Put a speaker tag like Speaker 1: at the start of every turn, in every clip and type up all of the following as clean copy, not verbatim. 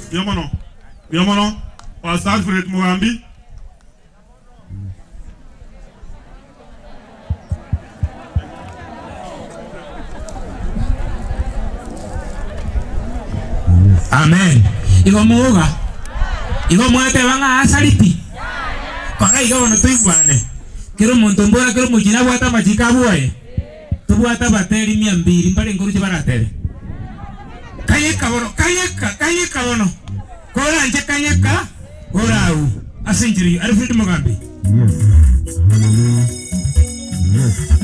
Speaker 1: Mbuya mono, mbuya mono, Pastor Alfred Mugambi.
Speaker 2: Amen. Igo moga. Igo mwateba ng'a asari pi. Kora iga bono toigwane. Kera omonto mbora kera omochie nabwate amachiko abwoye. Tobwate abateri mia mbiri mbare nkoruche baratebe. Kanyeka bono, kanyeka, kanyeka bono. Koranche kanyeka orau. Ase enchera eyio. Alfred Mogambi.
Speaker 3: Yes.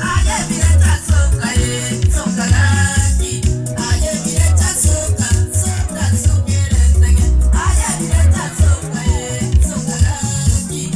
Speaker 3: Hallelujah. Yes.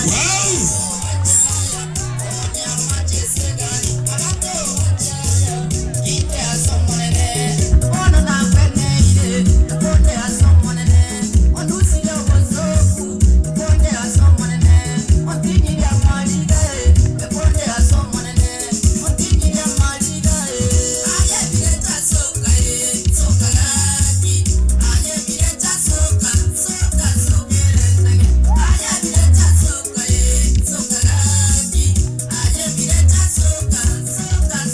Speaker 2: Wow!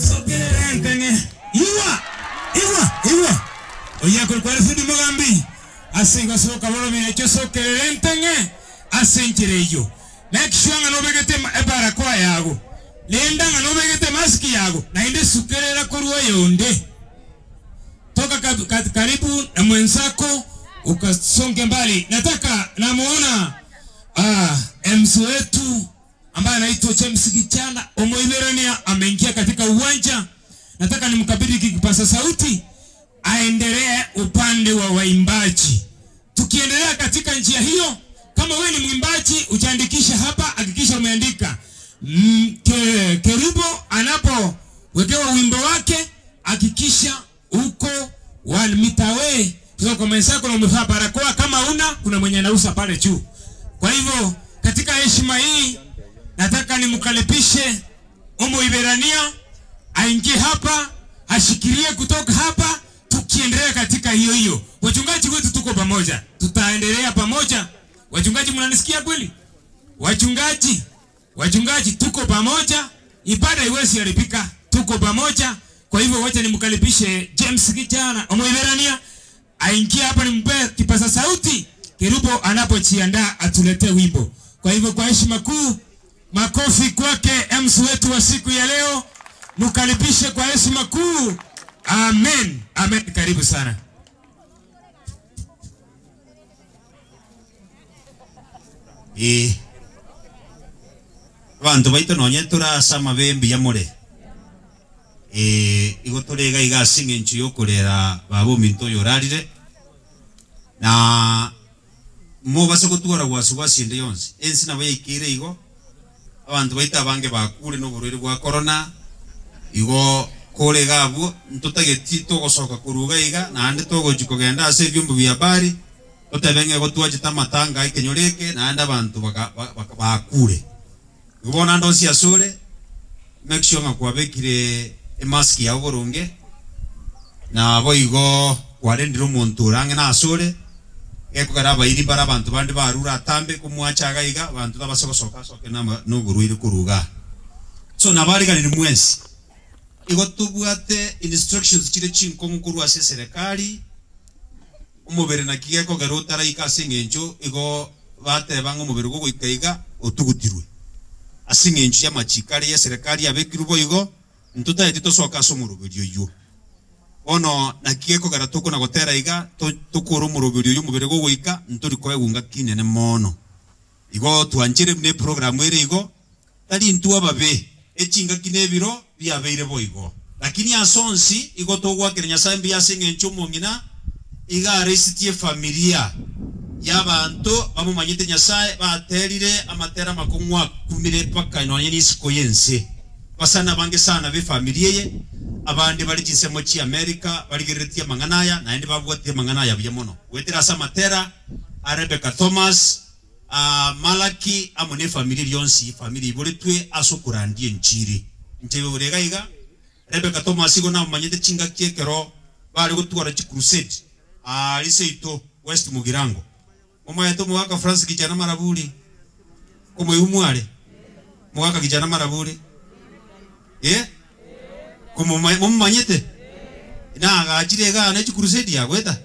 Speaker 2: Sokererenteng'e. Igwa! Igwa! Igwa! Oyio akorokwa Alfred Mogambi, ase igo soka bono birecho sokererenteng'e ase enchera eyio. Make sure ng'a nobegete ebarakoa yago, renda ng'a nobegete emask yago, naende sukerera korwa oyonde. Toka karibu na mwenzako ukasonge mbali. Nataka namuona ah, MC wetu ambaye anaitwa James Kichana Omoiberania ameingia katika uwanja. Nataka nimkabidhi kipasa sauti aendelee upande wa waimbaji. Tukiendelea katika njia hiyo, kama wewe ni mwimbaji ujiandikishe hapa, hakikisha umeandika Kerubo anapowekewa wimbo wake, hakikisha uko one meter away kutoka kwa mwenzako na umevaa barakoa. Kama una kuna mwenye anauza pale juu. Kwa hivyo katika heshima hii nataka nimkaribishe Omoiberania aingie hapa ashikilie kutoka hapa, tukiendelea katika hiyo hiyo. Wachungaji wetu tuko pamoja, tutaendelea pamoja. Wachungaji, mnanisikia kweli? Wachungaji, wachungaji, tuko pamoja, ibada iwezi haribika, tuko pamoja. Kwa hivyo wacha nimkaribishe James Kijana Omoiberania aingie hapa, nimpe kipaza sauti Kerubo anapojiandaa atuletee wimbo. Kwa hivyo kwa heshima kuu, makofi kwake MC wetu wa siku ya leo, mkaribishe kwa heshima kuu. Amen, amen. Karibu sana.
Speaker 4: Ee abanto baito nonye torase amabe mbuya more eh, igo tore iga iga ase eng'encho ya okorera baba ominto oyo orarire na mobase gotwara wasiwasi ende yonsi ense nabo yaikeire igo abanto baito abange bakure na oborwaire bwa corona igo kore iga abwo ntotageti togosoka korwa iga iga naende togochi kogenda ase ebiombo bia habari totebe ng'a igo twachete amatanga a ekenyoro eke naende abanto baka baka bakure. Igo bono ande onsi asore make sure ng'a kwabekire emask yago boronge nabo igo kwarendire omonto ore ang'e na asore gekogera abairi mbare abanto bande barure atambe komwacha iga iga abanto tabase gosoka asoke na ama na oborwaire korwa igaa. So nabariganirie mwensi igo tobwate instructions chire chinkong'u korwa ase eserekari Omobere naki gekogera otaraika ase engencho igo bateba ng'a omobere gogoika iga otugutirwe. Ase engencho y'amachiko aria y'eserekari yabekirwe boigo, ntotaeti tosoke ase omoroberi oyio. Bono naki gekogera tokona gotera iga tokore omoroberi oyio omobere gogoika, ntori koegwa ngaki inene mono. Igo twanchere buna eprogramu ere igo, tari intwe ababe, echingaki na ebiro biabeire boigo. Lakini ase onsi igo togoakera Nyasae mbuya ase engencho omong'ina iga areisitie efamilia y'abanto bamomanyete Nyasae baterire amatera amakong'u akumire mpaka nonya n'isiko y'ense. Abasani abange sana b'efamilia eye, abande bare chinsemo chia America barigereretie amang'ana aya naende babwatire amang'ana aya buya mono goetera ase amatera a Rebecca Thomas, Aa Malaki amo nefamiri eria yonsi, efamiri eiboretwe ase okorandia enchiri. Inche ore iga iga, Rebecca Thomas igo namomanyete chingaki ekero bare gotwara chicrusade aaria seito West Mugirango. Momaete omogaka Francis Kijana Maraburi? Komoigwa mware? Omogaka Kijana Maraburi? Eh? Komoma momomanyete? Nagachire igaa ne chicrusade yagoeta?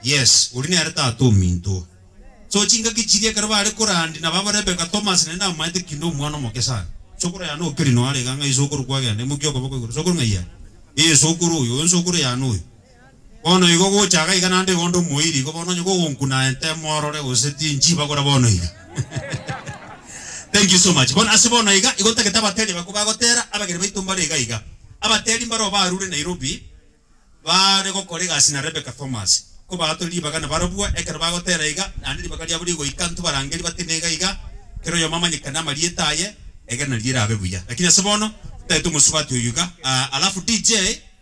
Speaker 4: Yes, oria nere tata ominto. So chingaki chiria ekero bare korandi nabo aba Rebecca Thomas naende namomanyete ki nomwana omoke sana. Sokoro yane okeri noyo are iga ng'a isokoro kwagenda imokia okoboko igoro sokoro ng'ai are? Ee sokoro oyo, oyo nsokoro yane oyo. Bono igo gocha iga iga naende igo onde omoiri igo bono onye gogonkuna aye nteme orore gose tinchibagora bono iga. Thank you so much. Bono ase bono iga, igo ntagete abateri abakwo bagotera, abageni baito mbare iga iga. Abateri mbaroo barure Nairobi, bare gokora egasi na Rebecca Thomas. Ko baatore ribaga nabarobwo ekero bagotera iga, naende ribaga riabo rigoika ntobarangerie batene iga iga, kera oyomo amanyekane amarieta aye, egere nario erabe buya. Lakini ase bono, ntagete omosubati oyio iga, alafu DJ,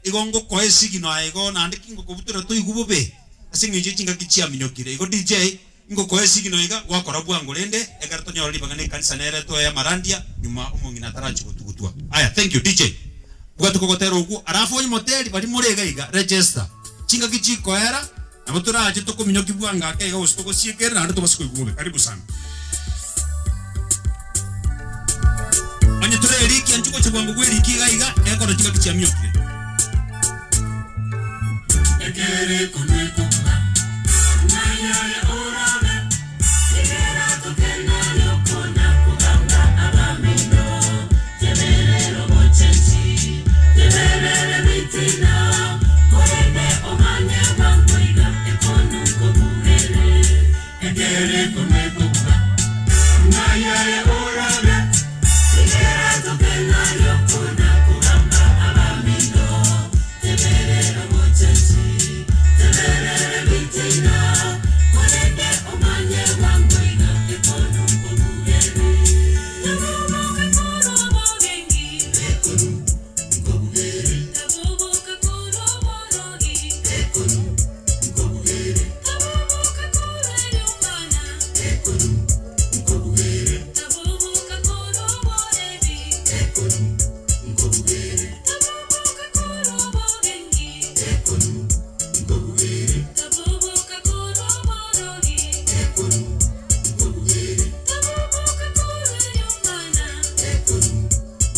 Speaker 4: Igo ngokoa esigino aye igo naende ki ngokobutora toigwe bobe ase engencho ye chingaki chiaminyokire. Igo DJ, ingokoa esigino iga gwakora bwango rende ekero tonyore ribaga na ekanisa nere toe amarandia nyuma omong'ina atarachia gotugutwa. Aya thank you DJ. Bwati kogotera okwo alafu onye moteri baria more iga iga register. Chingaki chikoera nabo torache tokominyoki bwango ake iga gose togosiekere naende tobase koigwa bobe. Karibu sana. Onye tore eriki anchi gocha bwango bw'eriki iga iga ekero chingaki chiamiokire.
Speaker 5: Ekere konwe kobua, ng'ai aye orabe? Rigera tokenane okona kogamba abamino, teberera obochenchi, teberera ebitina, korende omanye bwango iga ekonu nkobugere. Ekere konwe kobua, ng'ai aye orabe? Rigera tokenane okona kogamba abamino, teberera obochenchi, teberera ebitina, korende omanye bwango iga ekonu nkobugere. Taboboka korwa obogengi, ekonu nkobugere. Taboboka korwa oborogi, ekonu nkobugere. Taboboka korwa eriomana, ekonu nkobugere. Taboboka korwa oborebi, ekonu nkobugere. Taboboka korwa obogengi, ekonu nkobugere. Taboboka korwa oborogi, ekonu nkobugere. Taboboka korwa eriomana, ekonu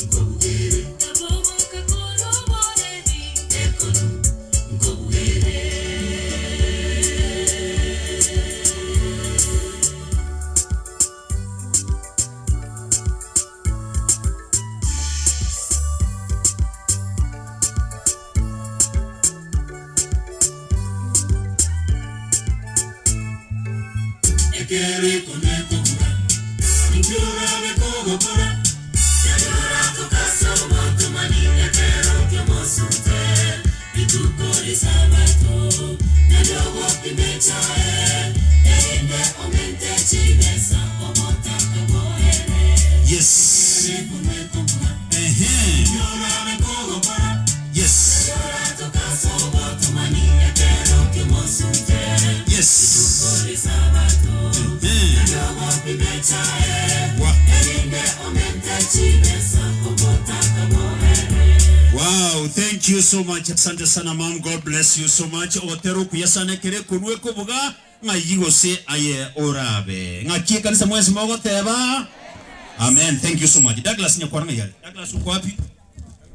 Speaker 5: nkobugere. Taboboka korwa oborebi, ekonu nkobugere. Ekere konwe kobua, inki orabe kogokora? Yanyora tokasomo tumani ekero ki'omosunte, rituko ri'Esabato, nario ogopima echae, erinde omente chibesa omotaka boere.
Speaker 4: Yes.
Speaker 5: Ekere konwe kobua,
Speaker 4: Ehe.
Speaker 5: inki orabe kogokora?
Speaker 4: Yes.
Speaker 5: Yanyora tokasomo tumani ekero ki'omosunte,
Speaker 4: Yes.
Speaker 5: rituko ri'Esabato,
Speaker 4: Ehe.
Speaker 5: nario ogopima echae,
Speaker 4: Wa.
Speaker 5: erinde omente chibesa omotaka boere.
Speaker 4: Wow, thank you so much. Asante sana mom. God bless you so much. Otero kuyasana kere kunwe kobuga ng'ayi gose aye orabe. Ng'aki ekanisa mwesi mogoteba. Amen. Thank you so much. Douglas nyakwara ng'ayale. Douglas uko wapi?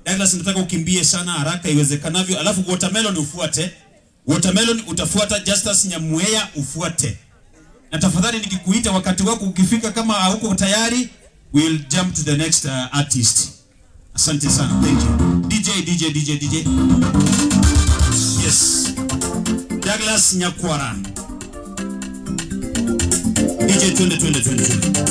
Speaker 4: Douglas nataka ukimbie sana haraka iwezekanavyo. Alafu watermelon ufuate. Watermelon utafuata, Justus Nyamweya ufuate. Na tafadhali nikikuita wakati wako ukifika kama hauko tayari, we'll jump to the next artist. Asante sana. Thank you. DJ DJ DJ DJ. Yes. Douglas Nyakwara. DJ twende twende twende twende.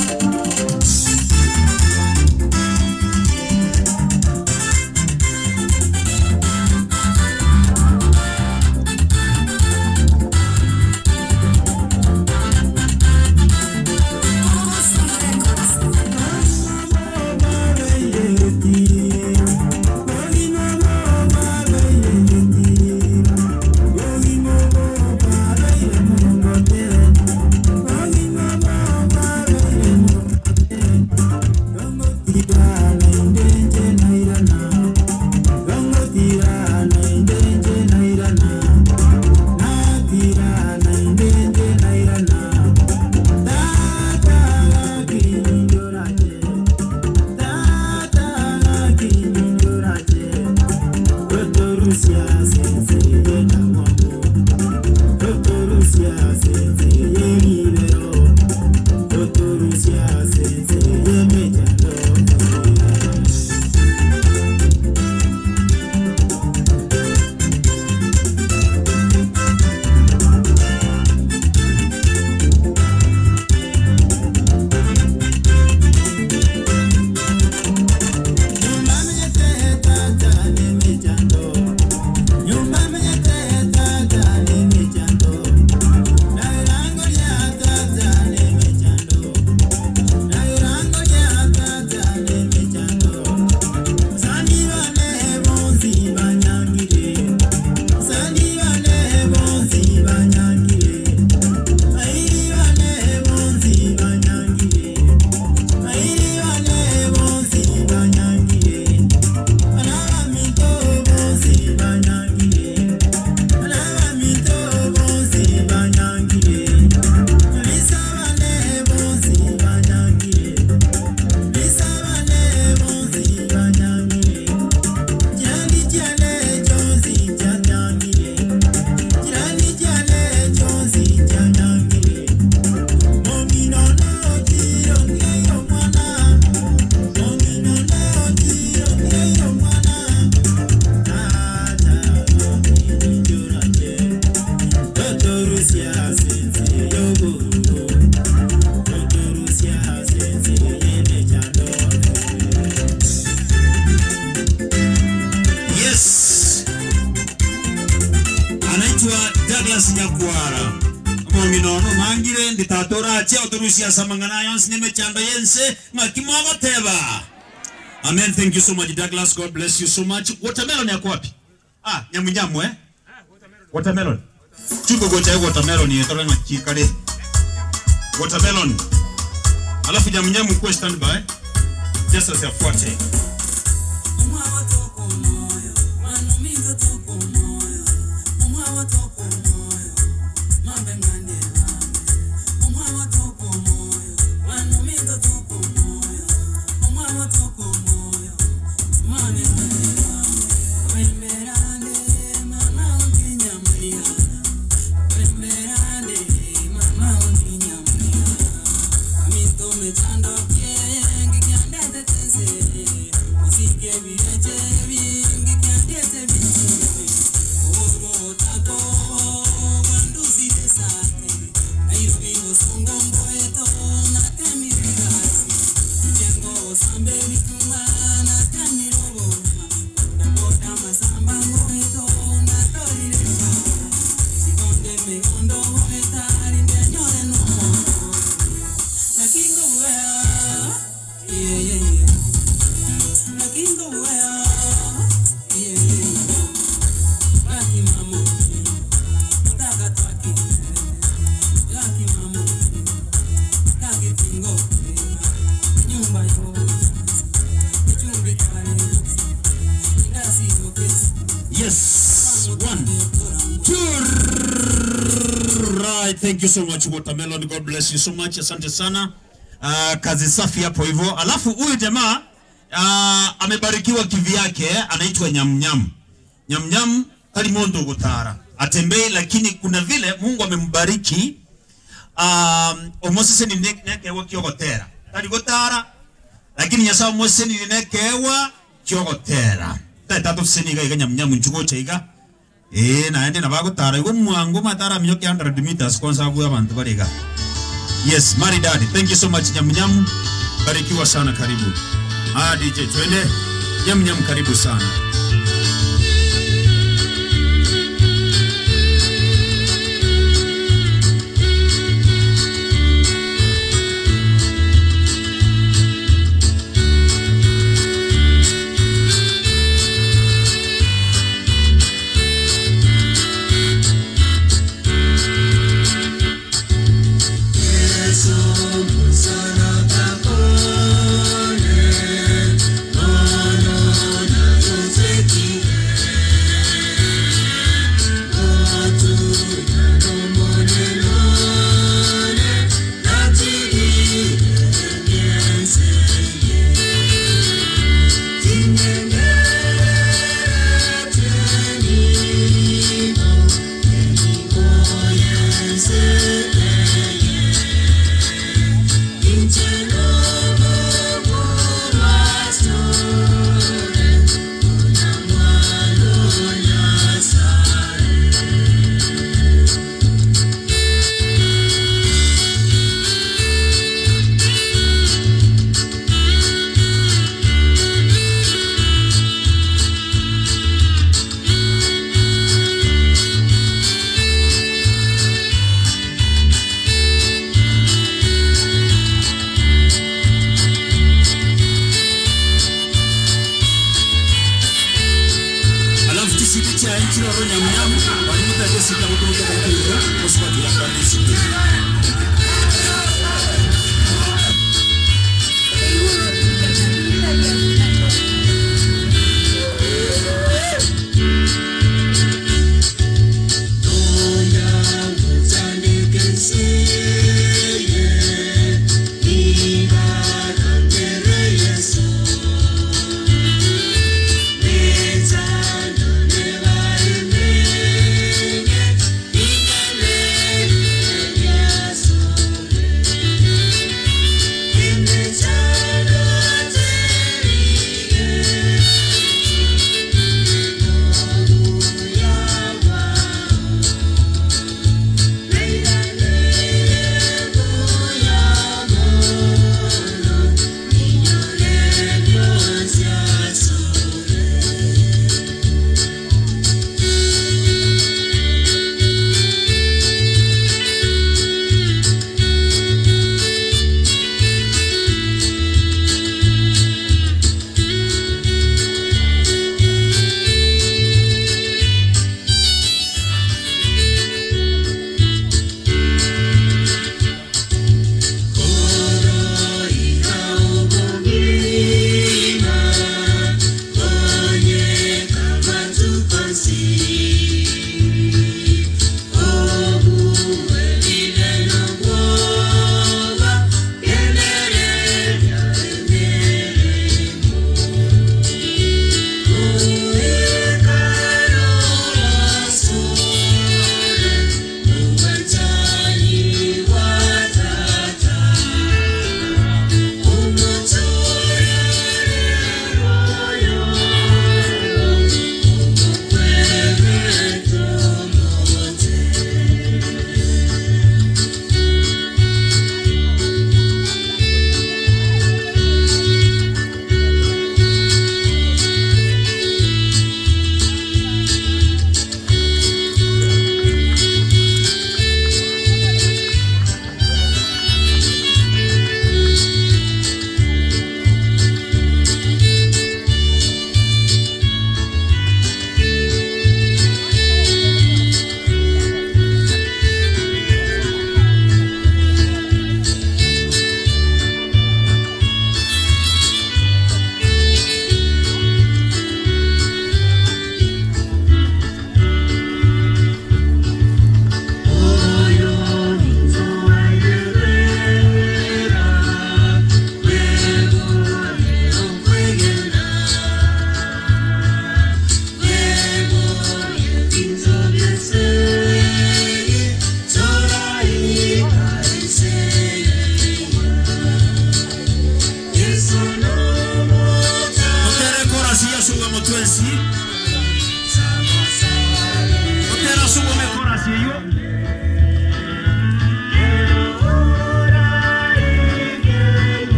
Speaker 4: Douglas Nyakwara. Omong'ina ono omangire ndi tata orache otorusie ase amang'ana aya onsi na emechando y'ense ng'aki mogoteba. Amen thank you so much Douglas God bless you so much. Watermelon yako wapi? Ah, nyamunyamu eh? Watermelon. Chuko gocha watermelon yetore ng'aki kare. Watermelon. Alafu nyamunyamu kuwe stand by. Just as yafuate. Yes, one, two, right. Thank you so much Watermelon. God bless you so much. Asante sana. Kazi safi hapo hivyo. Alafu huyu jamaa amebarikiwa kivyake, anaitwa Nyamnyam. Nyamnyam kalimondo gutara. Atembei, lakini kuna vile Mungu amembariki. Omosese ni nekewa kiogotera. Tari gutara lakini Nyasaye omosese ni nekewa kiogotera. Tatu seni iga nyamnyamu nchugo chaiga. Naende nabagotara igo mwango matara minyoke 100 meters kwanza abu abantu bariga. Yes, maridadi. Thank you so much nyamnyamu. Barikiwa sana, karibu. Ah, DJ twende. Nyamnyamu karibu sana.
Speaker 5: Yeah.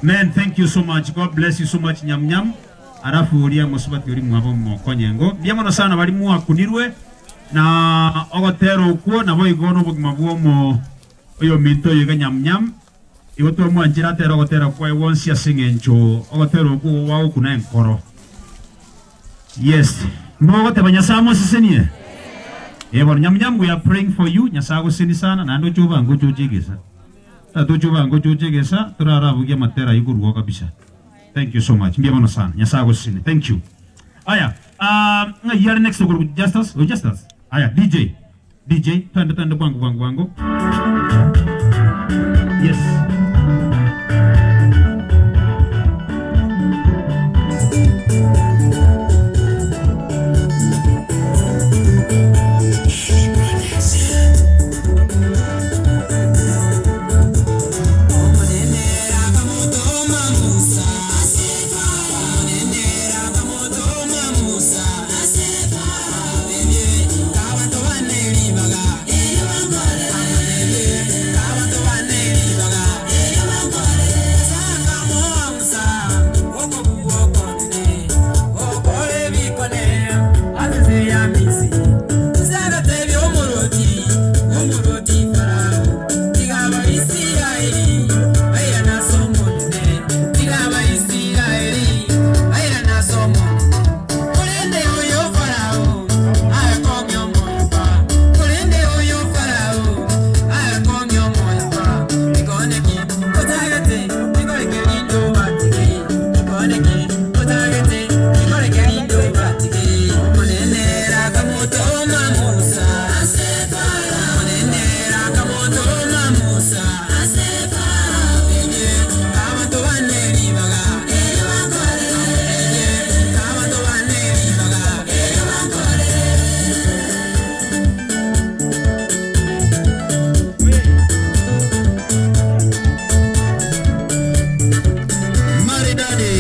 Speaker 4: Men thank you so much God bless you so much nyam nyam alafu oria mosubati oria mwabo mokonye ngo mbuya mono sana baria mwakunirwe na ogotera okwo naboigo nobogima bwomo oyominto oyo iga nyam nyam igo twamwanchire atere ogotera kwaye gwonsi ase eng'encho ogotera okwo gwagokuna enkoro yes mbogoteba Nyasaye amosesenie Eh bono nyam nyam we are praying for you Nyasaye agosesenie sana naende oche obange oche oche egesa Tata oche obange oche oche egesa torarabugie amatera ayio korwa oo kabisa. Thank you so much. Mbuya mono sana. Nyasaye agosesenie. Thank you. Aya, ah, ng'ai are next okorokwa Justus? Oyo Justus? Aya, DJ. DJ, twende twende bwango bwango bwango. Yes.
Speaker 6: Maridadi.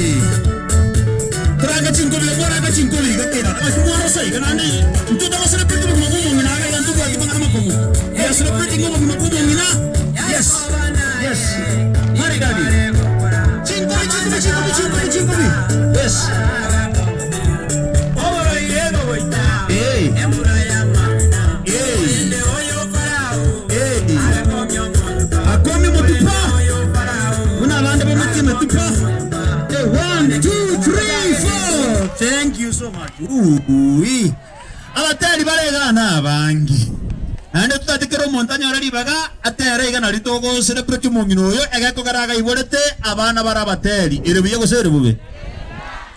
Speaker 6: Toraka chinkobi, boraka chinkobi, gatera. Mwarosa iga nani. Mtoto wa celebrate mu magumu ngina aga yantu kwa kipanga makomu. We are celebrating mu magumu ngina. Yes. Yes. Maridadi. Chinkobi, chinkobi, chinkobi, chinkobi, chinkobi. Yes. Hey. Hey. Hey. Akomi motupa. Una bande bomutima tupa. Hey, 1, 2, 3, 4. Thank you so much. Ooh. Abateri baregana abangi. Naende tutatikera omonto anyore ribaga atere igana ritogo celebrate omong'ina oyo egekogera agaiborete abana bare abateri ere buya gose ere bobe.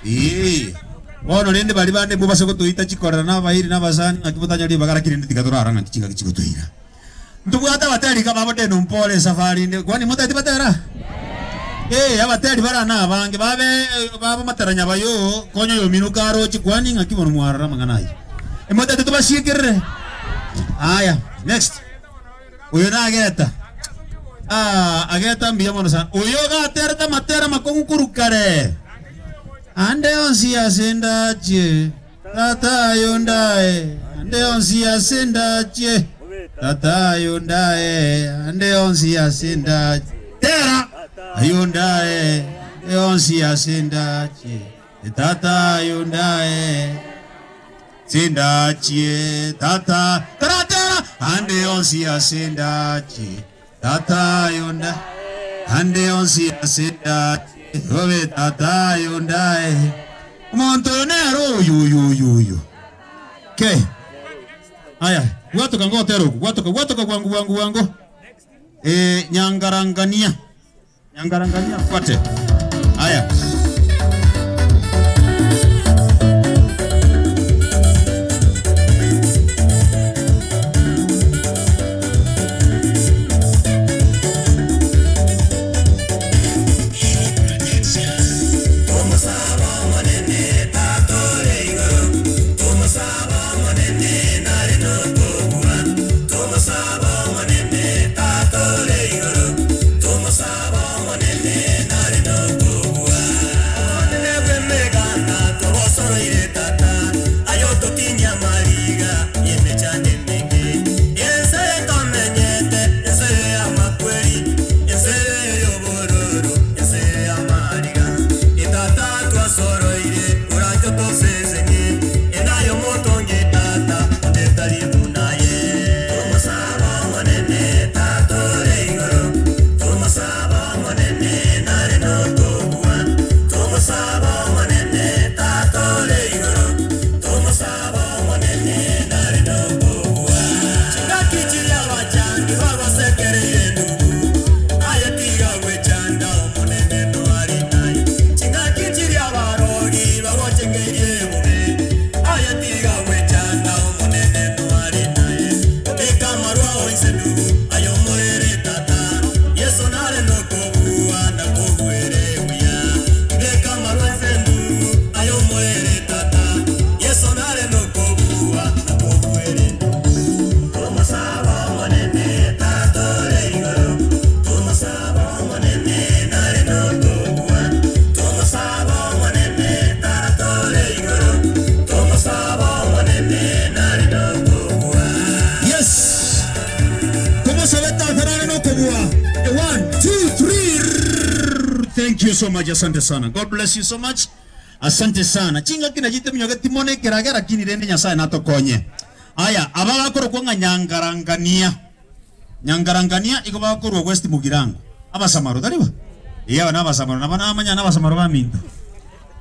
Speaker 6: Ee. Bono rende bari bande mbobase gotoita chikorera na abairi na abasani naki botanyora ribaga lakini rende tiga torara ng'aki chingaki chigotoira. Ntobwate abateri iga babode nompore esafari ende kwani motaeti batera? Ee, abateri bara na abange babe babo materanya bayo konya oyomino karoche kwani ng'aki bono mwarora amang'ana ayio. Emotaete tobasiekerere. Aya, next. Oyo nageta. Ah, ageta mbuya mono sana. Oyo gaterete amatera makong'u korwa kare. Ande onsi ase ndachie, tata ayo ndae. Ande onsi ase ndachie, tata ayo ndae. Ande onsi ase ndachie. Tera ayo ndae. Ande onsi ase ndachie, tata ayo ndae. Sindachie tata taratera ande onsi ase ndachie tata ayo ndae. Ande onsi ase ndachie obe tata ayo ndae. Omonto oyo nere oyo oyo oyo oyo. Okay. Aya, gwatoka ngotera oku, gwatoka gwatoka bwangu bwangu bwangu. Nyangarangania. Nyangarangania kwate. Aya. Yes. Tomosabe tata nare nokobua. One, two, three. Thank you so much. Asante sana. God bless you so much. Asante sana. Chingaki na jite minyoge timone kerage lakini rende Nyasaye natokonye. Aya, ababakorokwa ng'a nyangarangania. Nyangarangania igo bakorwa West Mugirango. Abasamaro tariba? Iya aba nabasamaro nabo namanya nabasamaro baminto.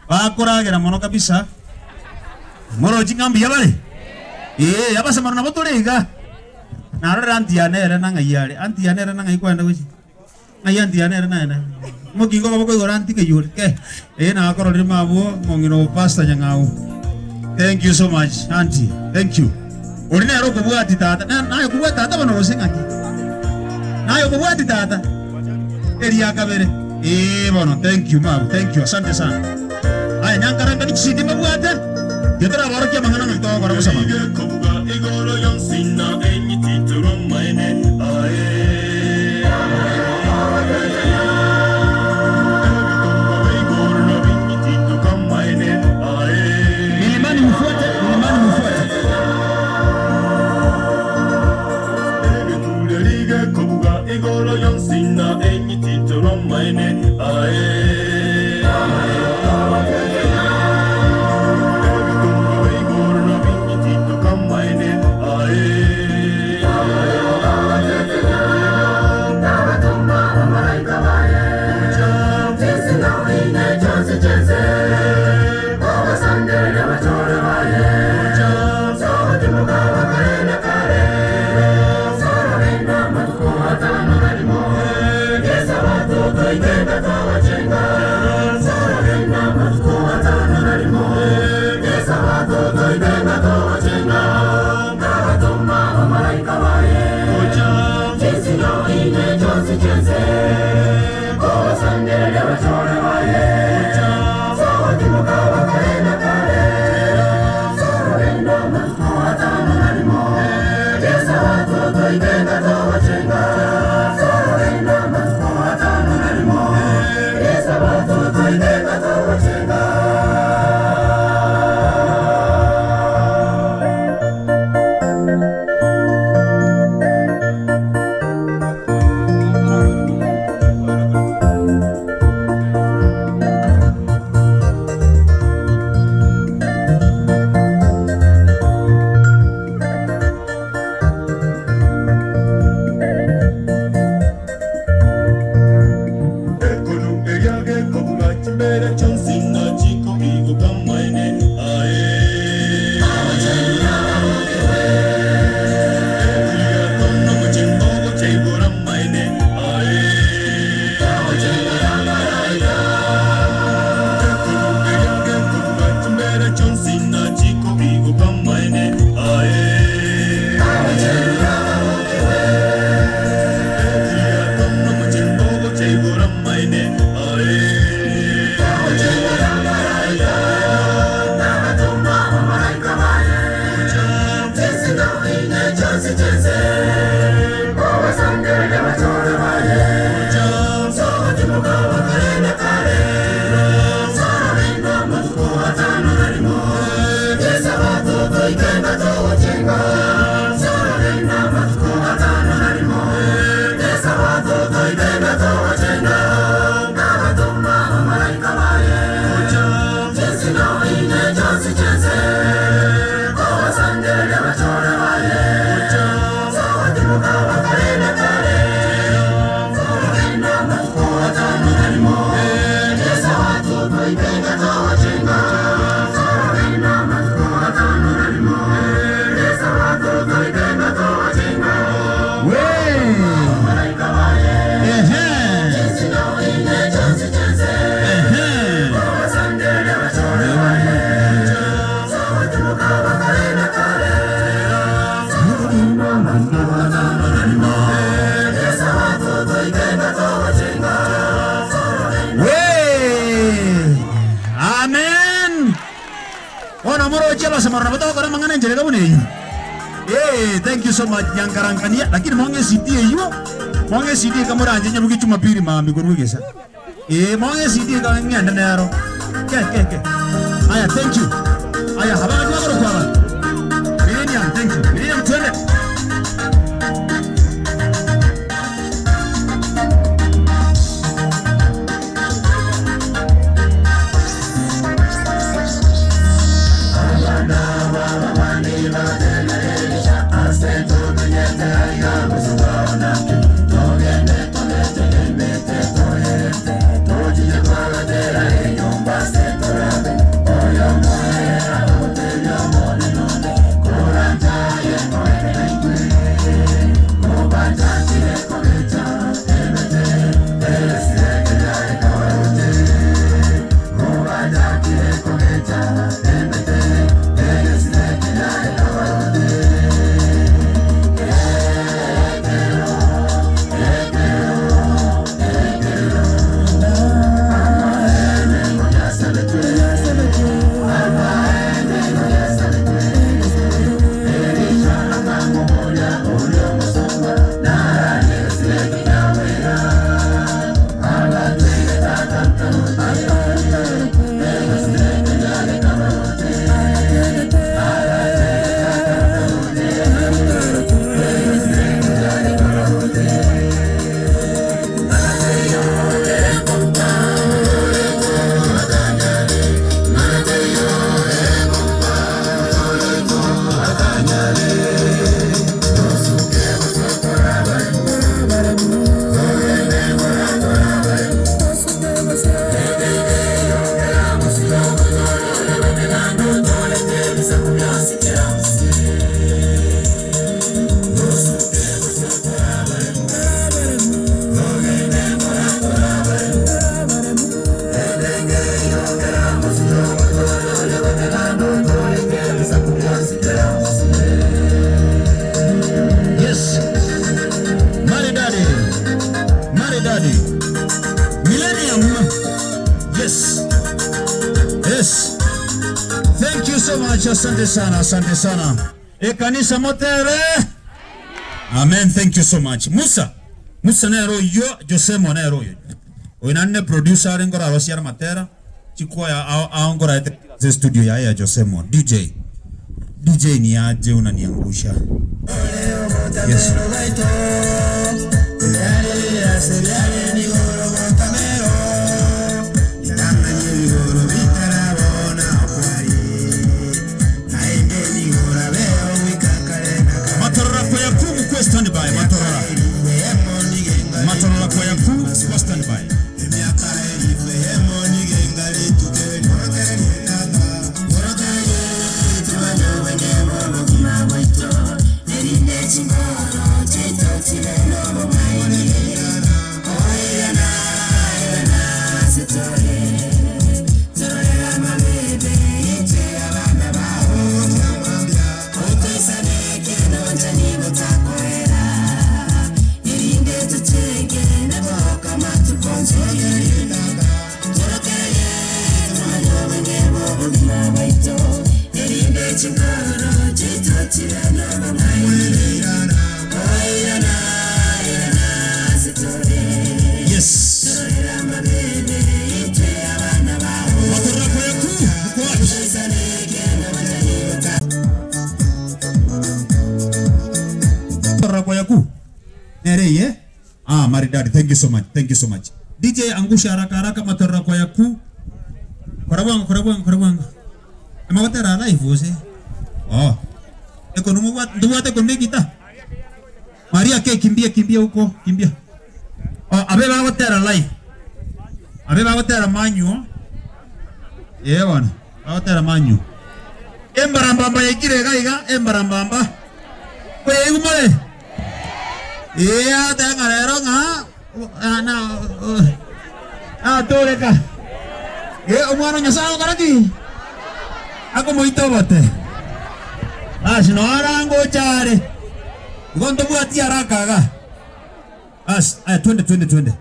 Speaker 6: Bakoragera mono kabisa. Moro chingambi yabare. Eh, abasamaro nabo tore iga. Narora anti yanere na ng'ai are. Anti yanere na ng'ai kwenda gochi. Ng'ai anti yanere naene. Mokingo babo koigora anti keyuri ke. Eh na akororire mabwo mong'ino pastor Nyang'au. Thank you so much auntie. Thank you. Ori nero okobwati tata. Na naye okobwati tata bono gose ng'aki. Naye okobwati tata. Eria kabere. Eh bono thank you mabu. Thank you. Asante sana. Aya nyangaranga ni chisindi mabwate. Getara borokia mang'ana ng'ai togokora gosoma. Milimani mfuate, milimani mfuate.
Speaker 5: Thank you.
Speaker 6: Bono moroche abasamaro nabo togokora amang'ana enchera iga buna eyio. Ee, thank you so much nyankarankania, lakini mong'e ecd eyio, mong'e ecd iga moranche nyebugie chumapili maambia korwa egesa. Ee, mong'e ecd iga ng'ende nero. Ke, ke, ke. Aya, thank you. Aya, abana twakorokwa aba. Millennium, thank you. Millennium, twende. Yes. Maridadi. Maridadi. Millennium. Yes. Yes. Thank you so much. Asante sana, asante sana. E kanisa motere. Amen. Thank you so much. Musa. Musa nero yo, Jose mo nero yo. Oinanne producer arengora arosiara matera. Chikoya aongora ete studio ya ya Jose mo. DJ. DJ ni aje unaniangusha. Yes. Matorora kwa yaku mkwe stand by Matorora. Matorora kwa yaku mkwe stand by. Yes. Matorora kwa yaku mko wapi? Matorora kwa yaku. Nere ye? Ah, maridadi. Thank you so much. Thank you so much. DJ angusha haraka haraka matorora kwa yaku. Korabwango korabwango korabwango. Emagotera live ose. Oh. Eko numwa nduwate konegita. Maria ke kimbia kimbia huko, kimbia. Oh, abe bagotera live. Abe bagotera manyu. Eh bwana, bagotera manyu. Embarambamba yaikire gaiga, embarambamba. Kwe igumore. Eh, atenga rero ng'a na ah toreka. Eh, omwana Nyasaye okaraki. Akomoita obote. Asi no arango chare. Igo ntobwati haraka iga. Asi, aya twende twende twende.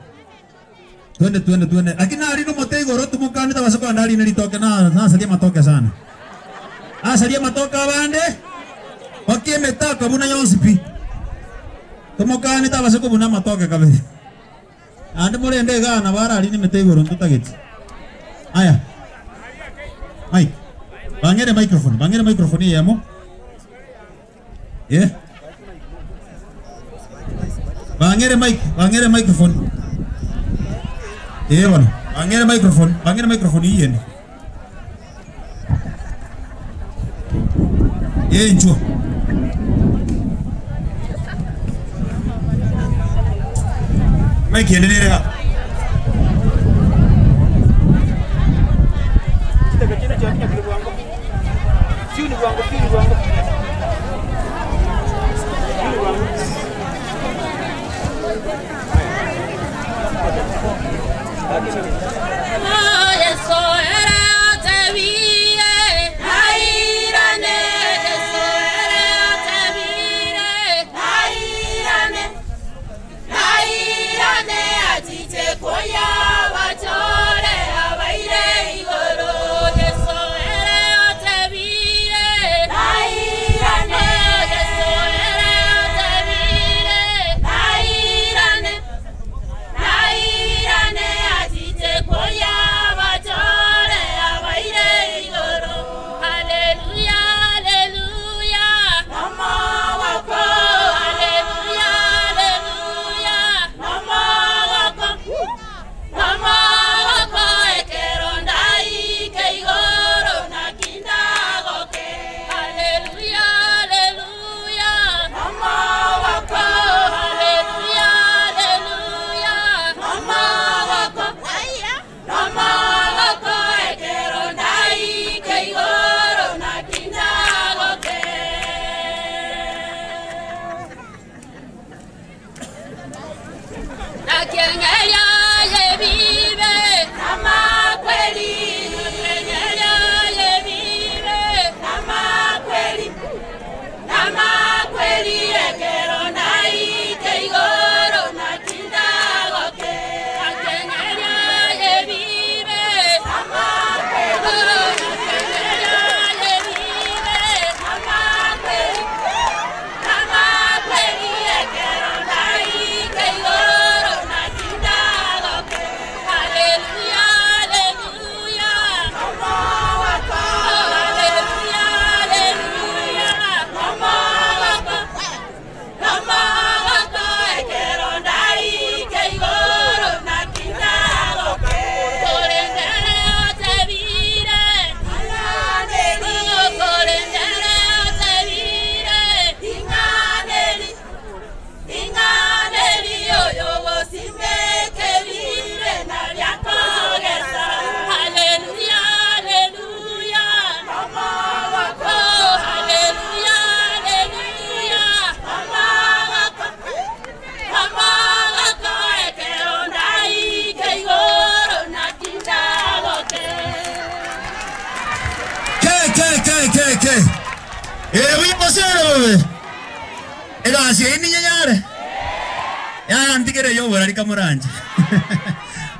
Speaker 6: Twende twende twende. Lakini nari no mote igoro tumukanite base kwenda rine ritoke na nasaria matoke sana. Asaria matoka abande bakiemeta buna yonsi pi. Tomokani tabase kobuna matoke kabere. Ande murende gana barari ni mete igoro ntutageti. Aya. Mike. Bangere microphone, bangere microphone yemo. Yeah. Bangere mic, bangere microphone. Eh bana, bangere microphone, bangere microphone yiyene. Eh ncho. Mic yende nerega.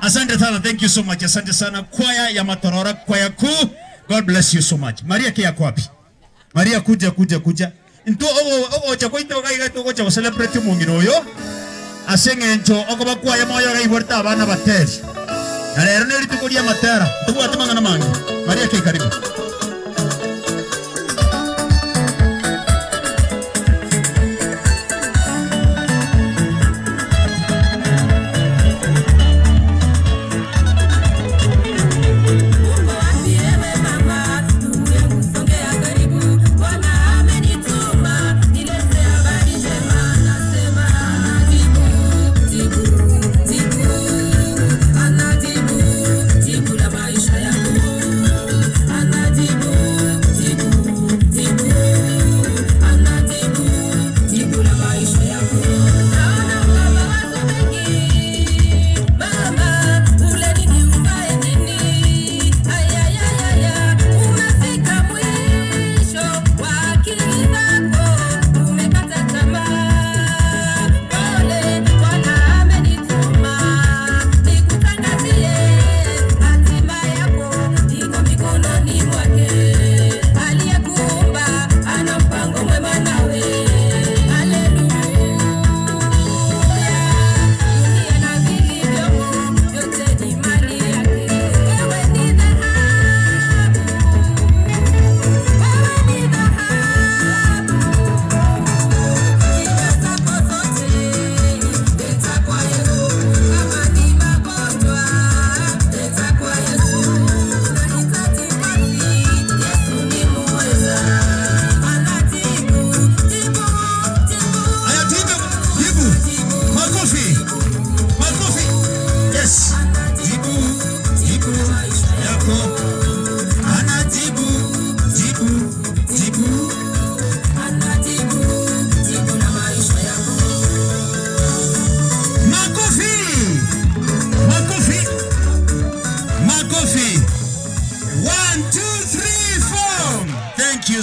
Speaker 6: Asante sana, thank you so much. Asante sana kwaya ya Matorora, kwaya kuu. God bless you so much. Maria kia kwapi? Maria kuja kuja kuja. Nto ogo ogo cha koito gaiga to gocha celebrate mungino yo. Asenge ncho ogo bakwaya moyo gaiborta abana bateri. Na lero neri tukuria matera. Tubuate mangana mangi. Maria kia karibu.
Speaker 5: Anadibu, jibu la maisha yangu. Anadibu.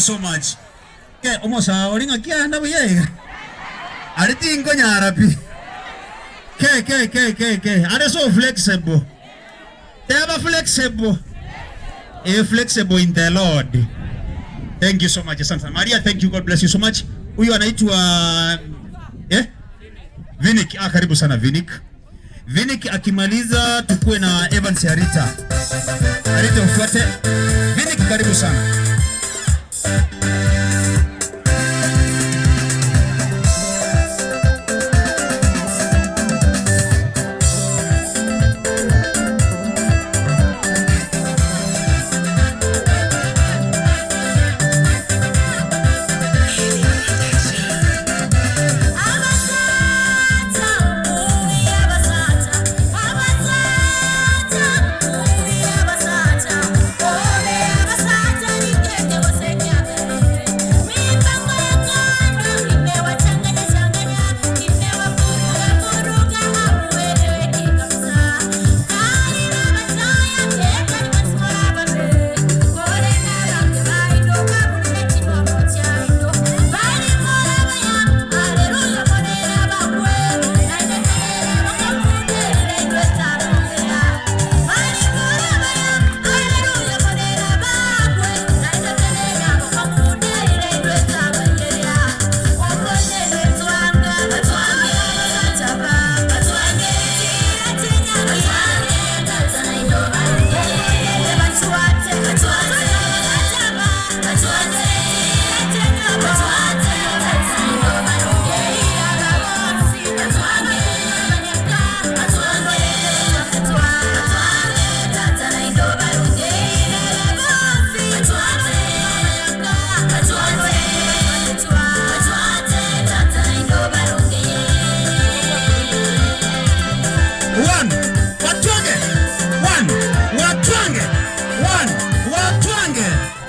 Speaker 6: so much. Ke omosaa oria ng'aki aenda buya iga? Aria tinkonyara pi. Ke ke ke ke ke are so flexible. Teba flexible. Eh flexible in the Lord. Thank you so much. Asante sana. Maria, thank you. God bless you so much. Huyu anaitwa eh? Vinik. Ah, karibu sana Vinik. Vinik akimaliza tukue na Evans Arita. Arita ufuate. Vinik karibu sana. One, watwange. One, watwange. One, watwange.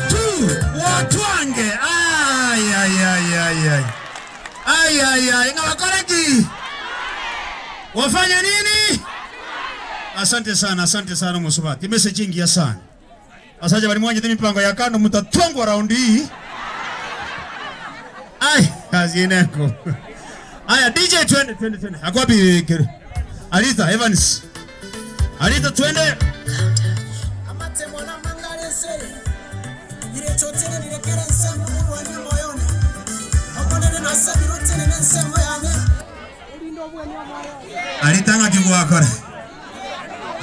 Speaker 6: Two, watwange. Ay, ay, ay, ay, ay. Ay, ay, ay. Ngawakoreki. Wafanya nini? Asante sana, asante sana Musubati. Message ingia sana. Asaja bali mwanje mipango ya kando mtatwangwa raundi hii. Ai, kazi ineko. Aya DJ twende twende twende. Akwapi kero? Alita Evans. Alita twende. Alita ng'aki gwakora.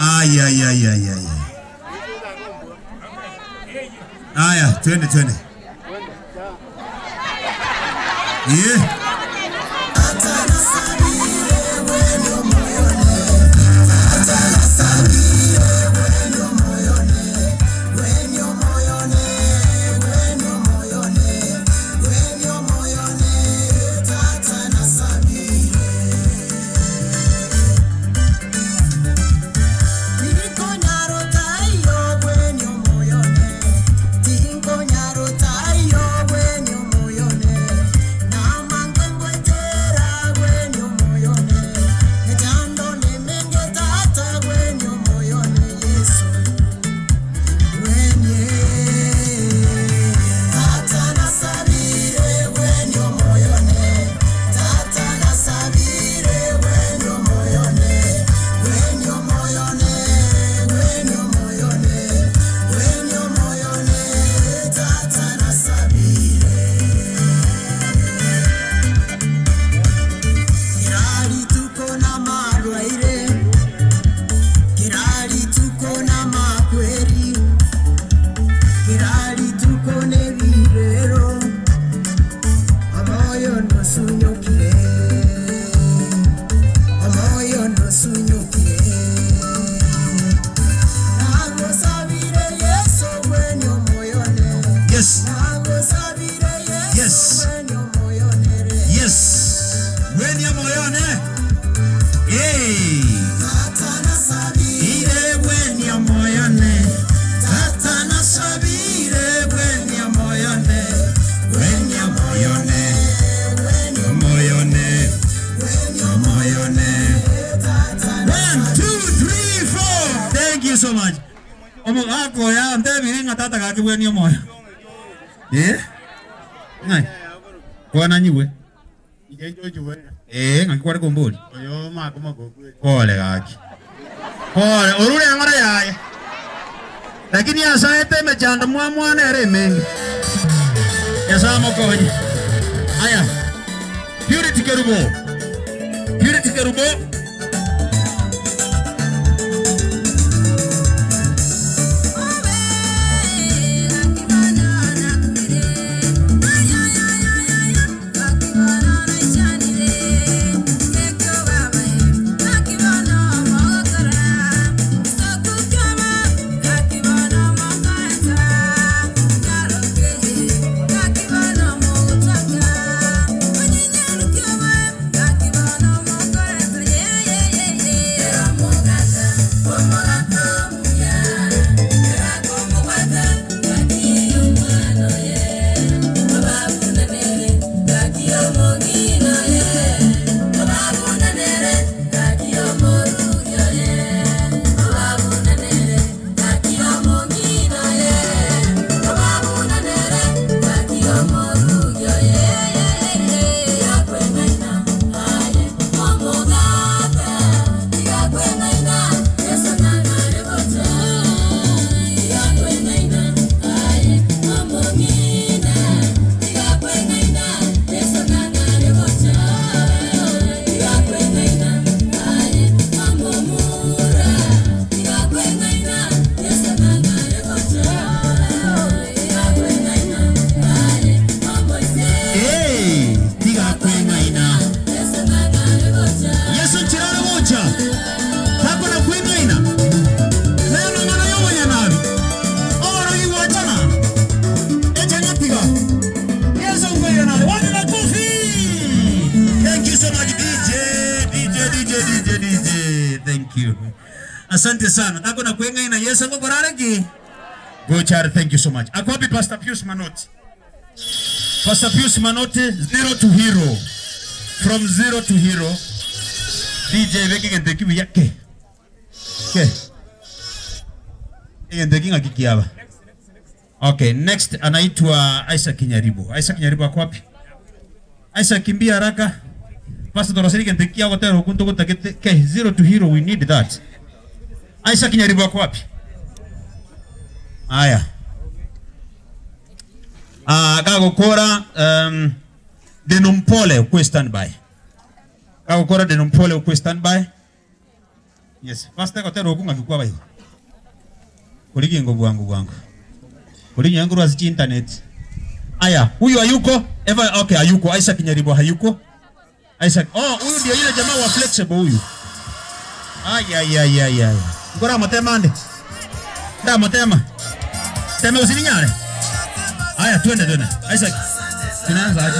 Speaker 6: Ay ay ay ay ay. Aya, twende twende. Yeah. Yes. Yes. Yes. Weni moyone. Hey. Ire weni moyone. Tata nasabire weni moyone. Weni moyone. Moyone. Moyone. 1 2 3 4. Thank you so much. Omo gako ya ntebiringa tata gakibweni moyo. Eh?
Speaker 4: Ng'ai? Kwana nyigwe. Ee, ng'aki kware komboria? Pole gaki. Pole, orure eng'ora yaye. Lakini asaete emechando mwamwana ere emenge. Nyasae amokonye. Aya, Purity Kerubo. Purity Kerubo. Hey, tiga kweng'aina. Yesu nchirare gocha. Takona kweng'aina. Neno ng'ana y'obonyanabi. Oborogi gwachana. Echang'a tiga. Yesu nkoiranare. Wapi makofi? Thank you so much DJ. DJ, DJ, DJ, DJ. Thank you. Asante sana. Takona kweng'aina. Yesu ngokorare ki? Gochar, thank you so much. Akwapi Pastor Pius Manoti. Pastor Pius Manote, zero to hero. From zero to hero. DJ beki gente kibi yake. Ke. Gente kinga kikiaba. Okay, next anaitwa Isaac Kinyaribo. Isaac Kinyaribo ako wapi? Isaac kimbia haraka. Pastor Dorosiri gente kia gotero kunto gotakete. Ke, zero to hero we need that. Isaac Kinyaribo ako wapi? Aya. Ah, gagokora Denompole ukwe standby. Gagokora Denompole ukwe standby. Yes, pastor gotero okunga kikwa bai. Kuligingo bwangu bwangu. Kulinyangu rwa internet. Aya, huyu hayuko? Eva, okay, hayuko. Isaac Nyaribo hayuko. Isaac. Oh, huyu ndio yule jamaa wa flexible huyu. Ay ay ay ay ay. Ngora motema ande. Nda motema. Teme usininyare. Haya, twende twende. Isaac. Tunaanza aje?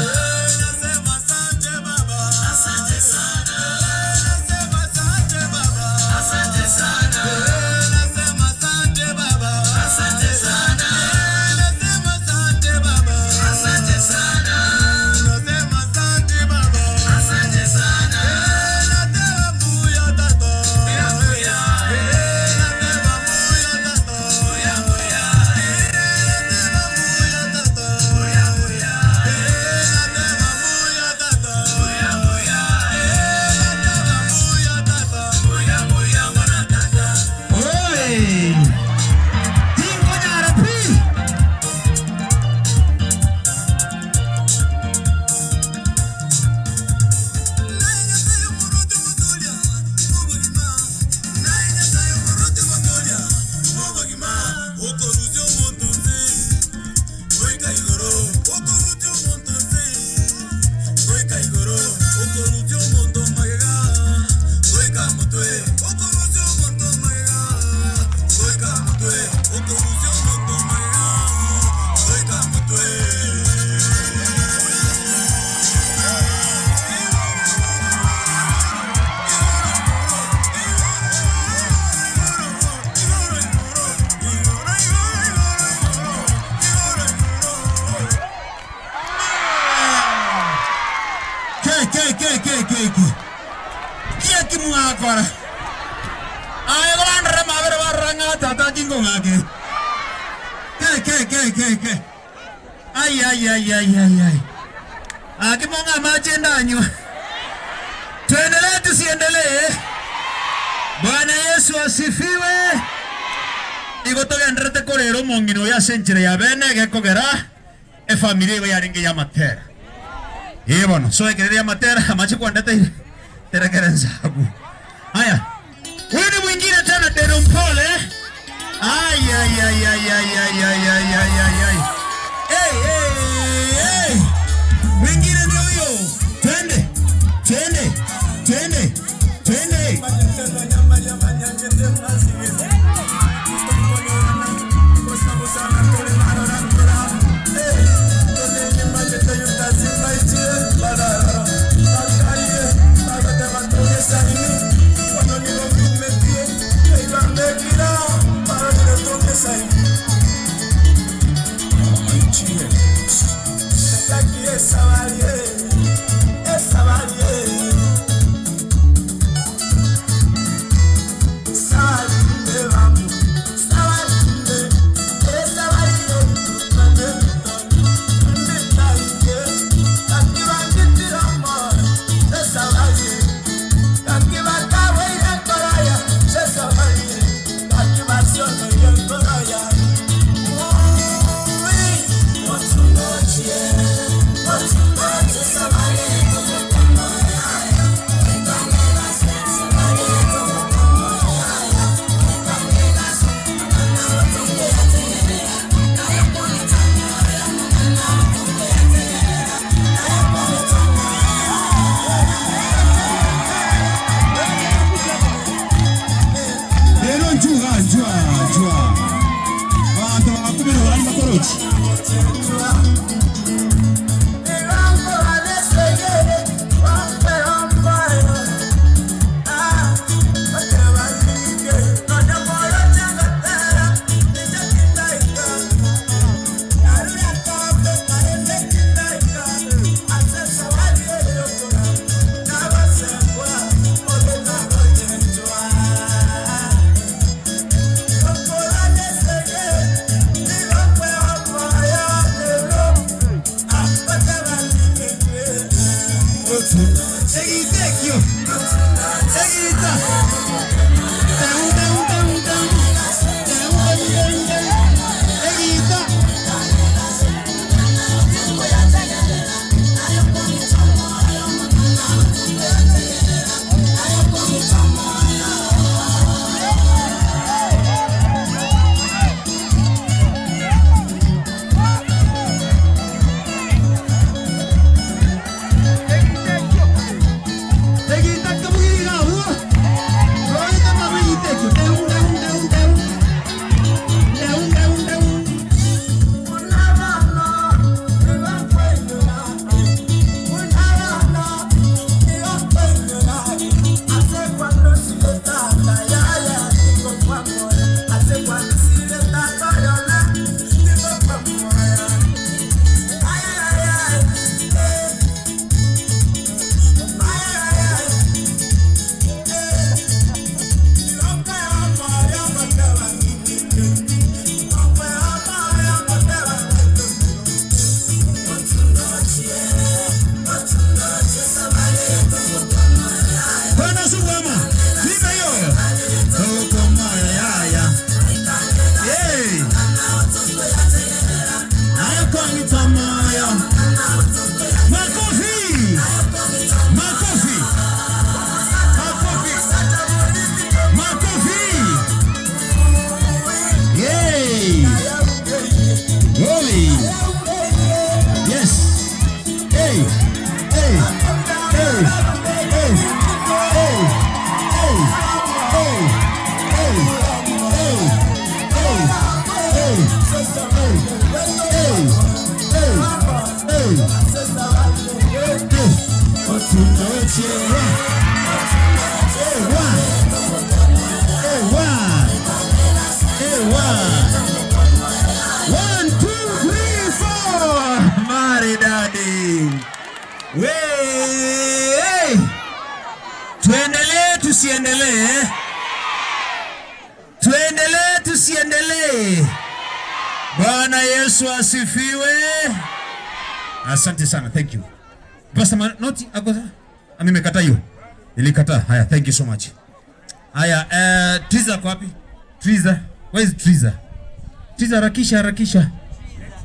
Speaker 4: Oi! Tinko nyara pi! Ke ke ke ke ke ke. Kia kimwakora. Aye gorandre mabere baranga tata kingo ngake. Ke ke ke ke ke.
Speaker 6: Ai ai ai ai ai ai. Aki mong'e amache ndanywe. Tuendelee tusiendelee? Bwana Yesu asifiwe. Igo togendererete korera omong'ina oyo ase enchera ya bene egekogera efamiri igo yarenge y'amatera. Ee bono, so ekerero y'amatera amache kwandeteire terekera ensabu. Aya, huyu ni mwingine tena Deno Mpole. Ai ai ai ai ai ai ai ai ai ai ai. Hey, hey, hey. Mwingine ndio huyo. Twende. Twende. Twende. Twende.
Speaker 4: Rero njuga njua njua abantu bakubira barani bakoroki
Speaker 6: Egitekio. Egita. Teu, teu, teu, teu. Teu, teu, teu, teu. Egita. Egita kabugira abwo. Roita mabigitekio. Teu, teu, teu, teu. Teu, teu, teu. Bwana Suwama, nipe hiyo. Huko maya ya. Hey. Nayo kwangi tamoyo. Makofi. Makofi. Makofi. Makofi. Yay. Holy. Yes. Hey. Hey. Hey. Hey. Hey. Hey. Hey. Hey. Hey. Hey. Hey. Hey. Hey. Hey. Hey. Hey. Hey, one. Hey, one. Hey, one. One, two, three, four. Maridadi. We. Tuendelee tusiendelee? Tuendelee tusiendelee?
Speaker 4: Bwana Yesu asifiwe. Asante sana. Thank you. Pastor Manoti ako nimekataa hiyo. Nilikataa. Haya, thank you so much. Haya, Triza kwa wapi? Triza. Where is Triza? Triza harakisha harakisha.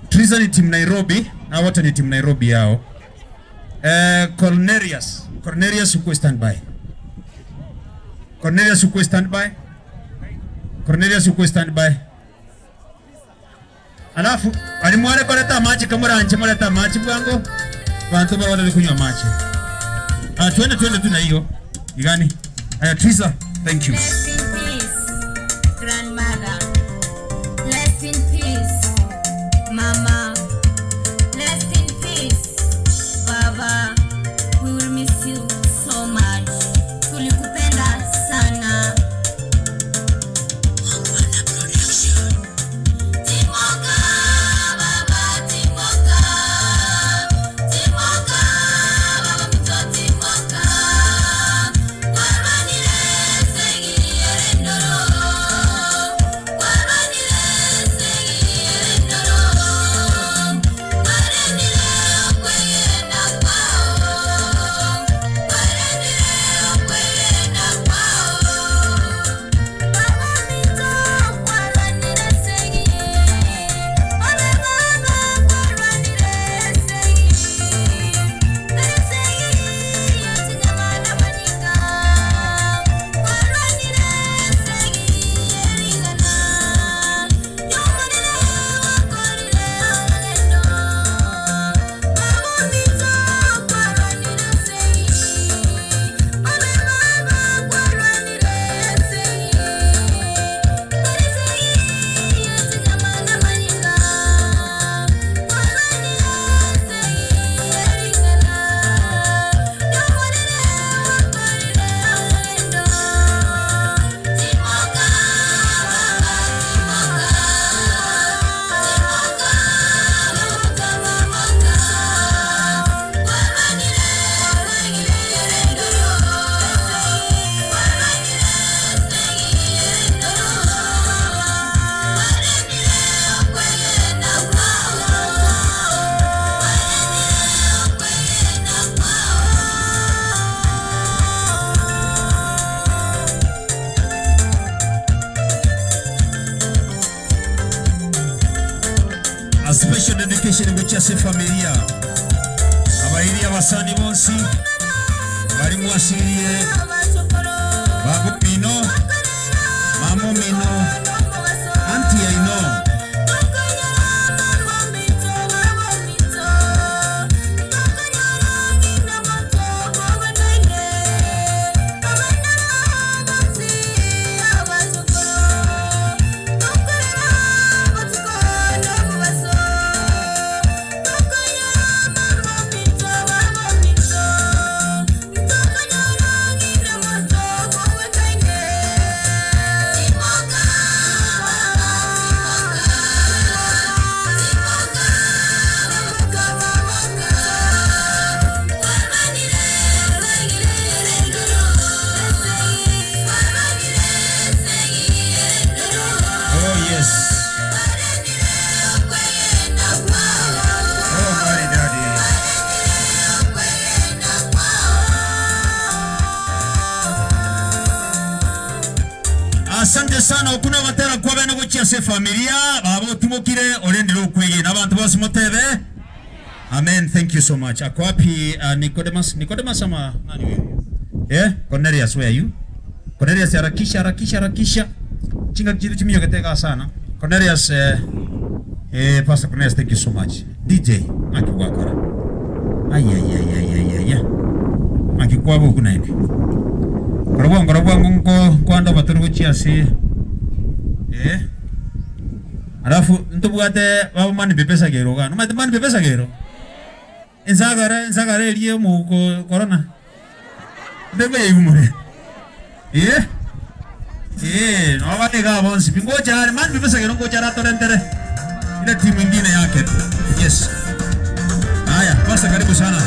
Speaker 4: Triza ni team Nairobi na wote ni team Nairobi yao. Cornelius. Cornelius uko standby. Cornelius uko standby. Cornelius uko standby. Alafu alimwale koleta maji kamuranje muleta maji bwango. Bantu bawale kunywa maji. Ah, twende twende tu na hiyo. Igani? Haya Triza, thank you.
Speaker 5: Rest in peace, grandmother. Rest in peace, mama. Rest in peace, baba. We will miss you so much. Tulikupenda sana. Timoka, baba, timoka. Timoka, baba mto timoka. Warwanire segiri ndoro. Warwanire segiri ndoro. Warwanire okwegenda kwao. Warwanire okwegenda kwao. Baba mito warwanire segiri. Obe baba warwanire segiri.
Speaker 4: A special dedication gochase familia. Abairi abasani bonsi bari mwasirie babu mino mamo mino anti aino. Oh yes. Oh maridadi. Asante sana okuna batera kwa bene gochia se familia babo tumokire orendire okwegena abantu bose motebe. Amen. Thank you so much. Ako wapi Nicodemus? Nicodemus ama nani huyo? Eh, Cornelius where are you? Cornelius harakisha harakisha harakisha. Chinga kitu chimiyo keteka sana. Cornelius Pastor Cornelius thank you so much. DJ akiwakora. Ay ay ay ay ay ay. ay. Akikwabo kunaende. Korobwa ngorobwa ngonko kwanda baturu gochia se. Eh? Alafu ntubwate babo mani bepesa gero gano. Mani mani bepesa gero. Ensagara ensagara erie mu corona. Ndebe yigumure. Eh? Eh, no va bonsi. Ngoja mani bepesa gero ngoja ratorentere. Ile timu ingine yake. Yes. Haya, basi karibu sana.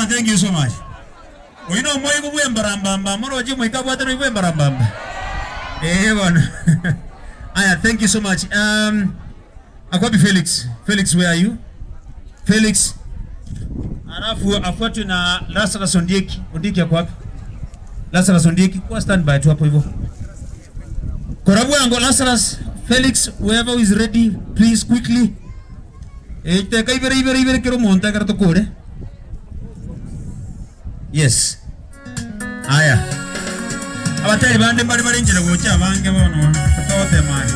Speaker 6: thank you so much. Oyo no omoigo bw'embarambamba, moroche omoika abwate noyo bw'embarambamba. Eh bono. Aya, thank you so much. Um, akwapi Felix? Felix, where are you? Felix. Alafu afuatwe na Lazarus Ondieki. Ondieki ako wapi? Lazarus Ondieki, kwa stand by tu hapo hivyo. Korabwango Lazarus, Felix, whoever is ready, please quickly. Eh, teka ibere ibere ibere kero omonto ekero tokore. Yes. Aya. Abateri bande mbare bare nchera gocha abange bono togotemani.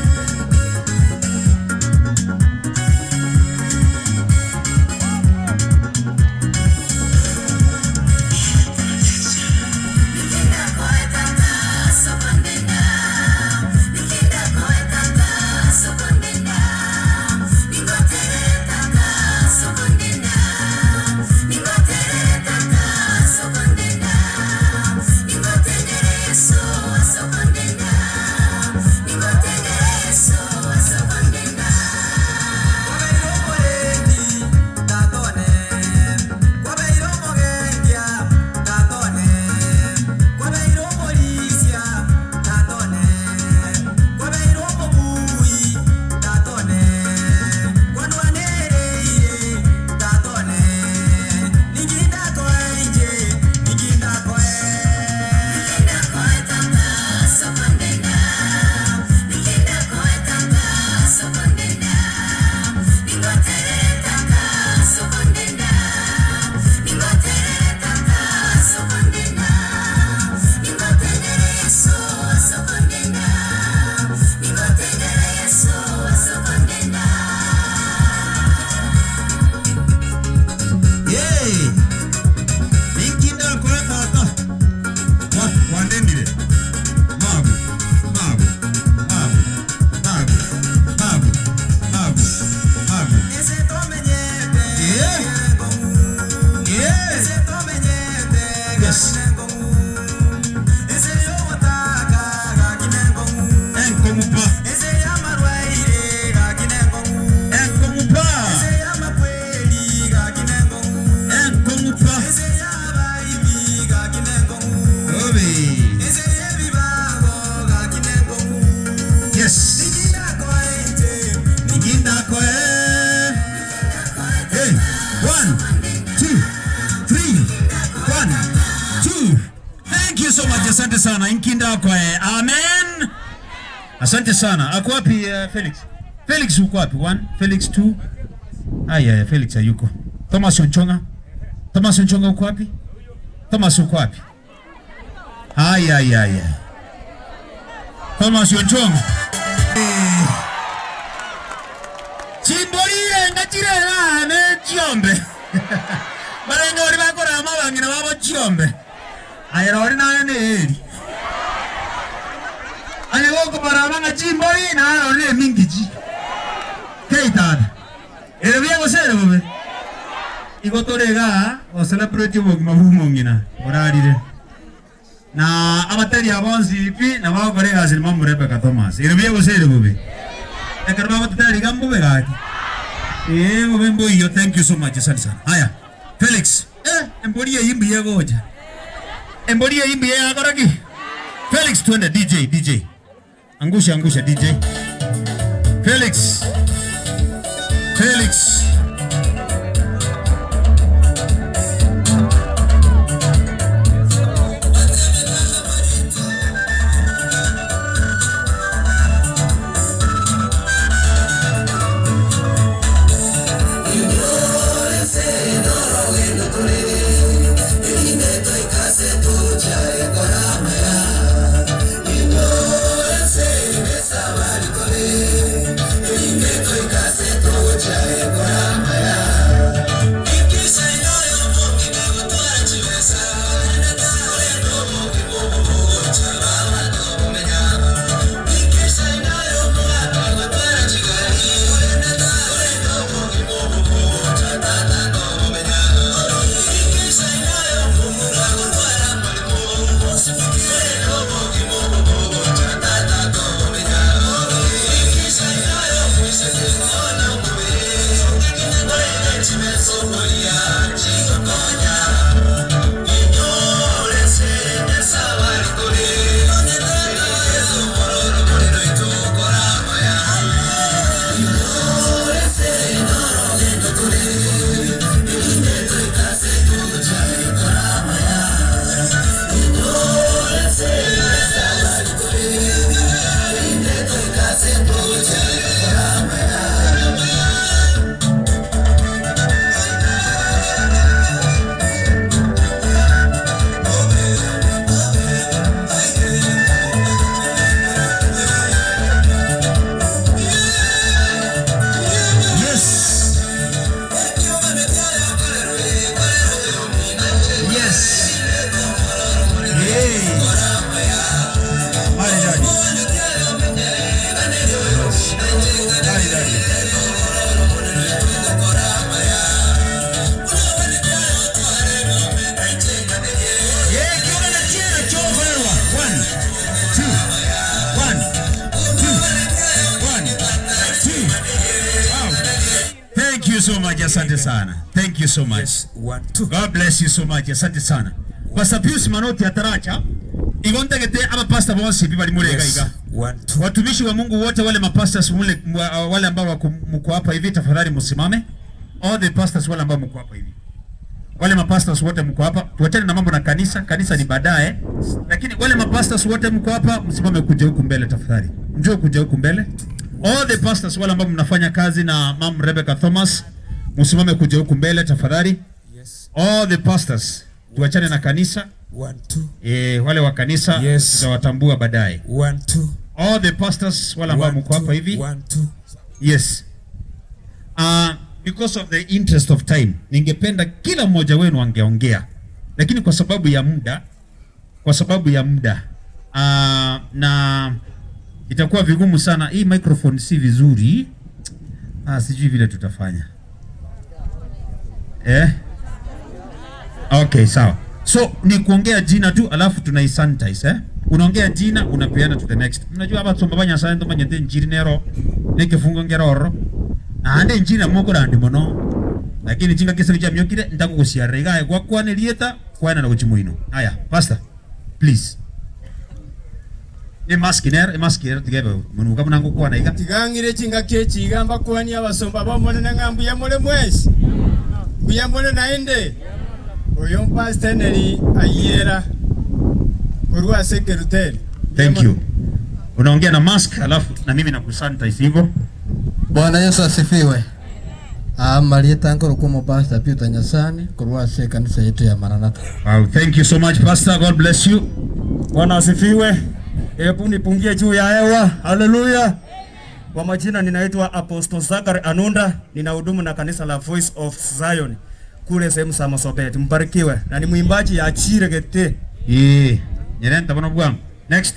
Speaker 4: Yay! Ninki ndakore tata. Wa wandendire. Magu. Magu. Magu. Magu. Magu. Magu. Magu. Yeah. Yeah. Yes. Enkomupa. Enkomupa. Enkomupa. Obi. Yes. Niginda koe. Hey, one, two, three, one, two.
Speaker 6: Thank you so much. Asante sana. Nkinda kwae. Amen. Asante sana. Ako wapi Felix? Felix uko wapi? One, Felix two. Aya, ya Felix hayuko. Thomas Onchonga. Thomas Onchonga uko wapi? Thomas uko wapi? Aya, aya, aya. Thomas Onchonga. Chimbolire ngachirera ne chiombe. Barenga bari bakora amabangina babo chiombe. Aya rori naye ne eri. Anya goko barabanga chimbori na rori ne mingichi. Keitana. Ere bia gosere bobe. Igo torega o celebrate obogima bw'omong'ina orarire. Na abateri abonsi pi na bagokora egasi nimo Rebecca Thomas. Ere bia gosere bobe. Ekero bagototera iga mbobe gaki. Eh, bobe mboiyo, thank you so much, asante sana. Haya, Felix. Eh, embori eyimbi mbuya gocha. Embori eyimbi mbuya yakora ki? Felix twende DJ, DJ. Angusha, angusha DJ. Felix. Felix.
Speaker 5: Ingeto ikase tuchae kora.
Speaker 4: so much, asante sana. Thank you so much.
Speaker 2: Yes, one, two.
Speaker 4: God bless you so much. Asante sana. Pastor Pius Manoti ataracha. Igontagete aba pastor bonsi bi bali murega
Speaker 2: Yes,
Speaker 4: iga.
Speaker 2: one, two.
Speaker 4: Watumishi wa Mungu wote wale mapastors mule wale ambao wako mko hapa hivi tafadhali msimame. All the pastors wale ambao mko hapa hivi. Wale mapastors wote mko hapa. Tuachane na mambo na kanisa, kanisa ni baadaye. Lakini wale mapastors wote mko hapa msimame kuja huku mbele tafadhali. Njoo kuja huku mbele. All the pastors wale ambao mnafanya kazi na Mam Rebecca Thomas msimame kuja huku mbele tafadhali.
Speaker 2: Yes,
Speaker 4: All the pastors tuachane na kanisa.
Speaker 2: one, two.
Speaker 4: Wale wa kanisa
Speaker 2: Yes.
Speaker 4: tutawatambua baadaye.
Speaker 2: One, two.
Speaker 4: All the pastors wale ambao
Speaker 2: One,
Speaker 4: mko hapa
Speaker 2: two,
Speaker 4: hivi.
Speaker 2: one, two.
Speaker 4: Yes. Because of the interest of time, ningependa kila mmoja wenu angeongea, lakini kwa sababu ya muda, kwa sababu ya muda na itakuwa vigumu sana. Hii microphone si vizuri. Sijui vile tutafanya eh? Okay, sawa. So ni kuongea jina tu alafu tunaisanitize eh? Unaongea jina unapeana to the next. Mnajua hapa tsomba banya ndo manyete njiri nero nekifungo ngeroro. Ande njiri na moko randi mono. Lakini chinga kisa cha myokire ntakugusiara igae kwa kwane lieta kwana na kuchimuino. Haya, pastor please. Ni mask ner, mask ner tigebe munuka munango kwana iga.
Speaker 7: Tigang'ire chingaki echiga mbakwani abasomba bamonene ng'a mbuya more mwesi mbuya more naende oyo mpastor Henry ayiera korwa ase ekeruteri.
Speaker 4: Thank you. Unaongea na mask alafu na mimi nakusanitize hivyo.
Speaker 8: Bwana Yesu asifiwe. Marieta nkoro kumo Pastor Peter Nyasani korwa ase kanisa yetu ya Maranatha.
Speaker 4: Wow, thank you so much Pastor. God bless you.
Speaker 9: Bwana asifiwe. Hebu nipungie juu ya hewa. Haleluya. Kwa majina ninaitwa Apostle Zachary Anunda, ninahudumu na kanisa la Voice of Zion kule sehemu za Mosobet. Mbarikiwe. Na ni mwimbaji ya Chiregete.
Speaker 4: Eh, nyerenta bano bwangu. Next.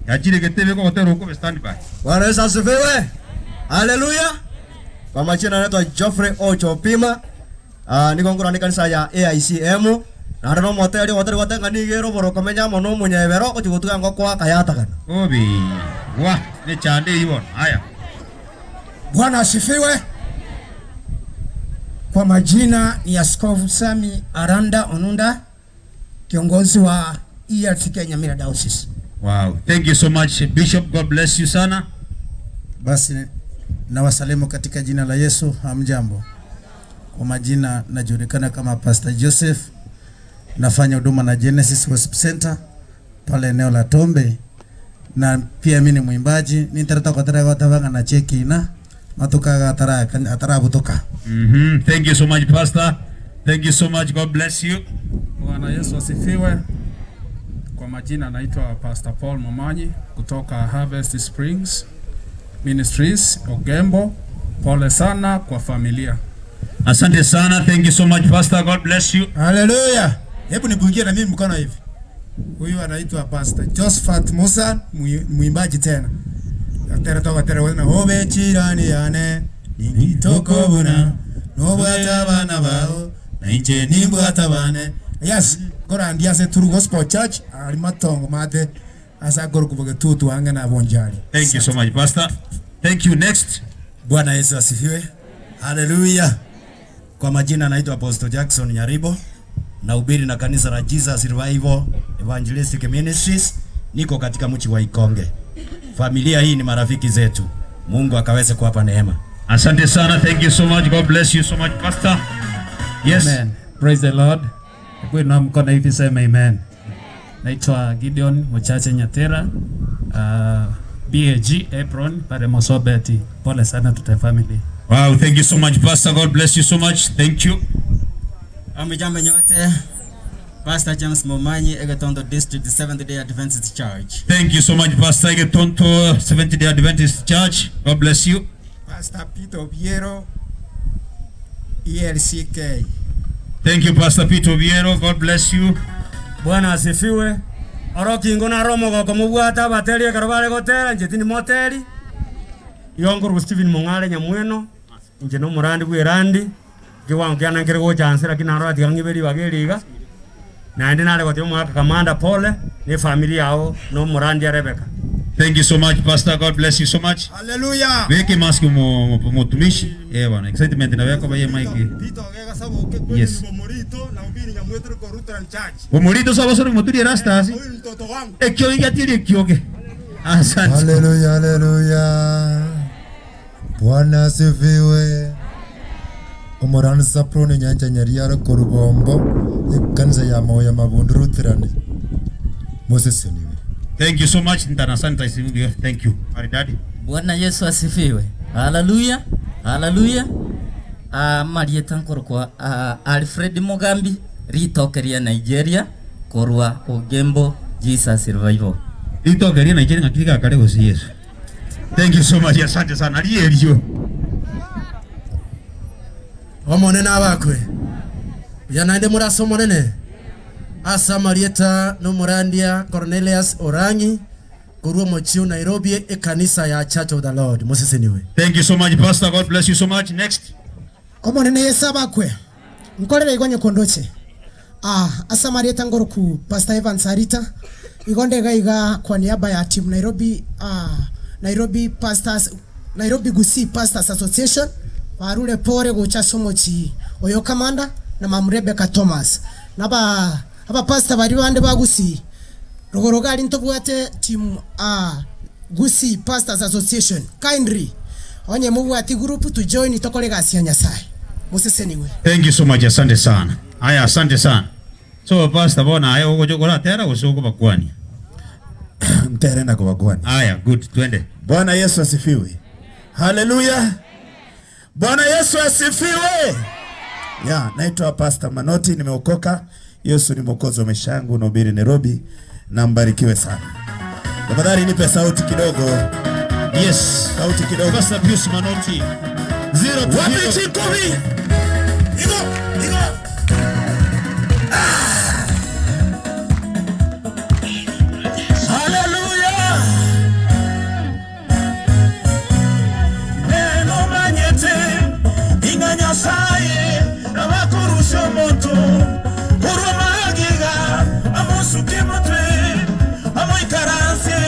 Speaker 4: Yachire getebe ko hotero ko stand by.
Speaker 10: Bwana Yesu asifiwe. Haleluya. Kwa majina naitwa Geoffrey Ocho Pima. Niko ngura ni kanisa ya AICM. Na ndo moteri woteri watenga nigero boro komenya mono munyebero kuchigutuga ngo kwa kayatakana.
Speaker 4: Obi. Wa, ni chande hiyo. Haya.
Speaker 11: Bwana asifiwe. Kwa majina ni Askofu Sami Aranda Onunda, kiongozi wa ELCK Nyamira Diocese.
Speaker 4: Wow, thank you so much Bishop. God bless you sana.
Speaker 12: Basi nawasalimu katika jina la Yesu. Hamjambo. Kwa majina najulikana kama Pastor Joseph, nafanya huduma na Genesis Worship Center pale eneo la Tombe, na pia mimi ni mwimbaji nintarata kwatara gwatabanga na cheki na matukaga atara atarabutuka.
Speaker 4: Thank you so much Pastor. Thank you so much. God bless you.
Speaker 13: Bwana Yesu asifiwe. Kwa majina naitwa Pastor Paul Momanyi kutoka Harvest Springs Ministries Ogembo. Pole sana kwa familia.
Speaker 4: Asante sana. Thank you so much Pastor. God bless you.
Speaker 14: Haleluya. Hebu nipungie na mimi mkono hivi. Huyu anaitwa Pastor Josephat Musa, mwimbaji tena. Daktari toka tera wana hobe chirani yane ningitoko buna nobwata bana bao na inche nimbwata bane. Yes, kora ndiase True Gospel Church ali matongo mate asa goro kuboge tutu ange na bonjali.
Speaker 4: Thank you so much Pastor. Thank you. Next.
Speaker 15: Bwana Yesu asifiwe. Haleluya. Kwa majina naitwa Apostle Jackson Nyaribo, nahubiri na kanisa la Jesus Revival Evangelistic Ministries, niko katika mji wa Ikonge. Familia hii ni marafiki zetu. Mungu akaweze kuwapa neema.
Speaker 4: Asante sana. Thank you so much. God bless you so much Pastor. Yes.
Speaker 16: Amen. Praise the Lord. Hebu inua mkono hivi sema amen. Naitwa Gideon Muchache Nyatera, BAG Apron pale Mosobeti. Pole sana to the family.
Speaker 4: Wow, thank you so much Pastor. God bless you so much. Thank you.
Speaker 17: Amujambo nyote. Pastor James Momanyi, Egetondo District, Seventh Day Adventist Church.
Speaker 4: Thank you so much Pastor Egetonto Seventh Day Adventist Church. God bless you.
Speaker 14: Pastor Peter Obiero, ELCK.
Speaker 4: Thank you Pastor Peter Obiero. God bless you.
Speaker 9: Bwana asifiwe. Orokingo na romo goko mubwata abateri ekero bare gotera inche tindi moteri. Igo Stephen Mong'are Nyamweno, inche no omorandi bwa erandi, kiwango kiane nkere gocha nse lakini naro atiga ng'ibe ribaga eri iga. Naende nare gotebi omogaka Kamanda pole, ne efamiri yago na omorandi a Rebecca.
Speaker 4: Thank you so much Pastor. God bless you so much.
Speaker 14: Hallelujah.
Speaker 4: Weke mask mu mutumishi. Eh bwana, excitement na weko baye mic. Yes. Bomorito saba soro muturi rastas. Ekyo igatiri ekyoge. Asante.
Speaker 18: Haleluya, haleluya. Bwana asifiwe. Omorani Saproni Nyanja Nyariara Korubombo ekanisa ya Maoya Mabundu Lutheran. Moses niwe.
Speaker 4: Thank you so much. Ntana sanitize you. Thank you. Maridadi.
Speaker 17: Bwana Yesu asifiwe. Haleluya. Haleluya. Marieta nkorokwa Alfred Mugambi ritokeria Nigeria korwa Ogembo Jesus Revival.
Speaker 4: Ritokeria Nigeria ngakika kare gosi Yesu. Thank you so much. Asante sana. Rierio.
Speaker 19: Omonene abakwe ya naende murase omonene ase amarieta nomorandia Cornelius Orangi korwa omochio Nairobi ekanisa ya Church of the Lord moseseniwe.
Speaker 4: Thank you so much Pastor. God bless you so much. Next.
Speaker 11: Omonene Yesu abakwe nkorera igonye kondoche ase amarieta ngoroku Pastor Evans Arita igonde gaiga kwa niaba ya team Nairobi, Nairobi Pastors, Nairobi Gusii Pastors Association barure pore gocha somochi oyo kamanda na mam Rebecca Thomas naba aba pastor bari bande bagusi rogoro gari ntobwate team Gusii Pastors Association kindly onye mubwati group to join tokore gasi ya Nyasaye museseniwe.
Speaker 4: Thank you so much. Asante sana. Haya, asante sana. So pastor bona haya uko jokora tera usuko bakwani.
Speaker 20: Mtere na kubakwani.
Speaker 4: Haya, good. Twende.
Speaker 20: Bwana Yesu asifiwe. Haleluya. Bwana Yesu asifiwe. Ya, naitwa Pastor Manoti, nimeokoka. Yesu ni mwokozi wa maisha yangu, nahubiri Nairobi na mbarikiwe sana. Tafadhali nipe sauti kidogo.
Speaker 4: Yes.
Speaker 20: Sauti kidogo.
Speaker 4: Pastor Pius Manoti. Zero to
Speaker 20: Wapi
Speaker 4: hero.
Speaker 20: chikumi? Igo, igo.
Speaker 21: Haleluya. Neno manyete inga Nyasaye abakurusha omuntu kurwa amusuke mutwe amuikaranse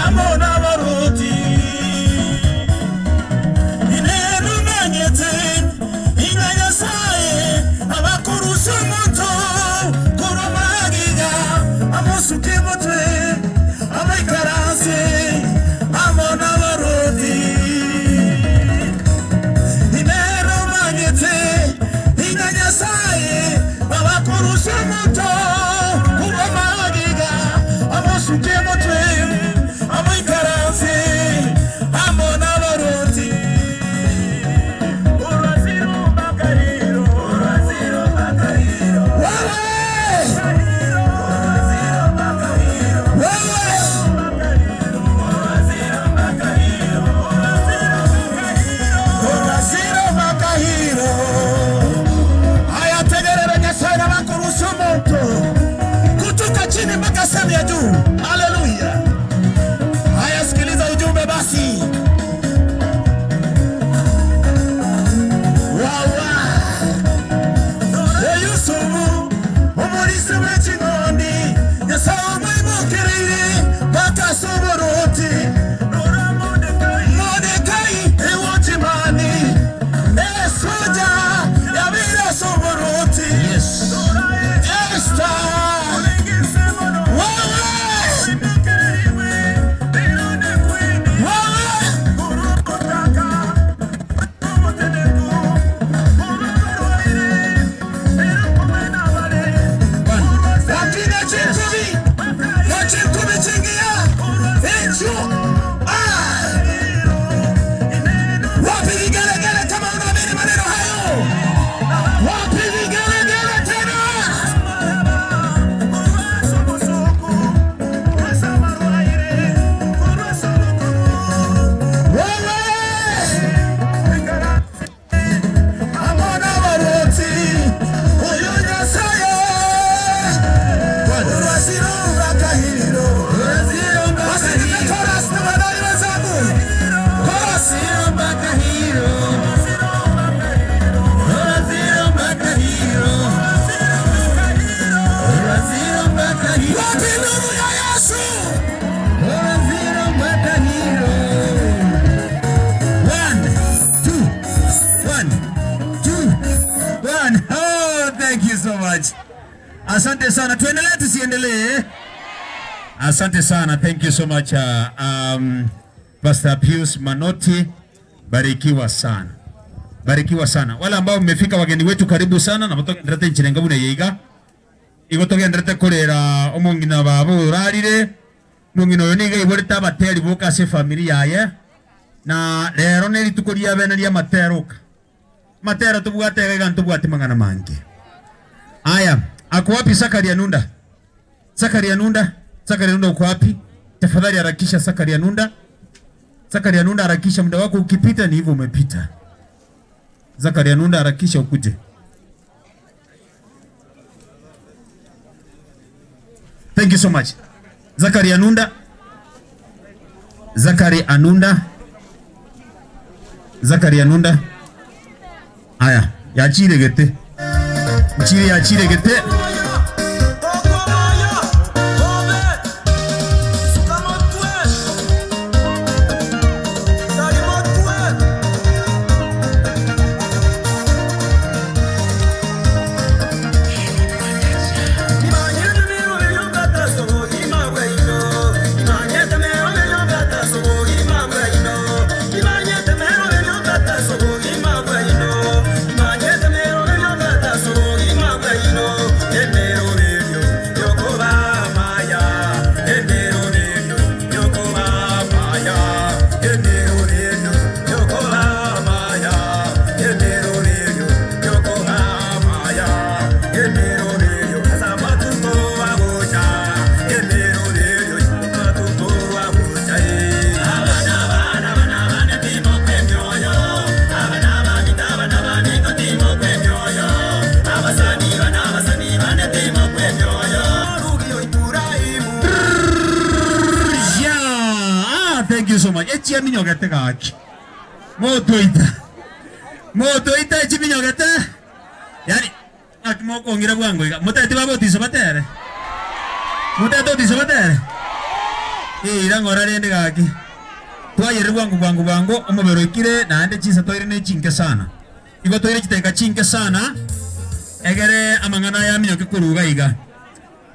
Speaker 21: amona baruti. Neno manyete
Speaker 4: Asante sana, tuendelee tusiendelee? Asante sana, thank you so much Pastor Pius Manoti, barikiwa sana, barikiwa sana. Wale ambao mmefika wageni wetu, karibu sana na mutogenderete nchirenga buna yeiga igo togenderete kurera omong'ina babo orarire mong'ina oyo niga iborete abateri boka ase efamiri yaye na rero ne rituko ria bene ria materoka matero tubwate iga ntubwate mang'ana mange. Aya, ako wapi Zakaria Nunda? Zakaria Nunda, Zakaria Nunda uko wapi? Tafadhali harakisha Zakaria Nunda. Zakaria Nunda harakisha, muda wako ukipita ni hivyo umepita. Zakaria Nunda harakisha ukuje. Thank you so much. Zakaria Nunda. Zakari Anunda. Zakaria Nunda. Aya, yachire gete. Nchire yachire gete. Thank you so much. Echi aminyogete gaki. Motoita. Motoita echi minyogete. Yani akimokongira bwango iga. Mutete babotiso batere. Mutete otiso batere. Eh ira ngora rende gaki. Twayere bwango bwango bwango omobero ikire naende chisa toire ne chinke sana. Igo toire chiteka chinke sana. Egere amang'ana ya minyoke kuruga iga.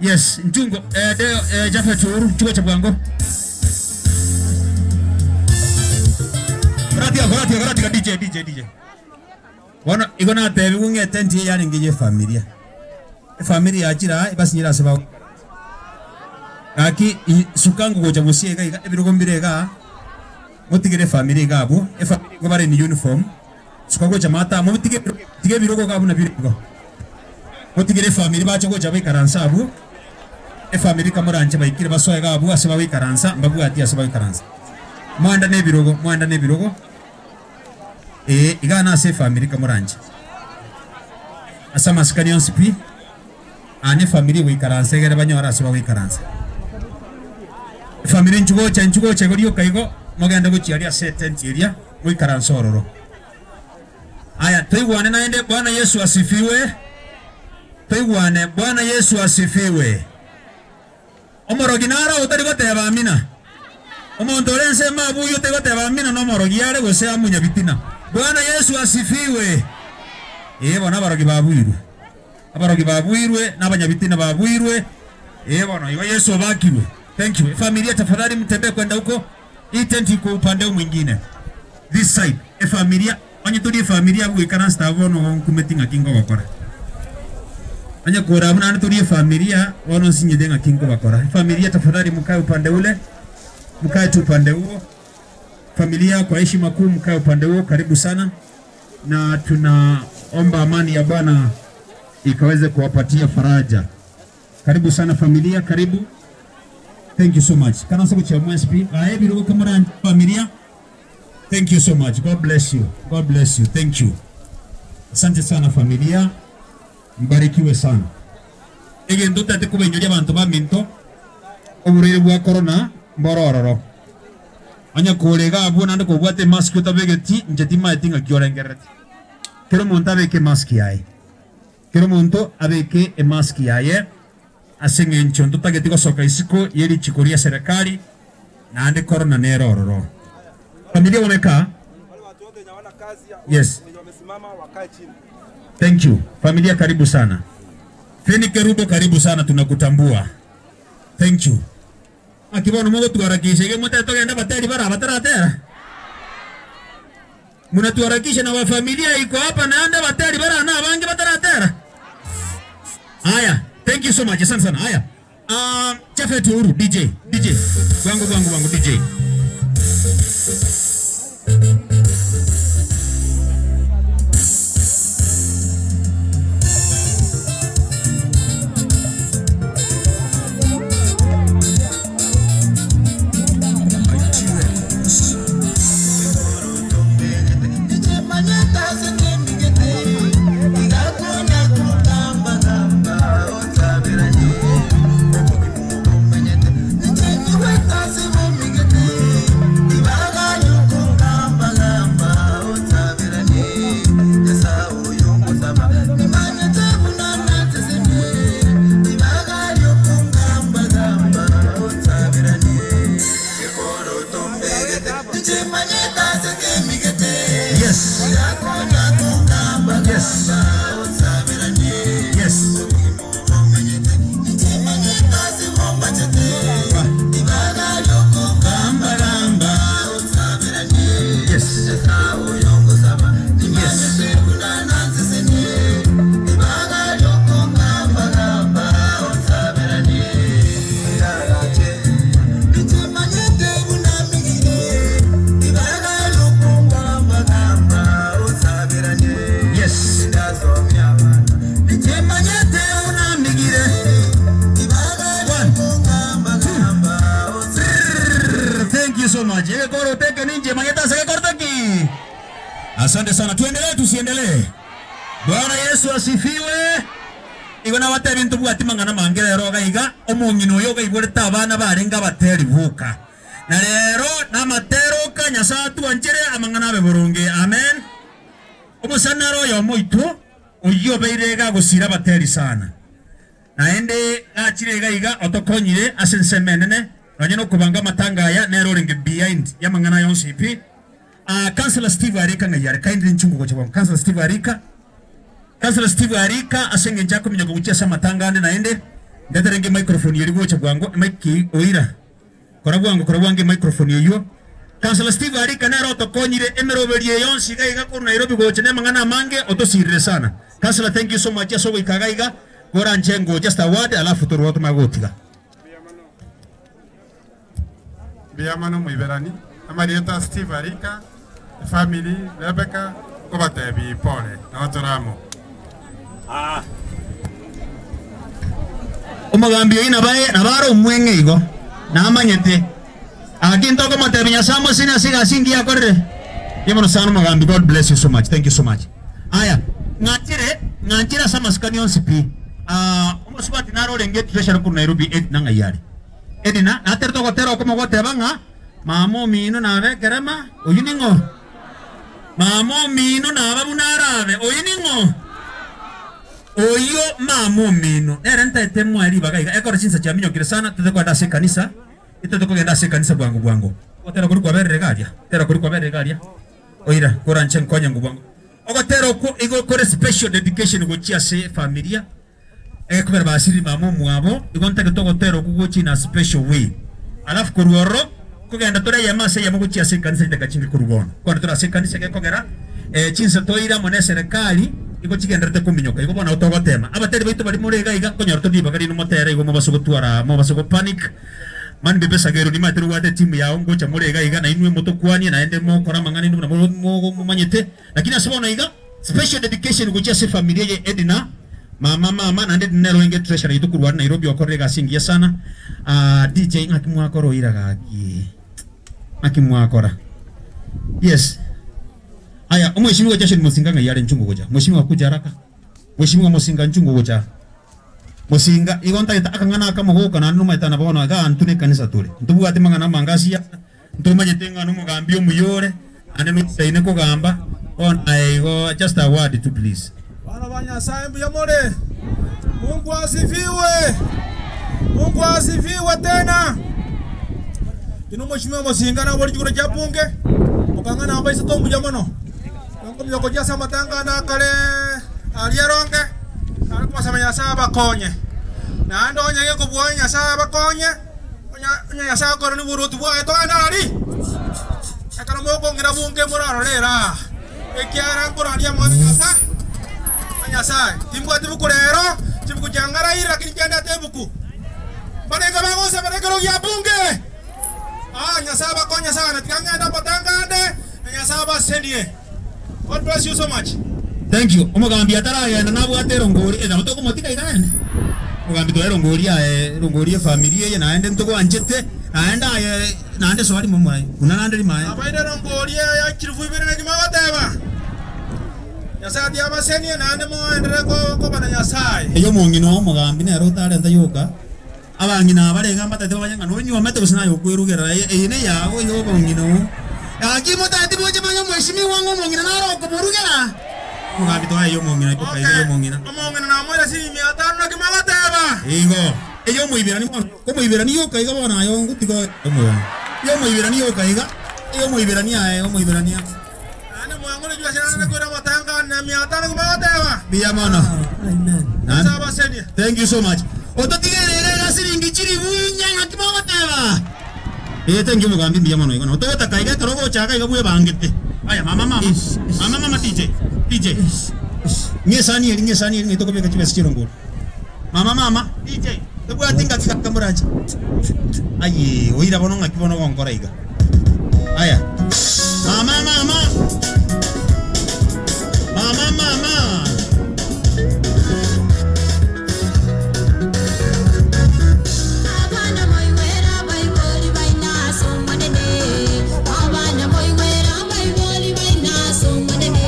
Speaker 4: Yes, nchungo de Jafet Uru chugo cha bwango. Ratia, DJ. Wana iko na tebi kunge tenti ya ningi familia. Familia ajira ibasi nyira seba. Aki sukangu goja musie ga iga ebirugo mbirega. Mutigere familia gabu, e familia go bare ni uniform. Sukangu goja mata mutige tige birugo gabu na birugo. Mutigere familia bacho goja bikaransa abu. E familia kamuranje baikire basoe gabu aseba bikaransa mbabu ati aseba bikaransa. Mwanda ne birugo. Igana ase family kamuranje. Asa maskani onsi pi. Ane family wikaransa egere banyora ase bawikaransa. Family nchugo goriyo kaigo mogenda gochiari ase tent area wikaransa ororo. Aya toigwane naende Bwana Yesu asifiwe. Toigwane Bwana Yesu asifiwe. Omorogi nara otari goteba amina. Omonto orense mabuyo tegoteba amina no morogi are gose amunya bitina. Bwana Yesu asifiwe. Bona abarogi babuirwe. Abarogi babuirwe n'abanyabitina babuirwe. Bona iwa Yesu obakirwe. Thank you. Familia tafadhali mtembee kwenda huko. Hii tent iko upande mwingine. This side. Familia, onye tuli familia gwikara stavo no nkumetinga kingo bakora. Onye kora muna tuli familia wono sinyedenga kingo bakora. Familia tafadhali mkae upande ule. Mkae tu upande huo. Familia kwa heshima kuu mkae upande huo, karibu sana. Na tunaomba amani ya Bwana ikaweze kuwapatia faraja. Karibu sana familia, karibu. Thank you so much. Kana soko cha MSP, ae birugo kamera familia. Thank you so much. God bless you. God bless you. Thank you. Asante sana familia. Mbarikiwe sana. Ege ndotate kubenyoria abantu ba minto. Oburere bwa corona mborororo. Anya kurega abu nande kobwate mask utabegeti nje timaeti ngakiorengereti. Kero muntu abeke mask yaye. Kero muntu abeke e mask yaye. Aseng'encho ntotageti gosoka isiko yeri chikoria serikali nande corona nerororo. Familia wamekaa? Yes. Thank you. Familia karibu sana. Feni Kerubo karibu sana tunakutambua. Thank you. Naki bono mogotwarakisha iga motebe togende abateri bare abataratera? Munatwarakisha na wafamilia iko hapa naende abateri bare aa abange bataratera? Haya, thank you so much. Asante sana. Haya. Jafet Uhuru DJ, DJ. Bwangu bwangu bwangu DJ. Yes. Yes. Yes. Yes. Yes. Yes. One, two, three. Thank you so much. Egekoro teke ninje manyeta segekorteki. Asante sana. Tuendelee tusiendelee? Bwana Yesu asifiwe. Igo nabatebia ntobwati mang'ana mange rero iga iga omong'ina oyo ogaigorete abana barenge abateri boka na rero namateroka Nyasaye atwanchere amang'ana abe boronge amen. Omosani aro oyomo oito oyio obeire iga agosira abateri sana naende gachire iga iga otokonyire ase ensemo enene nonye na okobanga amatanga aya nere orenge behind ya amang'ana yonsi pi. Councillor Steve Arika ng'ai are kindly nchungu gocha bwango. Councillor Steve Arika, Councillor Steve Arika ase eng'encho akominyoka gochia ase amatanga ande naende ndeterenge microphone eri gocha bwango mic oira kora bwango kora bwango microphone eywo. Councillor Steve Arika nere otokonyire emeroberi eye yonsi iga iga korwa Nairobi gocha na amang'ana amange otosirire sana. Councillor thank you so much ase ogoika iga iga goranche ngo just a word alafu torwa tomanye gotiga.
Speaker 1: Mbuya mono moiberani, amarieta Steve Arika, efamiri, Rebecca, nkobatebi pole, nabo tore amo.
Speaker 4: Omogambi oyio nabae nabo are omweng'e igo, namanyete. Gaki ntokomotebia Nyasae amosesenie ase egasi engiya akorire. Mbuya mono sana omogambi, God bless you so much, thank you so much. Aya, ng'anchire, ng'anchire ase amasikani onsi pi. Omosubati nare orenge treasurer korwa Nairobi, Edna ng'ai are? Edna, naterete ogotera okomo goteba ng'a mama omino nabe ekerema, oyio ning'o? Mama omino naba buna arabe, oyio ning'o? Oyio mama omino. Nere ntaete moe ribaga iga, ekero chinsa chiaminyokire sana, tote kogenda ase ekanisa, itote kogenda ase ekanisa bwango bwango. Ogotera koria kwaberire iga aria, tera koria kwaberire iga aria, oira, koranche nkonye ngwo bwango. Ogotera okwo igo kore special dedication gochia ase efamilia, Egekobera basiriri mama omwabo, igo ntagete ogotera okwo gochia in a special way. Alafu korwa ororo, kogenda tore eyemo ase eyemo gochia ase ekanisa chidakika chinke korwa bono. Kogenda tore ase ekanisa egekogera chinsa toire amo na eserekari igo chigendererete kominyoka. Igo bono nabo togotema. Abateri baito baria more iga iga, nkonyora tore ribaga riino motere igo mobase gotwara mobase go panic. Mani mbe Sagero nimanyete nobwate etimu yao ngocha more iga iga nainwe motokwanie naende mokore amang'ana inwe buna momanyete. Lakini ase bono iga, special dedication gochia ase efamiri eye Edna, Mama mama naende nere oenge treasurer yaito korwa aria Nairobi okorire egasi engiya sana. Aah DJ ng'aki mwakora oira gaki ng'aki mwakora yes aya omweshimiwa Joshua Musinga ng'ai are nchungu gocha mweshimiwa kuja haraka mweshimiwa Musinga nchungu gocha Musinga igo ntagete akang'ana akamo goka naende nomaete na bono igaa intwe ne ekanisa tore ntobwati mang'ana amange ase siasa ntomanyete ng'a nomogambi omuya ore naende noisaine kogamba bono aye igo just a word tu please.
Speaker 22: Bana ba Nyasaye mbuya more? Mungu asifiwe! Mungu asifiwe tena! Inwe Mheshimiwa Musinga nabori chigoro chia bunge, okang'ana abaise to mbuya mono. Nkominyoka gochia ase amatanga ande akare aria eronge. Nare kobasaba Nyasae abakonye, naende onye gekobua Nyasae abakonye, onye onye Nyasae akorania oboruoti bwaye togende aria. Ekero mokong'ira bunge morarore eraha, ekiagera nkoraria amang'ana a Nyasae, a Nyasae. Timbwati buku rero, chibuku chiang'araire lakini nchiandete ebuku. Mbarenge bagosabera ekero gia bunge. Ah, Nyasae abakonye sana, tiga ng'ende amatanga ande, na Nyasae abasenie. God bless you so much.
Speaker 4: Thank you. Omogambi ataragenda nabwate erongori, eh, nabo tokomotiga iga aende. Omogambi toe erongori aye, erongori efamiri eye naende ntogwanchete, naende aye, naende soa rimo mwaye, buna naende rimo aye.
Speaker 22: Abaire erongori eye ya chilifu ibere naki mogoteba. Nyasae ati abasenie naende moenderere koba na Nyasae.
Speaker 4: Eyio omong'ina oo omogambi nere otarenta yoka. Abang'ina aba rega mbatete bamanye ng'a nonyuomete gose naye okwerugerera, eye neyao ey'obong'ina oo. Gaki motati moche manye omweshimiwa ng'a omong'ina naro okomorugera. Omogambi toa eye omong'ina iboka iga ey'omong'ina.
Speaker 22: Omong'ina namoire siringi mia tano naki mogoteba.
Speaker 4: Igo, ey'omoiberani bono, omoiberani yoka iga bono aye ongotiga omogambi. Ey'omoiberani yoka iga, ey'omoiberani aye omoiberani aa.
Speaker 22: Naende mwang'ore chibesa naende koira amatanga na mia tano naki mogoteba.
Speaker 4: Mbuya mono.
Speaker 22: Nyasae abasenie.
Speaker 4: Thank you so much. Ototigere iga iga siringi chilifu inye ng'aki mogoteba. Ee thank you omogambi mbuya mono igo nabo togotaka iga ekero ogochaka iga bwebangete. Aya mama mama mama mama DJ DJ ng'a esani eri ng'a esani eri ng'ai tokobeka chibesa chirongori. Mama mama DJ tobwati ngaki gaka morache. Ayee oira bono ng'aki bono ogonkora iga. Aya mama mama mama mama.
Speaker 5: Abana moigwere abaibori baino ase Omonene, Abana moigwere abaibori baino ase Omonene,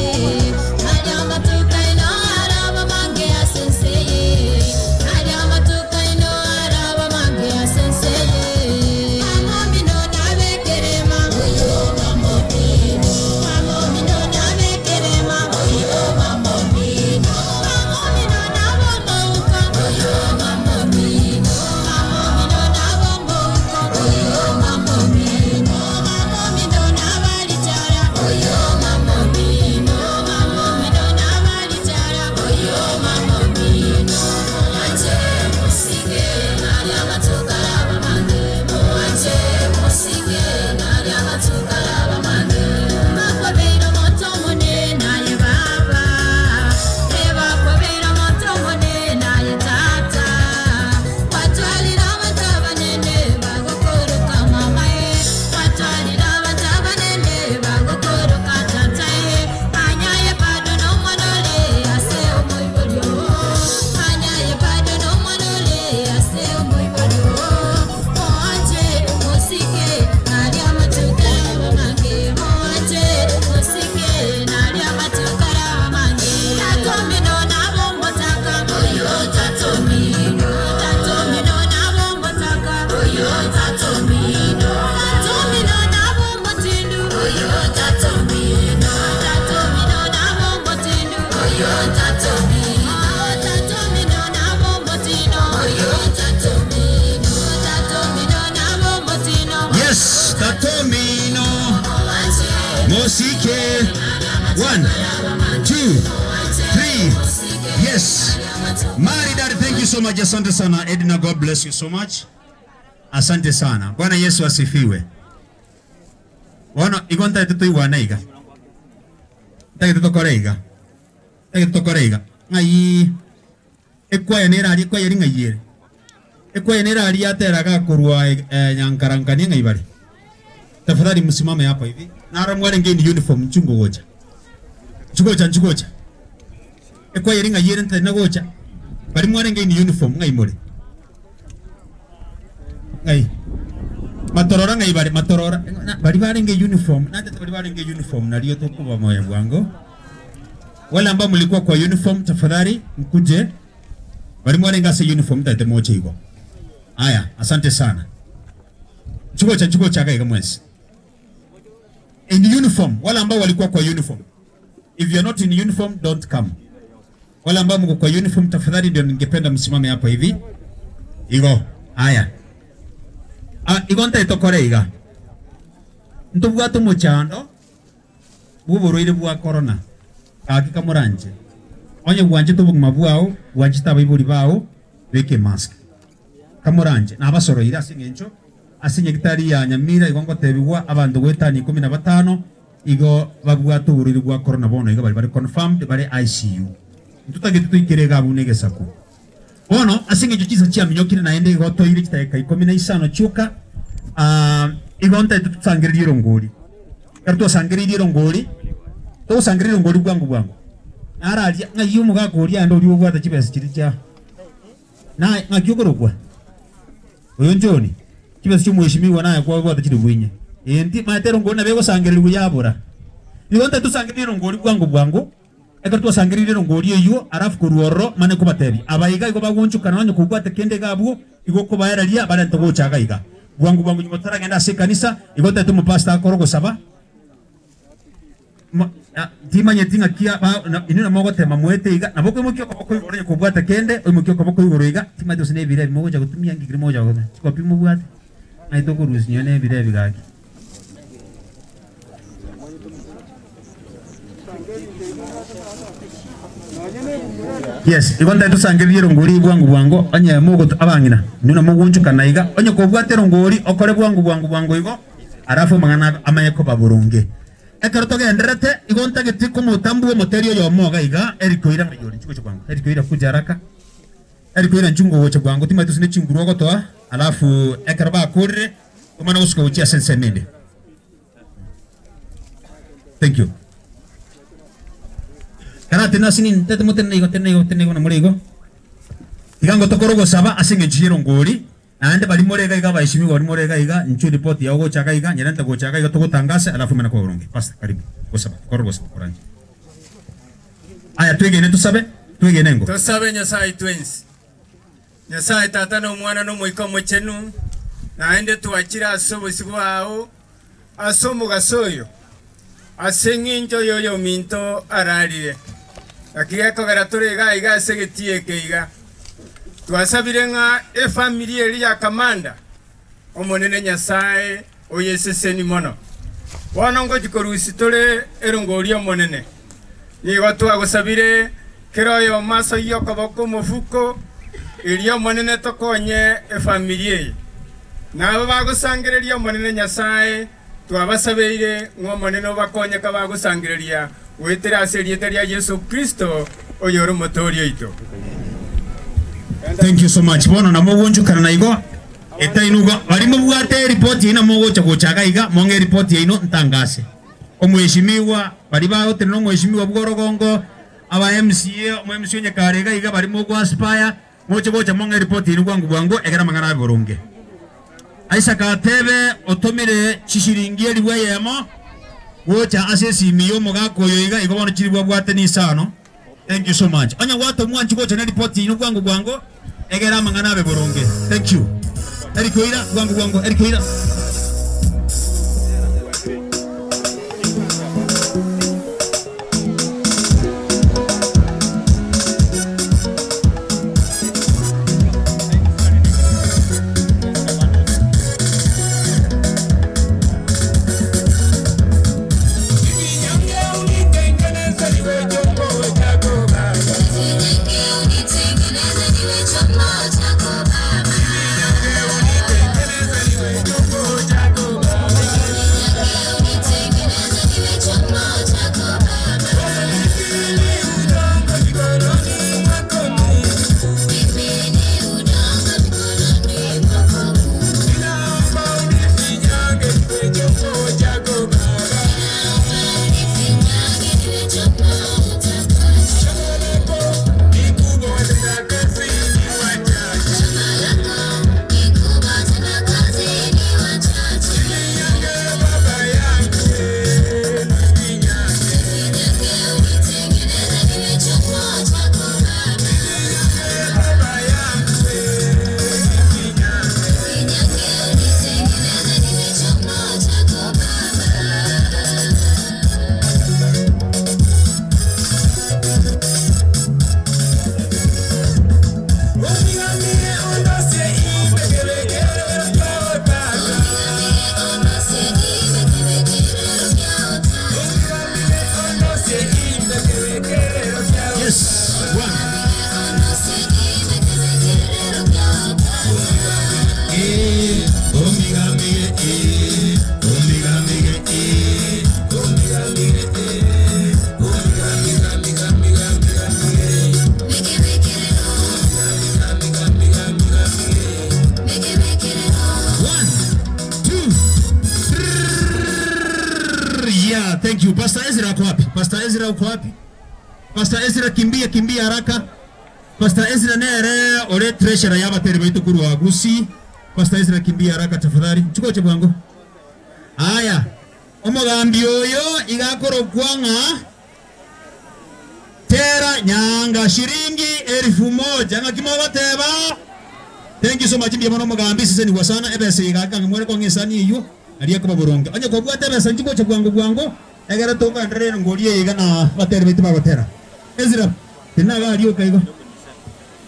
Speaker 5: Aria amatuko aino araba amange ase ense eye, Aria amatuko aino araba amange ase ense eye. Mama omino nabekerema, oyo mama omino, mama omino nabekerema, oyo mama omino, mama omino nabomouko, oyo mama omino, mama omino nabomouko, oyo mama omino, mama omino nabalichara, oyo mama omino, mama omino nabalichara, oyo mama omino. Mwanje musike nali amatuka abamange, mwanje musike nali amatuka abamange. Bakwabera moto mune naye baba, ebakwabera moto mune naye tata. Watwalira abantu abanene bagokoroka mama ye, watwalira abantu abanene bagokoroka tata ye. Anyaye bado n'omwanole ase omoibolyo, anyaye bado n'omwanole ase omoibolyo. Mwanje musike nali amatuka abamange, mwanje musike nali amatuka abamange. Tatomino nabomotaka, oyo tatomino, tatomino nabomotaka, oyo tatomino, tatomino nabomotindu, oyo tatomino, tatomino nabomotindu, oyo tatomino, tatomino nabomotino, oyo tatomino, tatomino nabomotino.
Speaker 4: Yes, Tatomino. Mosike. One, two, three. Yes. Maridadi, thank you so much. Asante sana Edna, God bless you so much. Asante sana. Bwana Yesu asifiwe. Bono igo ntaete toigwane iga. Ntaete tokore iga. Ntaete tokore iga. Ng'ai ekwaya neraria ekwaya eri ng'ai ere. Ekwaya neraria ateraga korwa eh, nyankarankania ng'ai bare. Tafadhali msimame hapa hivi. Naro mwarenge in uniform nchungo gocha. Nchugocha nchugocha. Ekwaya eri ng'ai ere ntari nagocha. Bari mwarenge in uniform ng'ai more. Ng'ai. Matorora ng'ai bare matorora. Na- Bari barenge uniform. Natete bari barenge uniform nario tokuba moyo bwango. Wale ambao mlikuwa kwa uniform tafadhali mkuje. Bari mwarenge ase uniform tate moche igo. Aya, asante sana. Chugocha chugocha kaiga mwezi. In uniform, wale ambao walikuwa kwa uniform. If you're not in uniform, don't come. Wale ambao mko kwa uniform tafadhali ndio ningependa msimame hapa hivi. Igo. Aya. Ah, igo ntaitokore iga. Ntobwate omochando bw'oborwaire bwa corona. Gaki kamoranje. Onye gwanchete obogima bwao, gwanchete abaibori bao, beka emask. Kamoranje, nabasoroire ase eng'encho ase nyagetari ya Nyamira igo ngotebigwa abanto goetania ikomi na batano igo babwate oborwaire bwa corona bono iga baria bare confirmed bare ICU. Ntotagete toikere iga abwo negesaku. Bono ase eng'encho chinsa chiaminyokire naende igo toire chidakika ikomi na isano chioka, igo ntagete tosangererie erongori. Ekero twasangereirie erongori, togosangereria erongori bwango bwango, nararia ng'ai omogaka oria aende oria obwate chibesa chiria chia naye ng'aki okorokwa? Oyo John, chibesa chia omweshimiwa naye kwabwate chilifu inye. Ee nti maete erongori nabo egosangererigwa yabora. Nigo ntagete tosangererie erongori bwango bwango. Ekero twasangereirie erongori eyio, alafu korwa ororo mane kobatebia, Aba iga igo bagoonchokana nonya kobwate kende iga abwo, igo okobaereria barente gocha iga iga. Bwango bwango nyuma totaragenda ase ekanisa, igo ntaete omopastor akore ogosaba, mo timanyeti ng'aki aba inwe namogotema moete iga, nabo okoimokia okoboko igoro onye kobwate kende, oimokie okoboko igoro iga, timanyeti gose nebirebi mogocha gotumia nki keri mogocha gotumia, chikopi mobwate? Ng'ai tokorusia nonye nebirebi gaki. Yes, igo ntaete tosangererie erongori bwango bwango onye mogoto abang'ina inwe namogoonchokana iga onye kobwate erongori okore bwango bwango bwango igo alafu amang'ana amanye koba boronge. Ekero togendererete igo ntagete komotambua omoteri oyomo iga iga Eric Oira ng'ai ore nchigocha bwango Eric Oira kuja haraka Eric Oira nchungo gocha bwango timanyeti gose ne chinguru ogotoa alafu ekero bakorire omana gosuka gochia ase ensemo ende. Thank you. Karatene ase nini tete motenene igo tenena igo tenena igo buna more igo. Tiga ngotokore ogosaba ase eng'encho y'erongori, naende baria more iga iga abaeshimiwa baria more iga iga, inchuo report yao gocha iga iga, nyerente gocha iga iga togotangase alafu omanye koba boronge. Pastor, karibu. Gosaba, tokore ogosaba koranche. Aya twegene tosabe, twegene engo.
Speaker 7: Tosabe Nyasaye twensi. Nyasae Tata na Omwana na Omoika Omochenu, naende twachire ase obosio bwao ase omogaso oyo, ase engencho y'oyominto ararire. Naki gekogera tore iga iga ase egetii eke iga, twasabire ng'a efamiri eria ya Kamanda, Omonene Nyasae oyeseseni mono. Bono ngochia korusia tore erongori Omonene. Nigo twagosabire kera oyomo asoyie okoboko omofuko, erio Omonene tokonye efamiri eye. Na aba bagosangereria Omonene Nyasae, twabasabeire ng'a Omonene obakonye kabagosangereria goetera ase erieta ria Yeso Kristo, oyore Omotooria oito.
Speaker 4: Thank you so much. Bono namogonchokana na igo etaino igo baria mobwate eripoti yaino mogocha gocha iga iga mong'e eripoti yaino ntangase. Omweshimiwa baria bagotenena omweshimiwa bwa orogongo aba MCA omo MCA onye kare iga iga baria mogo aspire moche gocha mong'e eripoti yaino bwango bwango egere amang'ana abe boronge. Isaka atebe otomire chishiringi elifu eyemo gocha ase esimi y'omogaka oyo iga igo bono chilifu abwate nisano. Thank you so much. Onye gwatomwa nchi gocha ne report yaino bwango bwango egere amang'ana abe boronge. Thank you. Eric Oira bwango bwango Eric Oira.
Speaker 3: Thank you. Pastor Ezra uko wapi? Pastor Ezra uko wapi? Pastor Ezra kimbia kimbia haraka. Pastor Ezra nere ore treasurer ya bateri baitu kuru wa Gusii. Pastor Ezra kimbia haraka tafadhali. Chukua cha bwangu. Haya. Omogambi oyo igakorokwa ng'a tera nyanga shiringi 1000 ng'a kimobateba. Thank you so much mbia mono omogambi sise ni wasana ebese igakanga mwere kwa ng'esani iyo aria kuba boronge. Onye kobwate ebese nchiko cha bwangu bwangu egere tokanderere ngorie iga na bateri baitu bagotera. Ezra tinaga ario kaigo.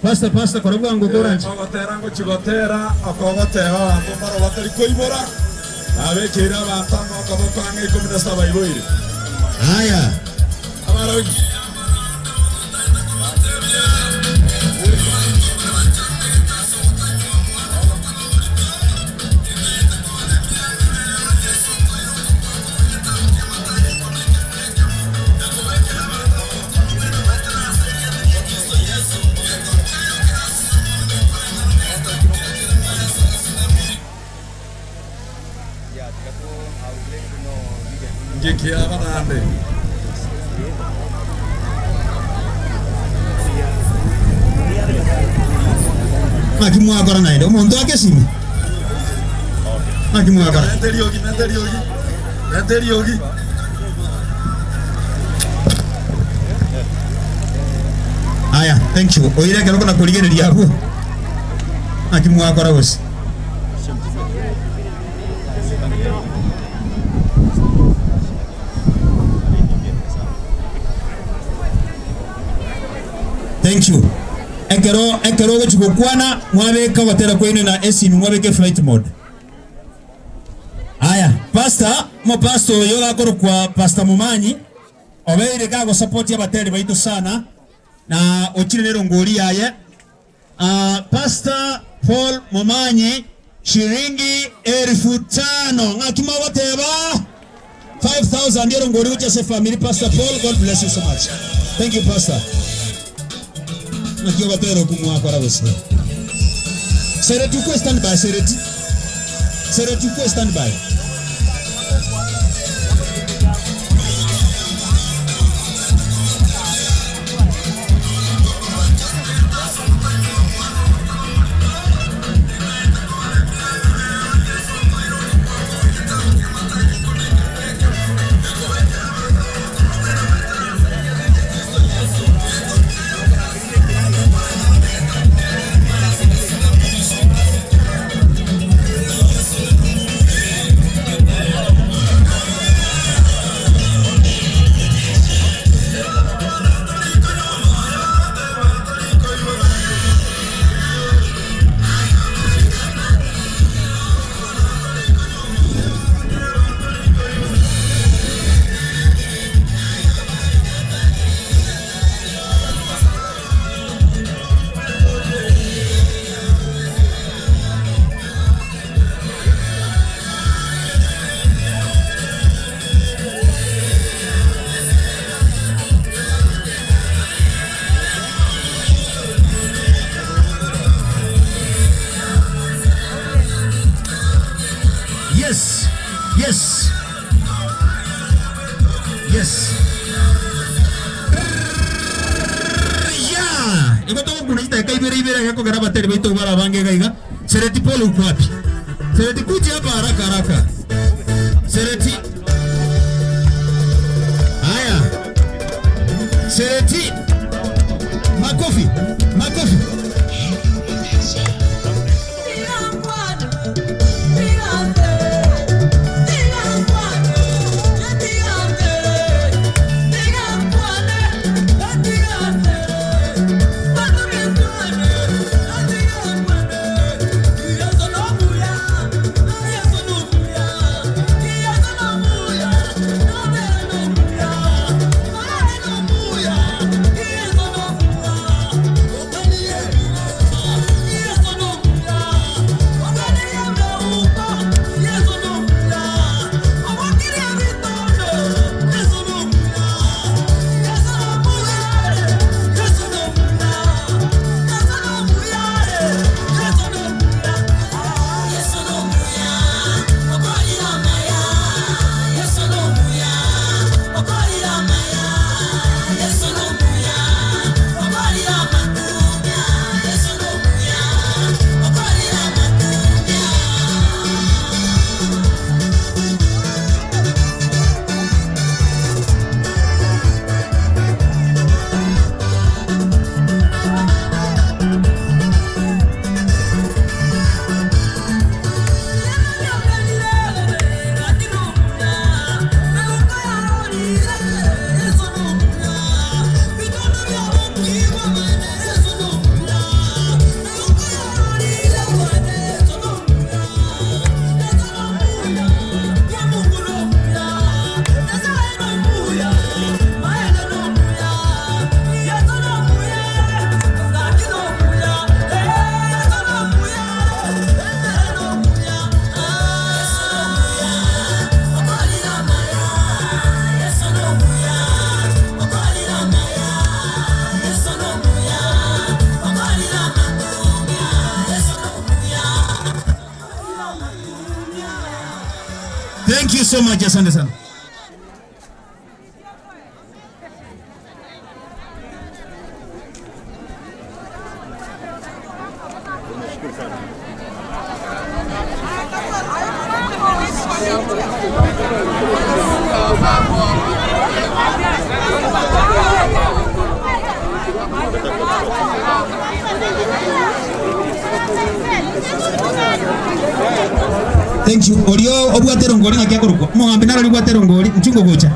Speaker 3: Pastor pastor kora bwangu koranje.
Speaker 6: Ogotera ngochigotera okogoteba abanto mbaro batari koibora nabekire abanto amokoboko ang'e 17 iboire.
Speaker 3: Haya.
Speaker 6: Abarogi. Ngikia abanande.
Speaker 3: Ng'aki mwakora naende omonto ake esimi. Ng'aki mwakora.
Speaker 6: Nente riogi, nente riogi. Nente riogi.
Speaker 3: Haya, thank you. Oire kero kona kurigereria abwo. Ng'aki mwakora gose. Thank you. Ekero ekero gochigokwana mwabeka gotera kwenu na esimi mwabeke flight mode. Haya, pastor, mo pastor oyo gakorokwa Pastor Mumanyi obeire gago support abateri baitu sana na ochire nero ngori yaye. Pastor Paul Mumanyi shiringi 5000 ng'aki mwagoteba 5000 yero ngori gochase family. Pastor Paul, God bless you so much. Thank you pastor. Nakio batero kumwakora gose. Sereti ukwe stand by Sereti. Sereti ukwe stand by. Yes. Yes. Yes. Yeah. Igo tokuna itaka ibere ibere gakogera bateri baitu bara bange gaiga. Sereti Paul uko wapi? Sereti kuja hapa haraka haraka. Sereti. Haya. Sereti. Makofi. Makofi.
Speaker 21: Yeah.
Speaker 3: Thank you so much, asante sana. Thank you. Orio obwate erongori ng'aki akorokwa? Omogambi naro oribwate erongori inchu ngogocha.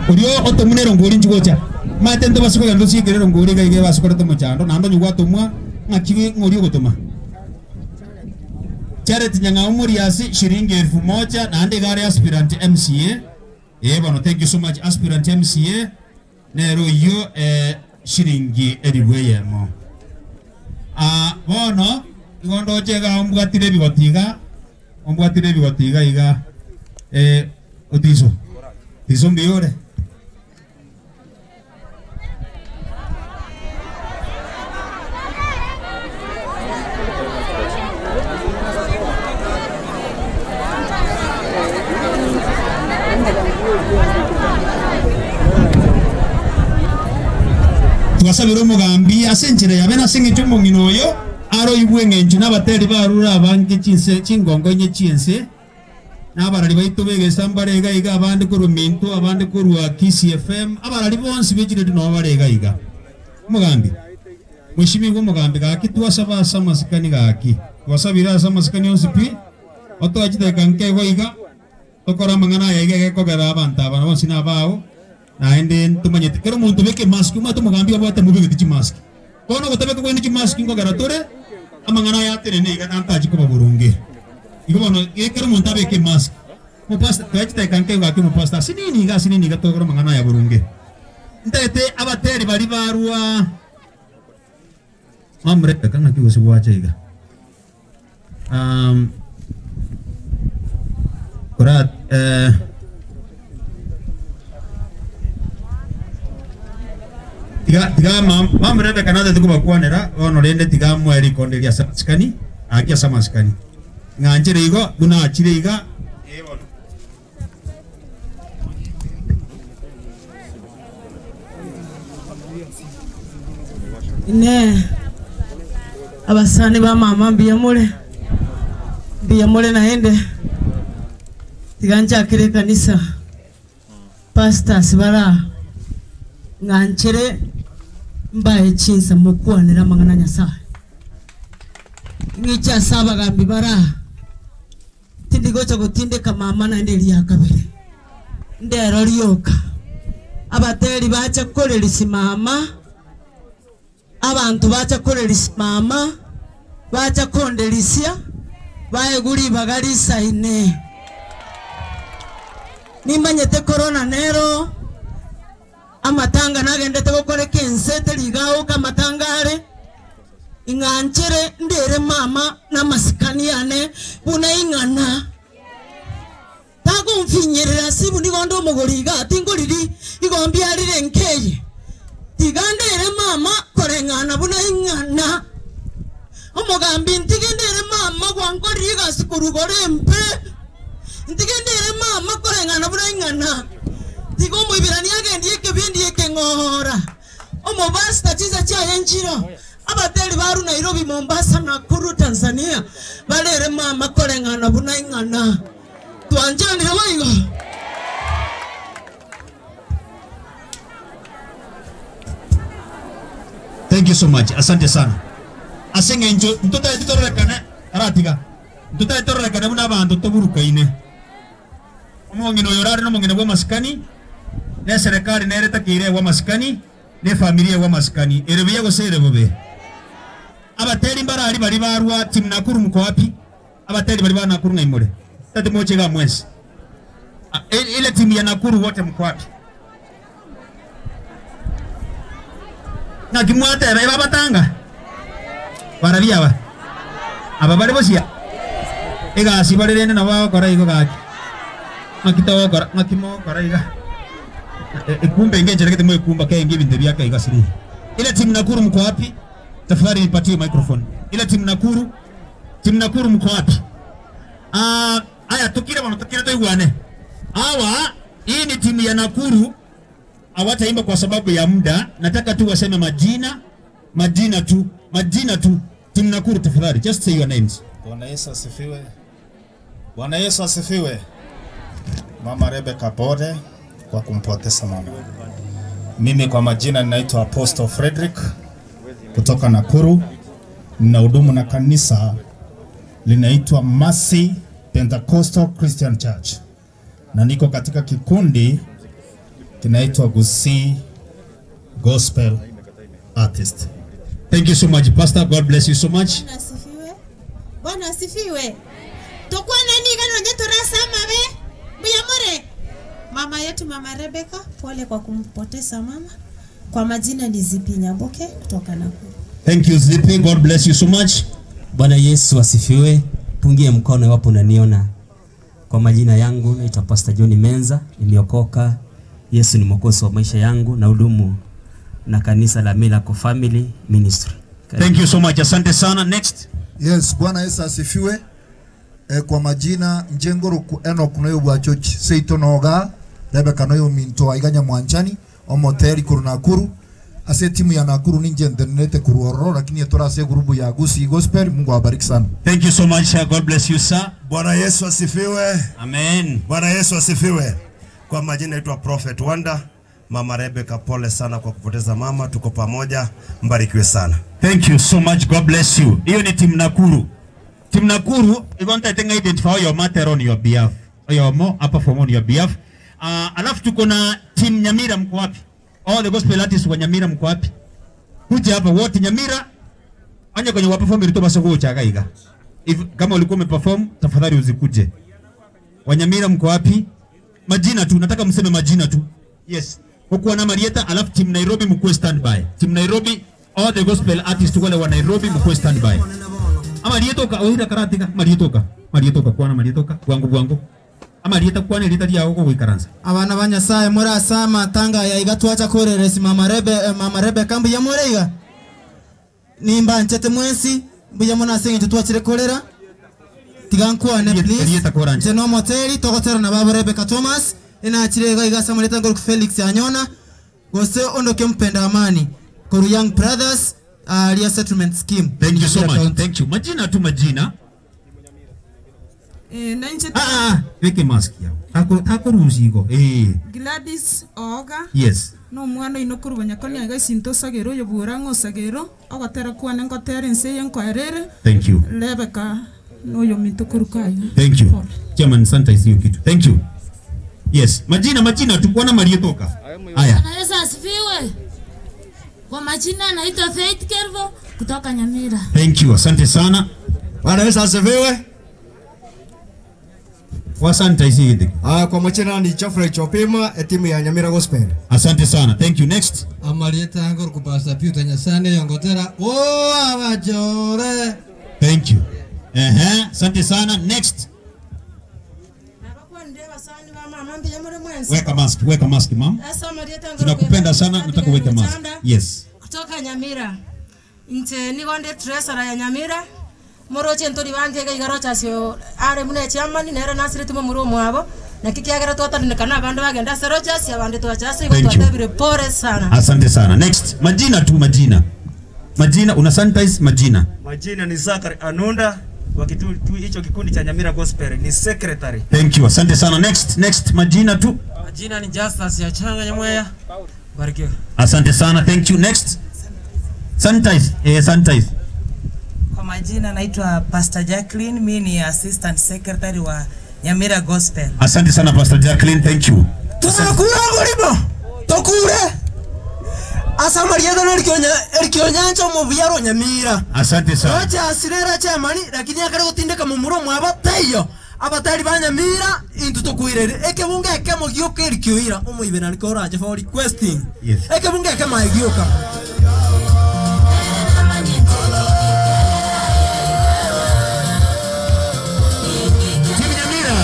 Speaker 3: Orio otomwa erongori inchu gocha. Omanyete ntobase kogenda tosiekere erongori iga iga ebase koreta omochando naende onye gwatomwa ng'aki ng'a oria ogotoma. Charity Nyang'au Moriasi shilingi elfu moja naende iga are aspirant MCA. Ee bono thank you so much aspirant MCA nere oyio eh, shilingi elifu eyemo. Ah, bono igo ndoche iga ombwatire ebigoti iga, ombwatire ebigoti iga iga eh, Otiso, Otiso mbuya ore? Twasabire omogambi ase enchera yabe na ase engencho omong'ina oyo aroigwe engencho na abateri barure abange chinse chingongo inye chi'ense, na abarari baito b'egeesa mbare iga iga, abande korwa Minto, abande korwa Kisii FM, abarari bonsi be chiredio nabo bare iga iga. Omogambi, Mweshimigwa omogambi, gaki twasaba ase amasikani gaki, twasabire ase amasikani onsi pi, otoe chidakika nke igo iga, tokore amang'ana aya iga egekogera abanto aba bonsi nabao, naende ntomanyete kera omonto obeke emask, omanyete omogambi obwate mobegete chimask. Bono ogotabeka kwaino chimask nkogera tore amang'ana aya atenene iga nantachi koba boronge. Igo bono kera omonto abeke emask. Omopastor, toe chidakika nke igo gaki omopastor, ase nini iga ase nini iga tokore amang'ana aya boronge. Ntagete abateri baria barwa Mamreka ng'aki gose gwacha iga. Um, kora eh, tiga tiga mam mamreka natete kobakwanera bono rende tiga moe rikonde ria ase amasikani aki ase amasikani ng'anchere igo buna achire iga eh bono.
Speaker 2: Inee! Abasani ba mama mbuya more? Mbuya more naende? Tiga nchakere ekanisa, pastors bare aa, ng'anchere mbae chinsa mokwanere amang'ana a Nyasae. Ng'iche ase abagambi bare aa. Tindi gocha gotindeka mama naende eria kabere, ndero rioka. Abateri bacha korerisia mama, abanto bacha korerisia mama, bacha konderisia, baegwe ribaga risaine. Nimanyete korona nero amatanga nagendete gokoreka ense teri iga oka amatanga are. Ing'anchere ndere mama namasikani ane buna ing'ana. Takomfinyerera ase buna igo nde omogori iga, tingoriri igo mbiarire nkeye. Tiga ndere mama koreng'ana buna ing'ana. Omogambi ntige ndere mama gwankorire egasi korwa igoro embe. Ntige ndere mama koreng'ana buna ing'ana. Tiga Omoibirania agendie ekebindi ekeng'ora. Omopastor chinsa chiaye nchiro, abateri barwe Nairobi, Mombasa, Nakuru, Tanzania, barere mama koreng'ana buna ing'ana. Twanchanire boigo?
Speaker 3: Thank you so much. Asante sana. Ase eng'encho ntotagete tororekane aratiga. Ntotagete tororekane buna abanto toburukaine. Omong'ina oyo orare nomong'ina bw'amasikani, na eserekari nere etakeire egwe amasikani, na efamiri egwe amasikani, ere buya gose ere bobe. Abateri mbarari baria barwa team Nakuru mko wapi? Abateri baria ba Nakuru ng'ai more? Tati moche igaa mwensi. Ah, ile timu ya Nakuru wote mko wapi? Ng'aki mwateba iba abatanga? Barabia aba? Aba bare bosia? Egasi bare rende nabo bagokora igo gaki. Ng'aki togokora, ng'aki mogokora iga? Ekumba enga enchera gete mwekumba kenge ebinto ebi ake iga siri. Ile timu Nakuru mko wapi? Tafadhali nipatie microphone. Ile timu Nakuru, timu Nakuru mko wapi? Ah, Aya tukire bono tukire toigwane. Hawa hii ni timu ya Nakuru hawataimba kwa sababu ya muda. Nataka tu waseme majina, majina tu, majina tu. Timu Nakuru tafadhali, just say your names.
Speaker 8: Bwana Yesu asifiwe. Bwana Yesu asifiwe. Mama Rebecca pole kwa kumpoteza mama. Mimi kwa majina ninaitwa Apostle Frederick kutoka Nakuru. Ninahudumu na kanisa linaitwa Mercy Pentecostal Christian Church, na niko katika kikundi kinaitwa Gusii Gospel Artist.
Speaker 3: Thank you so much Pastor, God bless you so much.
Speaker 10: Bwana asifiwe. Bwana asifiwe. Tukwa nani gano nyeto rasama be? Muyamore. Mama yetu Mama Rebecca, pole kwa kumpoteza mama. Kwa majina ni Zipi Nyaboke kutoka Nakuru.
Speaker 3: Thank you Zipi, God bless you so much.
Speaker 23: Bwana Yesu asifiwe. Pungie mkono iwapo unaniona. Kwa majina yangu naitwa Pastor John Menza, nimeokoka. Yesu ni mwokozi wa maisha yangu na hudumu na kanisa la Miracle Family Ministry.
Speaker 3: Thank you so much. Asante sana. Next.
Speaker 24: Yes, Bwana Yesu asifiwe. E, kwa majina njengoro ku Enoch noyo bwa church seito noga Rebecca noyo minto aiganya mwanchani omoteri kuru Nakuru ase timu ya Nakuru ninje ndenete kuruororo lakini etora ase gurubu ya Gusii Gospel. Mungu awabariki sana.
Speaker 3: Thank you so much. God bless you sir.
Speaker 25: Bwana Yesu asifiwe.
Speaker 3: Amen.
Speaker 25: Bwana Yesu asifiwe. Kwa majina naitwa Prophet Wanda. Mama Rebecca, pole sana kwa kupoteza mama, tuko pamoja, mbarikiwe sana.
Speaker 3: Thank you so much. God bless you. Hiyo ni timu Nakuru. Timu Nakuru, you want to think identify your matter on your behalf. Your mo hapa from on your behalf. Alafu tuko na timu Nyamira mko wapi? All the gospel artists wa Nyamira mko wapi? Kuja hapa wote Nyamira. Anya kwenye wa perform ilitoba soko cha gaiga. If kama ulikuwa umeperform tafadhali usikuje. Wa Nyamira mko wapi? Majina tu, nataka mseme majina tu. Yes. Hukuwa na Marieta, alafu team Nairobi mkuwe standby. Team Nairobi, all the gospel artists wale wa Nairobi mkuwe standby. Ama rietoka ohira karatika, marietoka. Marietoka kwana marietoka, bwangu bwangu. Ama rieta kwana rieta ria huko guikaransa.
Speaker 26: Abana ba Nyasaye murasama tanga ya igatwacha koreresi mama Rebe mama Rebecca mbuya mureiga nimba nchete mwensi mbuya munasenge tutwachire korera tiga nkwane please
Speaker 3: Rieta koranja.
Speaker 26: nje no moteri togotera na babo Rebecca Thomas inachire iga igasa muleta ngoro Felix Anyona gose ondoke mpenda amani koru Young Brothers Ria Settlement Scheme.
Speaker 3: Thank you so much. Thank you. Majina tu majina.
Speaker 27: Na nje
Speaker 3: Ah, weke mask yao. Ako ako rusigo. Eh.
Speaker 27: Gladys Oga.
Speaker 3: Yes.
Speaker 27: No mwana ino kurubanya koni aga sinto sagero yobura ngosagero ogotera kwane ngotera ense yenkwerere.
Speaker 3: Thank you.
Speaker 27: Rebecca noyo minto kurukayo.
Speaker 3: Thank you. Chairman sanitize hiyo kitu. Thank you. Yes, majina majina tu kwana marietoka. Haya.
Speaker 5: Bwana Yesu asifiwe. Kwa majina naitwa Faith Kervo kutoka Nyamira.
Speaker 3: Thank you. Asante sana.
Speaker 28: Bwana Yesu asifiwe.
Speaker 3: Wasante hizi.
Speaker 28: Ah, kwa majina ni Geoffrey Chopima, timu ya Nyamira Gospel.
Speaker 3: Asante sana. Thank you. Next.
Speaker 29: Amarieta ngor kupasa Peter Nyasane yongotera o abachore.
Speaker 3: Thank you. Ehe, asante sana. Next. Weka mask, weka mask ma'am. Tunakupenda sana, nataka uweke mask. Yes.
Speaker 30: Kutoka Nyamira nche nigo ndi treasurer ya Nyamira moroche ntori bange iga rochasio are mune chairman nere nasire tumo muro mwabo naki kiagera twatarinekana abandu bagenda ase Rogers abandi twachase igo
Speaker 3: Thank you.
Speaker 30: twatebire pore sana.
Speaker 3: Asante sana. Next. Majina tu majina. Majina una sanitize majina.
Speaker 9: Majina ni Zakari Anunda wa kitu hicho kikundi cha Nyamira Gospel, ni secretary.
Speaker 3: Thank you. Asante sana. Next, next majina tu.
Speaker 31: Majina ni Justus ya Changa Nyamweya. Barikiwa.
Speaker 3: Asante sana. Thank you. Next. Sanitize. Eh, sanitize.
Speaker 32: Kwa majina naitwa Pastor Jacqueline, mimi ni assistant secretary wa Nyamira Gospel.
Speaker 3: Asante sana Pastor Jacqueline. Thank you.
Speaker 2: Tunakura ngorimo tokure asa marietha erikionyancha omubuya Nyamira.
Speaker 3: Asante sana.
Speaker 2: Rocha sirera chairman lakini akare gutindika mumuro mwabo teiyo abatari ba Nyamira intu tukwirere ekebunga ekemo gioka erikioira omoibera niko orache for requesting.
Speaker 3: Yes.
Speaker 2: Ekebunga ekemo gioka.
Speaker 3: Team Nyamira.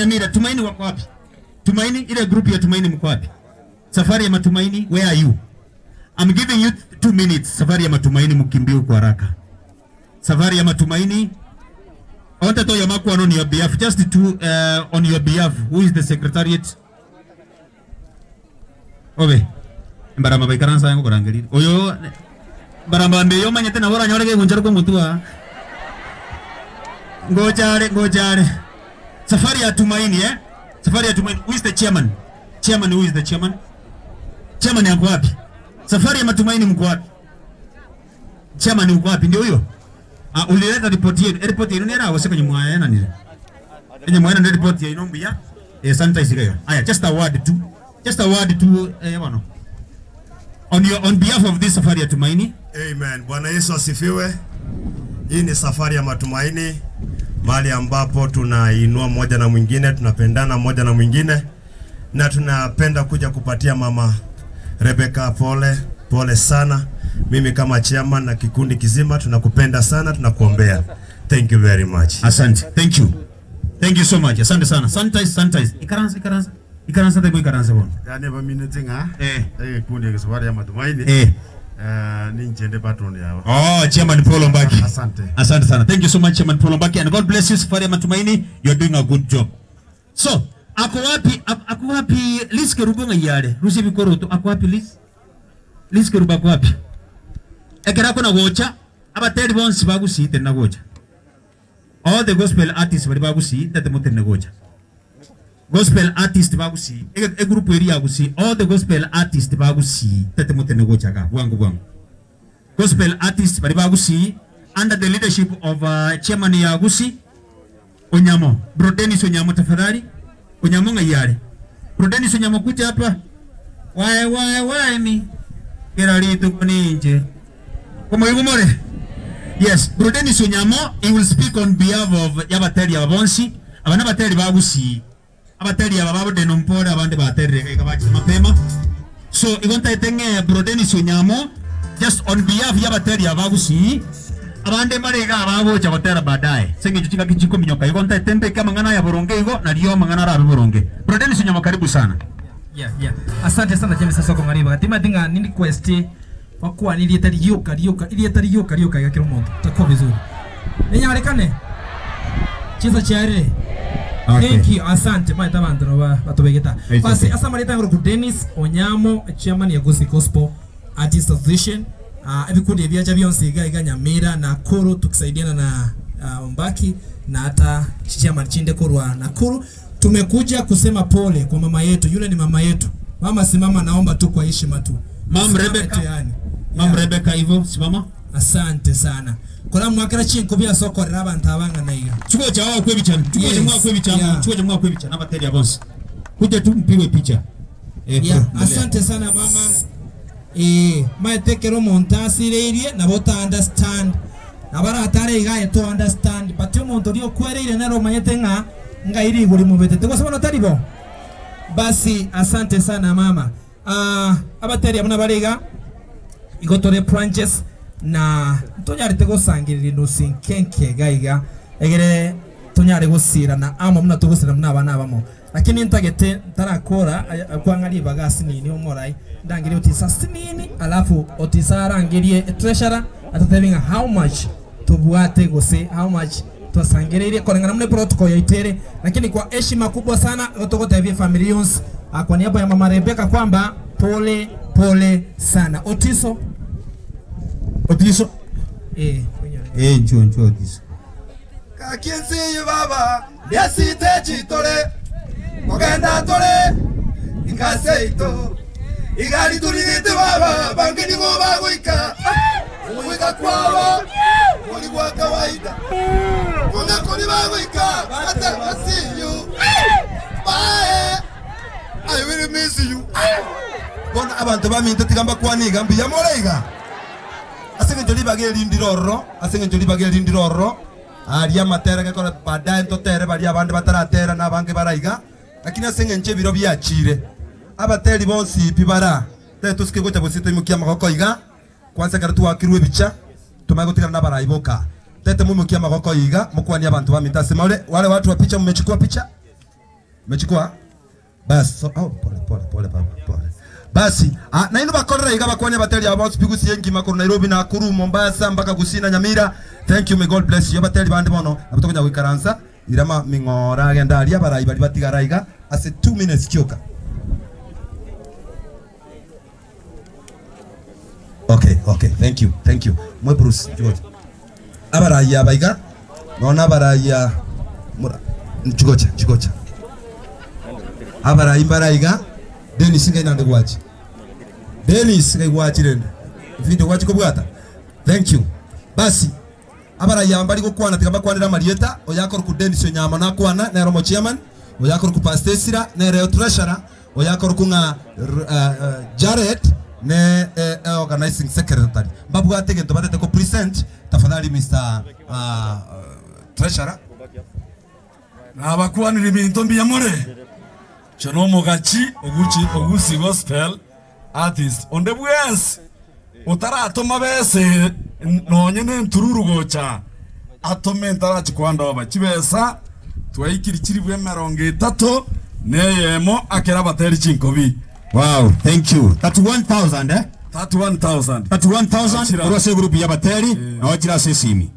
Speaker 3: Nyamira, Tumaini wako wapi? Tumaini, ile group ya Tumaini mko wapi? Safari ya Matumaini, where are you? I'm giving you 2 minutes. Safari ya Matumaini mkimbie kwa haraka. Safari ya Matumaini. I want to Yamaku on your behalf, just to on your behalf. Who is the secretariat? Obe. Mbaramba baikaransa yangu kurangelira. Oyo mbaramba mbe yo manyete na bora nyore ke gunchara kwa mutua. Ngojare, ngojare. Safari ya Tumaini eh? Safari ya Tumaini. Who is the chairman? Chairman, who is the chairman? Chairman yako wapi? Safari ya Matumaini mko wapi? Chairman uko wapi? Ndio huyo? Ah, ulileta ripoti yenu. Ripoti yenu nera wose kwenye mwaena nile. Kwenye mwaena ndio ripoti yenu mbuya. Eh, sanitize hiyo. Aya, just a word tu. Just a word tu eh bwana. On behalf of this safari ya Tumaini.
Speaker 25: Amen. Bwana Yesu asifiwe. Hii ni safari ya matumaini, mahali ambapo tunainua mmoja na mwingine, tunapendana mmoja na mwingine, na tunapenda kuja kupatia mama Rebecca pole pole sana. Mimi kama chairman na kikundi kizima tunakupenda sana, tunakuombea. Thank you very much.
Speaker 3: Asante. Thank you. Thank you so much. Asante sana. Sanitize, sanitize. Ikaransa, ikaransa. Ikaransa tego ikaransa bwana.
Speaker 1: Yani baminete nga
Speaker 3: eh
Speaker 1: ekundi safari ya matumaini
Speaker 3: eh
Speaker 1: ninjende patron yao.
Speaker 3: Oh, Chairman Paul Ombaki.
Speaker 1: Asante.
Speaker 3: Asante sana. Thank you so much Chairman Paul Ombaki and God bless you Safari ya Matumaini. You are doing a good job. So, ako wapi ako wapi Liz Kerubo ngayare? Rusi bikoroto ako wapi Liz? Liz Kerubo ako wapi? Ekera ko na gocha abateri bonsi bagusite na gocha. All the gospel artists bari bagusi ndate mutene gocha. Gospel artist bagusi e, e group eri yagusi all the gospel artist bagusi tete mutene gocha ka bwangu bwangu. Gospel artist bari bagusi under the leadership of chairman ya Gusi Onyamo. Bro Dennis Onyamo tafadhali. Onyamo ngayare. Bro Dennis Onyamo kuja hapa. Wae wae wae mi. Kera litu kuninje. Koma yugumore. Yes, Bro Dennis Onyamo, he will speak on behalf of yabateri ababonsi. Abana bateri bagusi. Abateri aba babode nompore abande baterere kabachi mapema. So igonta etenge Bro Dennis Onyamo just on behalf yabateri abagusi abande marega abagocha gotera baadaye sengecho chingaki chikominyoka igonta etembe kama ya boronge igo nariyo mang'ana arabe boronge. Bro Dennis Onyamo, karibu sana.
Speaker 31: Yeah. Asante sana James Sasoko ngariba. Tima dinga nini request wakuwa ni lieta rioka rioka ilieta rioka rioka ya kila mtu. Takuwa vizuri. Nenyarekane. Cheza chare.
Speaker 3: Okay.
Speaker 31: Thank you. Asante. Maita bantu no batubegeta.
Speaker 3: It's
Speaker 31: Basi
Speaker 3: okay.
Speaker 31: asa mareta ngoro ku Dennis Onyamo chairman ya Gusii Gospel Artist Association. Ebikundi ebyacha byonse iga iga Nyamira na Nakuru tukisaidiana na Ombaki na hata chairman Chinde Kurwa Nakuru. Tumekuja kusema pole kwa mama yetu. Yule ni mama yetu. Mama simama, naomba tu kwa heshima tu.
Speaker 3: Mam
Speaker 31: Simame
Speaker 3: Rebecca.
Speaker 31: tu yani.
Speaker 3: Mam Rebecca hivyo simama.
Speaker 31: Asante sana. Kola mwakira chinko bya sokorera abantu abanga naiga.
Speaker 3: Chuko cha wao kwebicha. Chuko cha mwa kwebicha.
Speaker 31: Yeah.
Speaker 3: Chuko cha mwa kwebicha na bateri abonsi. Kuja tu mpigwe picha. Eh,
Speaker 31: Yeah,
Speaker 3: bro, endelea.
Speaker 31: asante sana mama. Eh, maetekero omonto asireirie nabo ta understand. Nabaratare igaye to understand. But omonto ori okwereire nero omanyete ng'a ng'airi iguri mobetete gose bono tari bo. Basi asante sana mama. Abateri abuna bariga igotore branches na tonyarete gosangirira nusi nkenke gaiga egere tonyare gusirana amo muna tugusira muna abana abamo lakini ntagete ntarakora kwang'aria ibaga sinini omorai ndangirie otisa sinini alafu otisa arangirie treasurer atatebinga how much tubwate gose how much twasangireirie koreng'ana mune protocol yaitere lakini kwa heshima kubwa sana tugotebia family yonse kwa niaba ya mama Rebecca kwamba pole pole sana Otiso
Speaker 3: Otiso
Speaker 31: eh
Speaker 3: Eh, njoo njoo Otiso.
Speaker 11: Kakinsiyu baba lyasite chitole kugenda tole ingaseito igari turirite baba bange nigo bagoika goika kwabo kuri gwa kawaida kuna kuri bagoika ata see you bye I will miss you
Speaker 25: Bona abantu baminto tigamba kwaniga mbuya moreiga ase ng'encho ribaga erindire ororo ase ng'encho ribaga erindire ororo aria amatere gekora baadaye ntotere baria abande bataratera na abange baraiga lakini ase ng'encho ebiro biachire abateri bonsi pi bara tere tusike gocha bosito imukia amagoko iga kwanza ekero twakirwe ebicha tumanye gotigana na abarai boka tete mumukia amagoko iga mokwania abantu baminto ase more wale watu wa picha mmechukua picha. Umechukua? Basi so, oh, pole pole pole baba pole. Basi ah, na ino bakorera iga bakwanya bateri abo sipigusi engima koru Nairobi Nakuru Mombasa mpaka Gusii na Nyamira. Thank you, may God bless you. Abateri bande bono abatokonya goikaransa irama ming'ora agenda aria abarai bari batigara iga ase 2 minutes chioka. Okay, okay, thank you, thank you. Mwe Bruce, George. Abarai aba iga nona abarai ah, mura nchigocha nchigocha. Abarai mbarai iga Dennis ngai nande gwachi. Dennis ngai gwachi rende. Video gwachi kobwata. Thank you. Basi abarai aba mbari gokwana tiga bakwanire amarieta oyakoruku Dennis Onyama nakwana nere omo chairman oyakoruku Pastor Esira nere treasurer oyakoruku ng'a Jared ne organizing secretary mbabwate egento batete ko present tafadhali Mr. Treasurer.
Speaker 6: Nabakwanire ebinto mbuya more inche na omogachi oguchi ogusi gospel artist onde bwensi otaratoma bese nonye na entururu gocha atome ntarachi kwandoba chibesa twaikiri chiribu emerongo etato na eyemo akere abateri chinkobi.
Speaker 3: Wow, thank you. 31,000 eh?
Speaker 6: 31,000.
Speaker 3: 31,000 korwa ase egroup ya abateri na ochire ase esimi.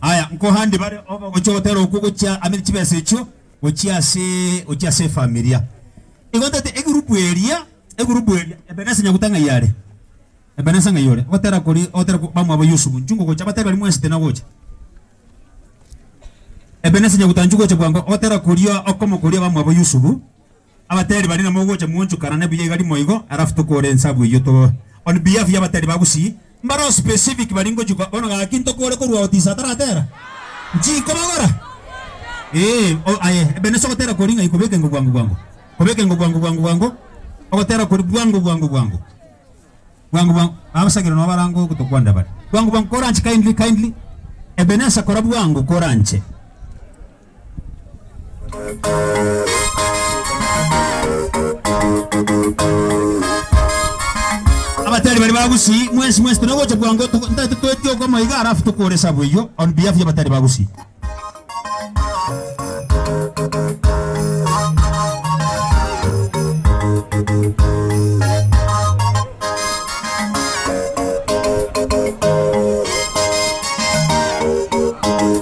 Speaker 3: Aya, nkohandi bare oba gochia gotera okwo gochia amere chibesa echio gochia ase gochia ase efamilia. Igo ntete egroup eria, egroup eria Ebeneza Nyaguta ng'ai are? Ebeneza ng'ai ore? Ogotera kori ogotera bamwabo Yusufu nchungo gocha abateri baria mwensi tena gocha. Ebeneza Nyaguta nchu gocha bwango ogotera koria okomo koria bamwabo Yusufu abateri baria namo ogocha mwonchokanane buya iga rimo igo alafu tokore ensabu eyio to on behalf ya abateri ba Gusii mbaro specific baria ngochia bono gaki ntokore korwa Otis ataratera nchiko bagora eh o aye Ebeneza ogotera koria ng'ai kobeka engo bwango bwango kobeka engo bwango bwango bwango ogotera koria bwango bwango bwango bwango bwango abasagere nabo barango gotokwanera bare bwango bwango koranche kindly kindly Ebeneza kora bwango koranche. Abateri baria ba Gusii mwensi mwensi tore gocha bwango ntagete toetie okomo iga alafu tokore esabu eyio on behalf ya abateri ba Gusii.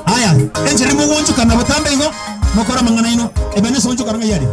Speaker 3: Aya, enchera mogoonchokana botambe igo, mokore amang'ana aino. Ebenesa onchokana ng'ai aria?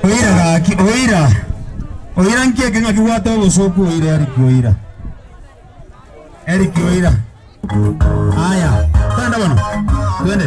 Speaker 3: Oira gaki, oira. Oira nki eke ng'aki gwate obosoku oira Eric oira. Eric oira. Aya, twende bono. Twende.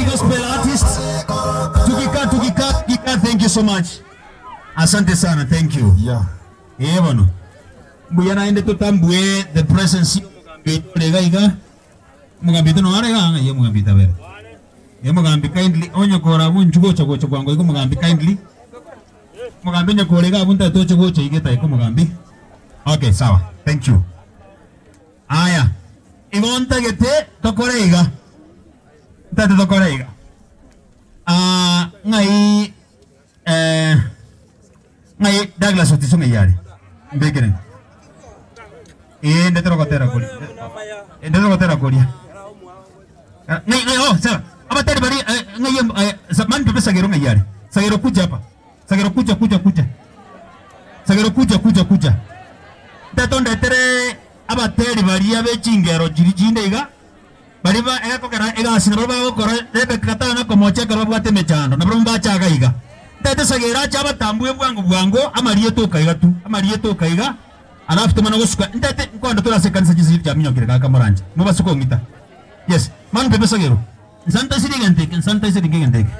Speaker 3: Gospel artist. Tukikaa tukikaa tukikaa, thank you so much. Asante sana, thank you. Yeah. Eh bono. Mbuya naende totambue the presence y'omogambi oito iga iga. Omogambi oito noare iga ng'a omogambi tabere. Eh omogambi kindly onye kora abwo gocha gocha bwango iga omogambi kindly. Omogambi onye kora iga abwo ntaete oche gocha iga etaika omogambi. Okay, sawa. Thank you. Aya. Igo ntagete tokore iga. Ntaete tokore iga. Ah, ng'ai eh ng'ai Douglas Otiso ng'ai are. Mbekere. Eh ndetera gotera kori. Eh ndetera gotera koria. Ng'ai ng'ai oh sawa. Abatari bari eh, ng'ai eh, man pepe sagero ng'ai are. Sagero kuja hapa. Sagero kuja kuja kuja. Sagero kuja kuja kuja. Ntaete ondetere abateri baria b'echingero chiri chinde iga bari ba egakogera egasi nabo bagokora Rebecca tana komocha ekero babwate emechando nabo mbachaga iga. Ntaete sagero ache abatambue bwango bwango amarieta okaiga tu amarieta okaiga alafu tumana gosuka ntaete nkondo torase ekanisa chinse chaminyokire gaka moranje mobasuka ong'ita. Yes, man pepe sagero. Nsanta isiri egenteke nsanta isiri egenteke.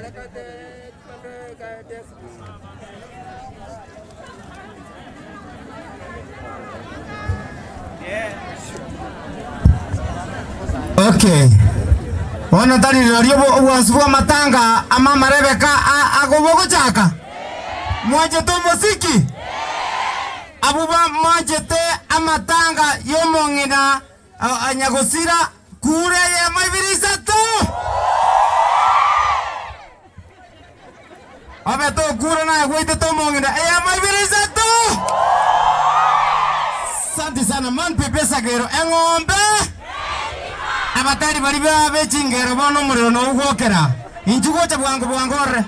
Speaker 28: Okay. Bono tari rirorio obwansu bwa amatanga amama Rebecca agobogochaka. Mwanchete omosiki? Abwo mwanchete amatanga y'omong'ina nyagosira kure eyemo ibere isato. Obete okure naye gwaitete omong'ina eyemo ibere isato. Asante sana man pepe sagero eng'ombe. Abatari bari babe chingero bono omorero nougwokera. Inchu gocha bwango bwango orore.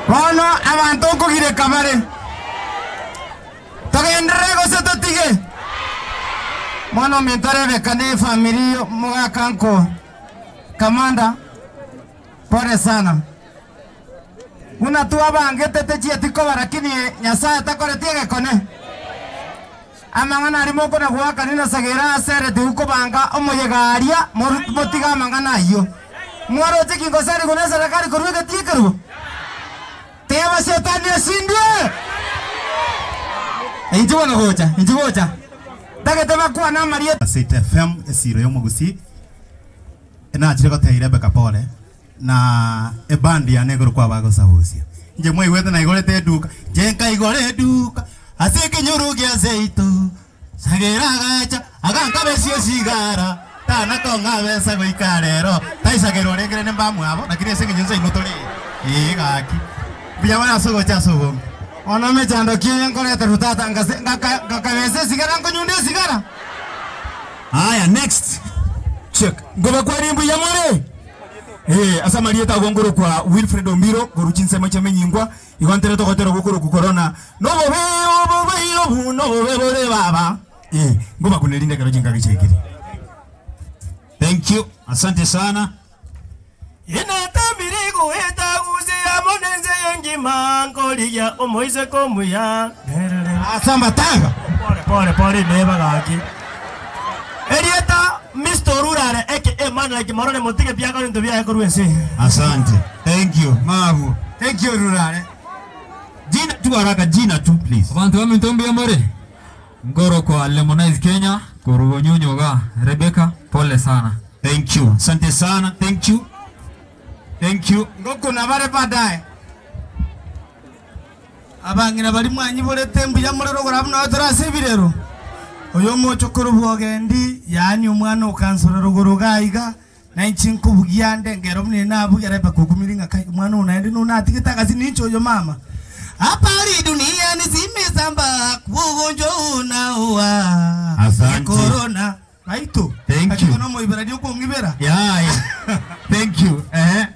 Speaker 28: Bono abanto nkogireka bare. Togenderere gose totige? Mwana ominto Rebecca ne efamiri mogaka nko Kamanda, pole sana. Buna twabangete techieti koba lakini Nyasaye takoreti egekone. Amang'ana aria mokona goakani na sagera asereti gokobanga omoyega aria motiga amang'ana ayio. Mwaroche ki ngoseri guna eserekari korwa egetii ekerubo? Teba shetani esindwe! Inche bono gocha, inche gocha. Ntagete bakwane amarieta.
Speaker 4: Ase FM esiro y'omogusii enachire gotebia Rebecca pole na eband yane igoro kwabagosabusia. Inche mwaigwete naigorete eduka, inche nkaigora eduka ase ekenyoro gia seito. Sagera agacha agankabesia esigara tana kong'abesa goika rero. Taisagerwa orenge rende mbamwabo lakini ase eng'encho nse inwe tore ee gaki. Mbuya mono ase ogocha ase obonge.
Speaker 28: Bono emechando ki eye nkoreterwa tata ngase ngakabesa esigara nkonyunda esigara?
Speaker 3: Aya next.
Speaker 7: Check. Nkobakwania mbuya more? Ee, ase amarieta ago nkorokwa Wilfred Ombiro, korwa chinsemo chia Menyingwa, igo nterete ogotera gokorokwa Corona, Nobobe obobe obu nobobe bore baba. Ee, nkobakunera rinde ekero chinkaki chiaikire.
Speaker 3: Thank you. Asante sana.
Speaker 12: Inatamire goeta guse amo nense engima nkorigia omoiseke omuya.
Speaker 28: Ase amatanga.
Speaker 12: Pole pole pole neba gaki. Erieta Mr. Orurare eke emana like morone motige biaga bintu biaye korwa ense.
Speaker 3: Asante. Thank you. Mabu.
Speaker 28: Thank you Rurare.
Speaker 3: Jina tu haraka, jina tu please.
Speaker 29: Abantu baminto mbuya more ngoro kwa Lemonize Kenya korubonyonyoga Rebecca pole sana.
Speaker 3: Thank you. Asante sana. Thank you. Thank you.
Speaker 28: Ngokuna bare baadaye.
Speaker 26: Abang'ina bari mwanyiborete mbuya more rogoro abwo nabo torase ebirero. Oyo omochokoro bwogendi yaani omwana okansora rogoro gaiga na inche nkobugia nde ngero buna nabugia Rebecca okumiri ng'a kai omwana oyo naende nonatigete agasi ninche oyo mama. Hapa duniani zimesambaa ugonjwa unaua.
Speaker 3: Asante.
Speaker 26: Corona. Raito.
Speaker 3: Thank you.
Speaker 26: Kono moibera okong'ibera.
Speaker 3: Yeah, yeah. Thank you. Eh.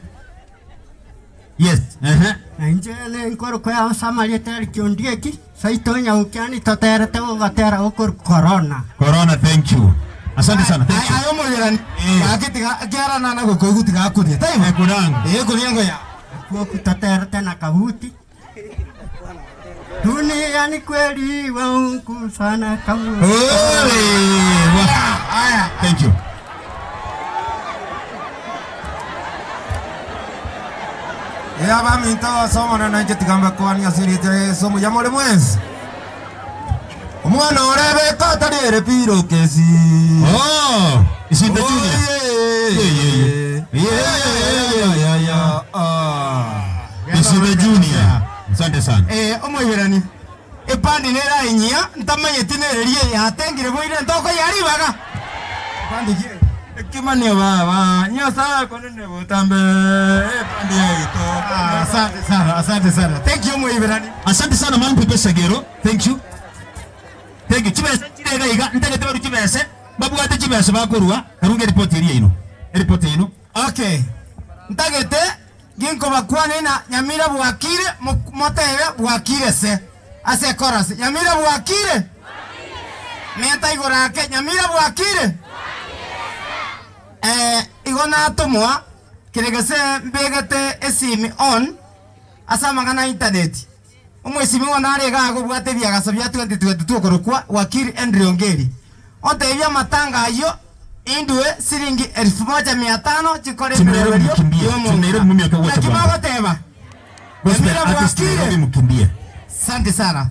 Speaker 3: Yes. Eh.
Speaker 13: Inche nkorokwa ya Samaria Eric Ondieki saito nyaukiani toterete gogotera gokor corona.
Speaker 3: Corona, thank you. Asante sana. Thank you.
Speaker 28: Ayo moyerani. Gaki tiga kiarana na gokoigu tiga kuria. Taibo.
Speaker 3: Kurango.
Speaker 28: Eh kuria ngoya.
Speaker 13: Kuoku toterete na kabuti. Dunia ni kweli wangu sana kama
Speaker 3: Haya, thank you.
Speaker 25: Abaminto basomana nanche tigambe kwani asirite Yesu muya muri mwensi omwana orebeka atari ere piro kesi.
Speaker 3: Oh, Isinde Junior. Isinde Junior. Asante sana.
Speaker 28: Eh, omoiberani epandi nerainyia ntamanyeti nererie yatengire boire ntoko yaribaga Epandi ki- ekimanio baba nyosaye konene botambe epandi yaito.
Speaker 7: Asante sana, asante sana. Thank you Moiberani.
Speaker 3: Asante sana man Pepe Sagero. Thank you. Thank you. Chibese chirega iga ntagete baru chibese. Babwate chibese bakorwa. Karunge report eri ino. Report ino.
Speaker 28: Okay. Ntagete ginkobakwane na Nyamira bwakire motebe bwakire se ase chorus Nyamira bwakire meta igoro ake Nyamira bwakire eh igo natomwa kiregese mbegete esimi on ase amang'ana internet omwesimi one arega agobwate ebiagaso bia 2022 okorokwa wakiri Henry Ongeri ontebia amatanga ayio indue siringi 1500 chikore
Speaker 3: Timu Nairobi mkimbie. Timu Nairobi mumia kwa wote
Speaker 28: Lakini
Speaker 3: bwana.
Speaker 28: bagoteba
Speaker 3: Gospel
Speaker 28: Nyamira
Speaker 3: artist
Speaker 28: bwakire.
Speaker 3: Nairobi mkimbie.
Speaker 28: Asante sana.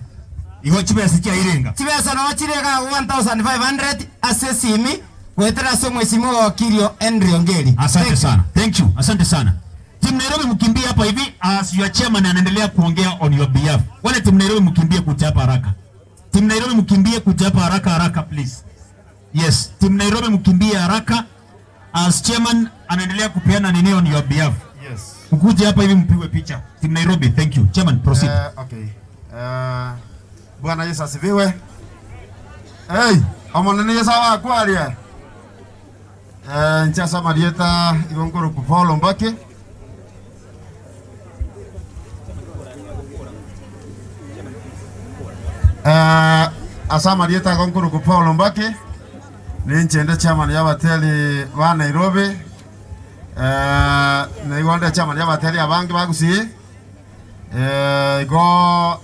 Speaker 3: Igo chibese chia irenga.
Speaker 28: Chibesa no chirega 1500 ase esimi gwetera ase omwesimi wa wakirio Henry Ongeri.
Speaker 3: Asante sana. Thank you. Asante sana. Team Nairobi mkimbie hapa hivi as your chairman anaendelea kuongea on your behalf. Wale team Nairobi mkimbie kuja hapa haraka. Team Nairobi mkimbie kuja hapa haraka haraka please. Yes, team Nairobi mkimbie haraka as chairman anaendelea kupeana nini on your behalf.
Speaker 1: Yes.
Speaker 3: Mkuje hapa hivi mpigwe picha. Team Nairobi, thank you. Chairman, proceed.
Speaker 1: Okay. Bwana Yesu asifiwe. Hey, omonene Yesu awakwaria. Nchasa Marieta igonkoro ku Paulo Mbake. Asa Marieta igonkoro ku Paulo Mbake. Ninchende chairman y'abateli ba Nairobi. Naigonde chairman y'abateli abange bagusie. Igo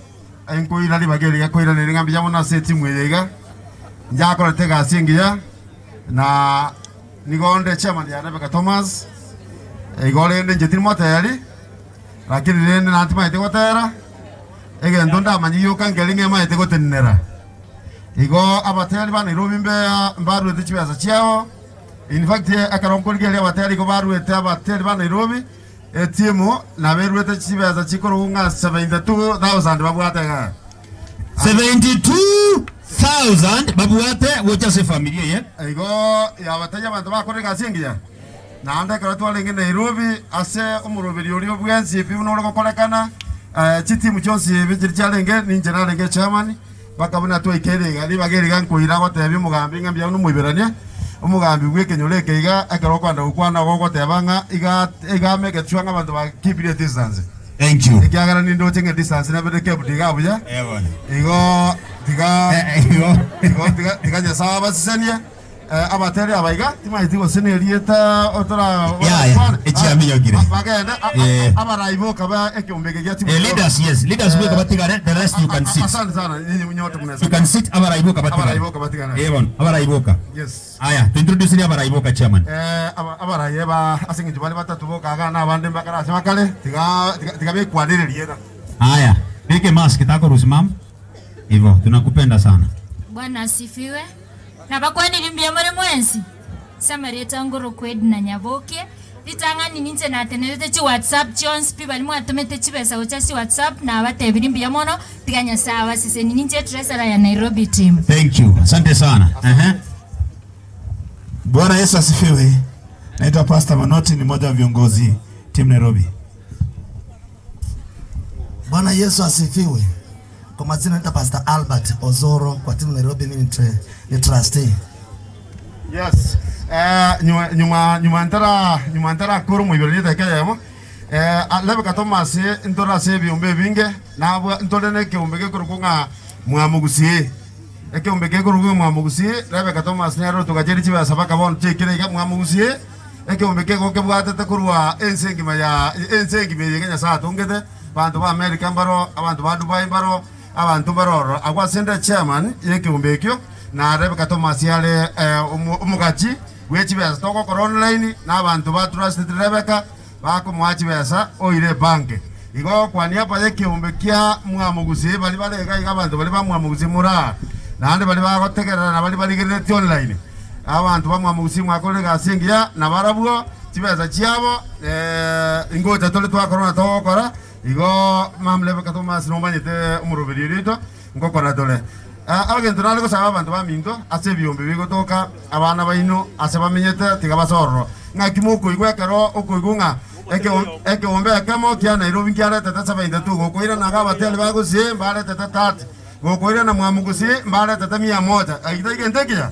Speaker 1: enkoira ribageri gakoira riri ng'ambi yamo ase etimu eye iga njakorete egasi engiya na nigo nde chairman ya Rebecca Thomas igo rende inche tiri moteri lakini rende natimaete gotera egento ndamanya yoka nkeri ng'emaete gotenenera igo abateri ba Nairobi mbe mbaruete chibesa chiao in fact ekero nkorigereria abateri igo baruete abateri ba Nairobi etimu naberuete chibesa chikorogo ng'a 72,000 babwate iga
Speaker 3: 72,000 babwate gocha ase familia ye.
Speaker 1: Igo yabateria abanto bakora egasi engiya naende ekero twarenge Nairobi ase omoroberi oria obwensi ebi buna ore gokorekana chitimu chionsi ebi chiri chiarenge ninche narenge chairman mpaka buna twaikere iga ribaga eriga nkoira gotebia omogambi ng'a mbuya nomoiberania omogambi bwa ekenyoro eke iga ekero okwenda gokwana gogoteba ng'a iga iga make sure ng'a abanto bakipire distance.
Speaker 3: Thank you.
Speaker 1: Ekiagera nindoche ng'a distance nabere kebuti iga buya. Igo tiga igo tiga tiga Nyasaye abasesenie abateri aba iga timaeti gose na erieta otora
Speaker 3: Ya, echiaminyokire.
Speaker 1: bagende abaraiboka ba ekiombe eke gia timu.
Speaker 3: Leaders, yes. Leaders boka batigare, the rest you can sit.
Speaker 1: Asante sana nyinyi nyote mnaweza.
Speaker 3: You can sit abaraiboka batigare.
Speaker 1: Abaraiboka batigare.
Speaker 3: Eh bon, abaraiboka.
Speaker 1: Yes.
Speaker 3: Aya, to introduce ni abaraiboka chairman.
Speaker 1: Abaraye ba ase eng'encho bare batatu boka na abande mbakara ase bakare tiga tiga bekwanereria era.
Speaker 3: Haya, weke mask tako rusimam. Hivyo, tunakupenda sana.
Speaker 5: Bwana asifiwe. Na bakwanire mbuya muri mwensi. Samareta ngoro kwedi na nyaboke. Ritang'ani ninche natenerete chi WhatsApp chionsi pi bari mwatomete chibesa gocha chi WhatsApp na abatebiri mbuya mono tiga Nyasaye abaseseni ninche treasurer ya Nairobi team.
Speaker 3: Thank you. Asante sana. Ehe.
Speaker 8: Bwana Yesu asifiwe. Naitwa Pastor Manoti, ni mmoja wa viongozi team Nairobi.
Speaker 10: Bwana Yesu asifiwe. Kwa majina naitwa Pastor Albert Ozoro kwa timu Nairobi, mimi ni trustee.
Speaker 1: Yes. Nyuma nyuma nyuma ntara nyuma ntara kuru muibere nite kayemo. Lebeka Thomas ntora se biumbe binge na ntore ne kiumbe gekuru kunga mwamugusie. Ekiumbe gekuru kunga mwamugusie Rebecca Thomas nero tugacheri chibesa baka bon chikire iga mwamugusie. Ekiumbe kego kebwatete kurwa ense engima ya ense engima eye Nyasaye atungete bantu ba America mbaro abantu ba Dubai mbaro Abanto mbare ororo agwo ase 'nde chairman y'ekeombe ekio, na Rebecca Thomas are omogachi bwe chibesa togokora online, na abanto ba trusted Rebecca bakomoa chibesa oire ebank. Igo kwa niaba y'ekeombe kia Mwamogusii baria bare iga iga abanto baria ba Mwamogusii more aa, naende baria bagotegerera na baria barigereretie online, abanto ba Mwamogusii mwakorire egasi engiya, na barabwo chibesa chiabo ingocha tore twakora buna togokora. Igo mama Rebecca Thomas nomanyete omoroberi oria oito ngokora tore. Egento nare gosaba abanto baminto ase ebiombe bigotoka abana baino ase bamenyete tiga base ororo. Ng'aki mokoigwa ekero okoigwa ng'a ekeombe ekemo kia Nairobi nkiaretete 72 gokoirana iga abateri ba Gusii mbaretete 30 gokoirana Mwamugusi mbaretete mia moja. Ayio tari gento ekiya?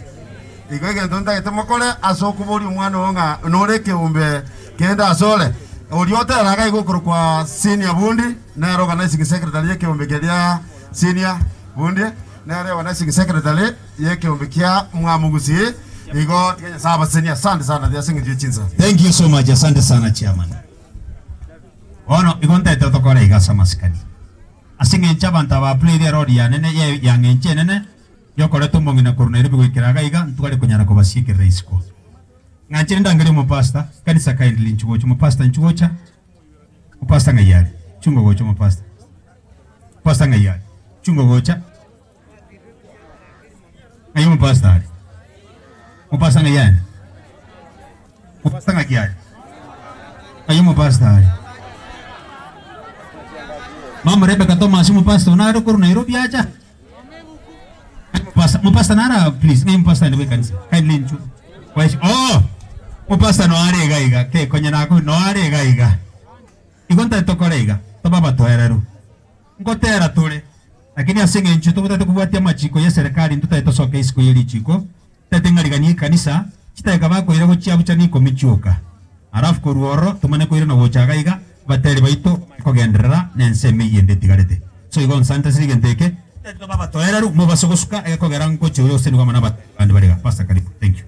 Speaker 1: Igo egento ntagete mokore ase okoboria omwana oo ng'a nore ekeombe kende asore, oria oteraga iga okorokwa Senior Bundi, nere organizing secretary y'ekeombe keria Senior Bundi, nere organizing secretary y'ekeombe kia Mwamogusii, igo tiga Nyasae abasesenie. Asante sana ase eng'encho ye chinsa.
Speaker 3: Thank you so much, asante sana chairman. Bono igo ntaete tokore iga ase amasikani. Ase eng'encho abanto aba played erole yane ne yang'encho enene Yokoreta omong'ina korwa Nairobi goikera iga iga, ntware konyara kobasiekerera isiko. Ng'anchire ndangerie omopastor, kanisa kindly inchu gocha, omopastor inchu gocha, omopastor ng'ai are? Chunga gocha omopastor. Pastor ng'ai are? Chunga gocha. Ng'ai omopastor are? Omopastor ng'ai are? Omopastor ng'aki are? Ng'ai omopastor are? Mama Rebecca Thomas omopastor nare korwa Nairobi acha? Mupastor, mupastor nara please, ng'ai mupastor ande bw'ekanisa? Kindly inchu. Kwaeshi, oh! Mupastor no are iga iga, ke konya nako no are iga iga. Igo ntari tokore iga, tobe abatoereru. Ngotera tore, lakini ase eng'encho tobwate kobwatia amachiko y'eserekari ntotari tosoke isiko ye richiko, tari ng'ariganie ekanisa, chidakika bakoira gochia bucha n'ikomi chioka. Alafu korwa ororo tomanye koirana gocha iga iga, abateri baito bamanye kogenderera nensemo eyio ende etigarete. So igo nsante ase egento eke, tari tobe abatoereru, mobase gosuka egekogera ngochia oria gose nigo amo nabateri bande bare iga. Pastor karibu. Thank you.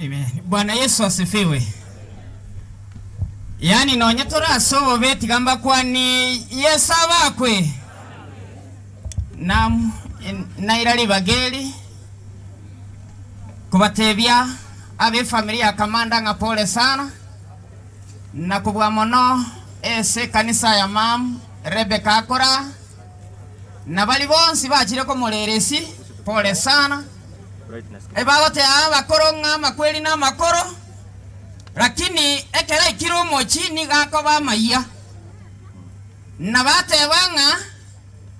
Speaker 14: Amen. Bwana Yesu asifiwe. Yaani nonye tore ase obobe tiga mbakwanie Yesu abakwe. Naam, naira ribaga eri kobatebia ab'efamiri ya Kamanda ng'a pole sana, na kobua mono ase ekanisa ya mam Rebecca akora, na baria bonsi bachire komorera esi, pole sana. Ebagoteba abakoro ng'a amakweri namakoro, lakini ekero aikire omochie nigo akoba amayia. Na bateba ng'a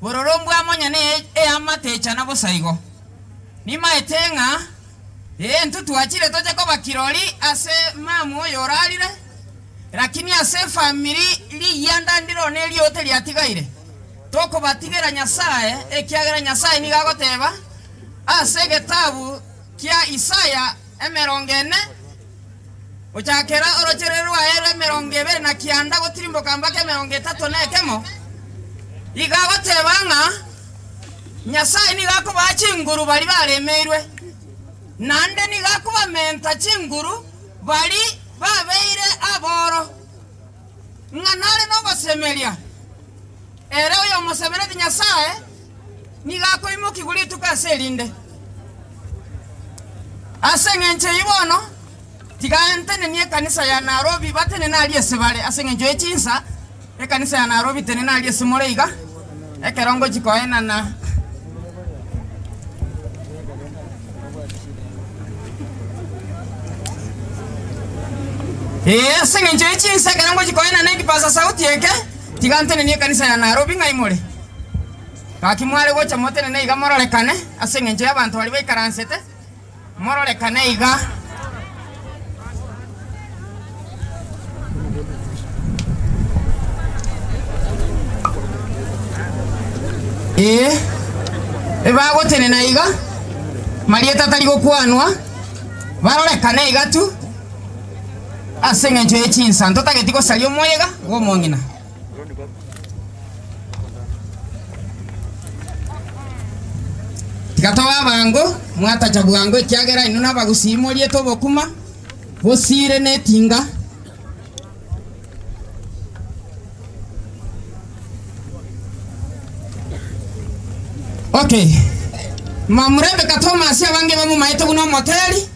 Speaker 14: bororo mbwamonyene eamate echana bosa igo. Nimaete ng'a ee intwe twachire toche koba kirori ase mama oyo orarire, lakini ase efamiri riyianda ndiro neriote riatigaire. Tokobatigera Nyasae, ekiagera Nyasae nigo agoteba ase egetabu kia Isaya emerongo ene, Gochakera orocherere rwaye rw'emerongo ebere na kianda gotirimboka mpaka emerongo etato na ekemo, igo agoteba ng'a Nyasae nigo akobaa chinguru baria baremeirwe, naende nigo akobamenta chinguru baria babeire aboro, ng'a nare nogosemeria. Ere oyomosemereti Nyasae nigo akoimokigwa rituko ase erinde. Ase engencho eyio bono, tiga ntenenie ekanisa ya Nairobi batenene aria ase bare, ase engencho ye chinsa, ekanisa ya Nairobi tenena aria ase more iga, ekero ngochia koenana. Ee, ase engencho ye chinsa ekero ngochia koenana ekipaza sauti eke, tiga ntenenie ekanisa ya Nairobi ng'ai more. Gaki mware gocha motenene iga mororekane ase engencho y'abanto baria baikaransete, mororekane iga. Ee, ebagotenena iga, marieta atari gokwanwa, barorekane iga tu, ase engencho ye chinsa. Ntotageti gosaria omoyega bw'omong'ina. Tiga tobe abango, mwatacha bwango, ekiagera inwe nabagusii moriete obokima bosiire netinga. Okay. Mamurebeka Thomas abange bamomaete buna omoteri,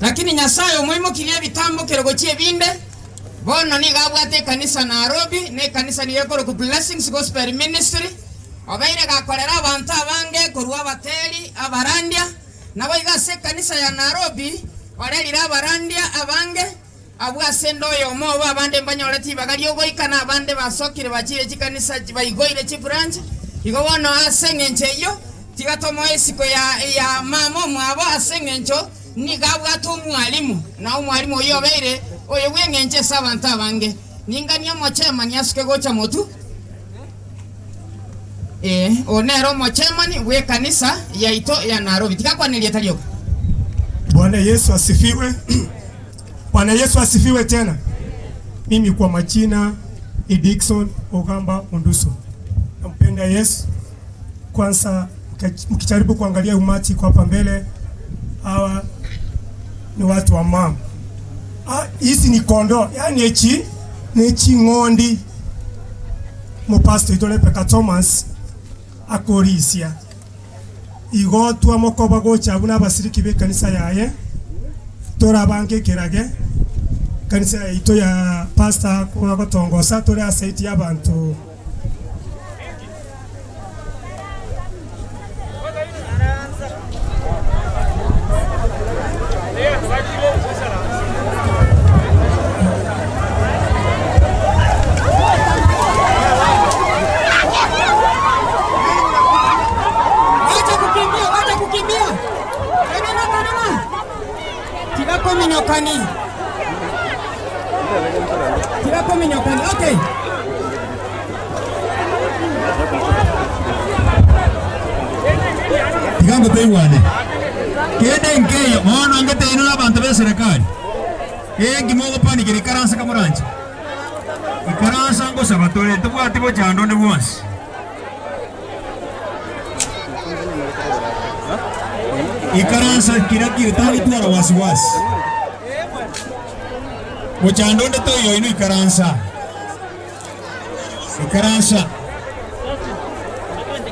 Speaker 14: lakini Nyasaye omoimokirie ebitambokero gochia ebinde, bono nigo abwate ekanisa Nairobi, na ekanisa nigo ekorokwa Blessings Gospel Ministry, obeire gakorera abanto abange korwa abateri, abarandia, naboigo ase ekanisa ya Nairobi orerire abarandia abange, Abwo ase ende oyomo obo abande mbanyorete ribaga ri'ogoika, na abande basokire bachiire chikanisa baigoire chibranch. Igo bono ase engencho eyio, tiga tomoe isiko ya ya mama omwabo ase engencho nigo abwate omwalimu, na omwalimu oyio obeire oyo bw'engencho ase abanto abange. Ninganie omochemani asuke gocha motwe. Ee, oo nere omochemani bw'ekanisa yaito ya Nairobi. Tiga akwane erieta rioka.
Speaker 15: Bwana Yesu asifiwe. Bwana Yesu asifiwe tena. Mimi kwa majina ni Dickson Ogamba Onduso. Nampenda Yesu. Kwanza mkijaribu kuangalia umati kwa hapa mbele, hawa ni watu wa mama. Ah, hizi ni kondoo, yaani echi ni ching'ondi. Mopastor oito Rebecca Thomas akorisia. Igo twamokoba gocha buna abasiriki b'ekanisa yaye, torabange ekerage, ekanisa yaito ya pastor agotongosa tore ase y'abanto.
Speaker 14: Wacha kukimbia, wacha kukimbia. Tenena, tenena. Tiga kominyokani. Tiga kominyokani. Okay.
Speaker 3: Tiga ngotoigwane. Kende nkeyo bono ngeteino na abanto be serikali. Enki mogopanikera ikaransa kamoranche. Ikaransa ngosaba tore tobwati bochando onde bwonsi. Ikaransa kira kire tagotwara wasiwasi. Bochando onde toiyo inwe ikaransa. Ikaransa.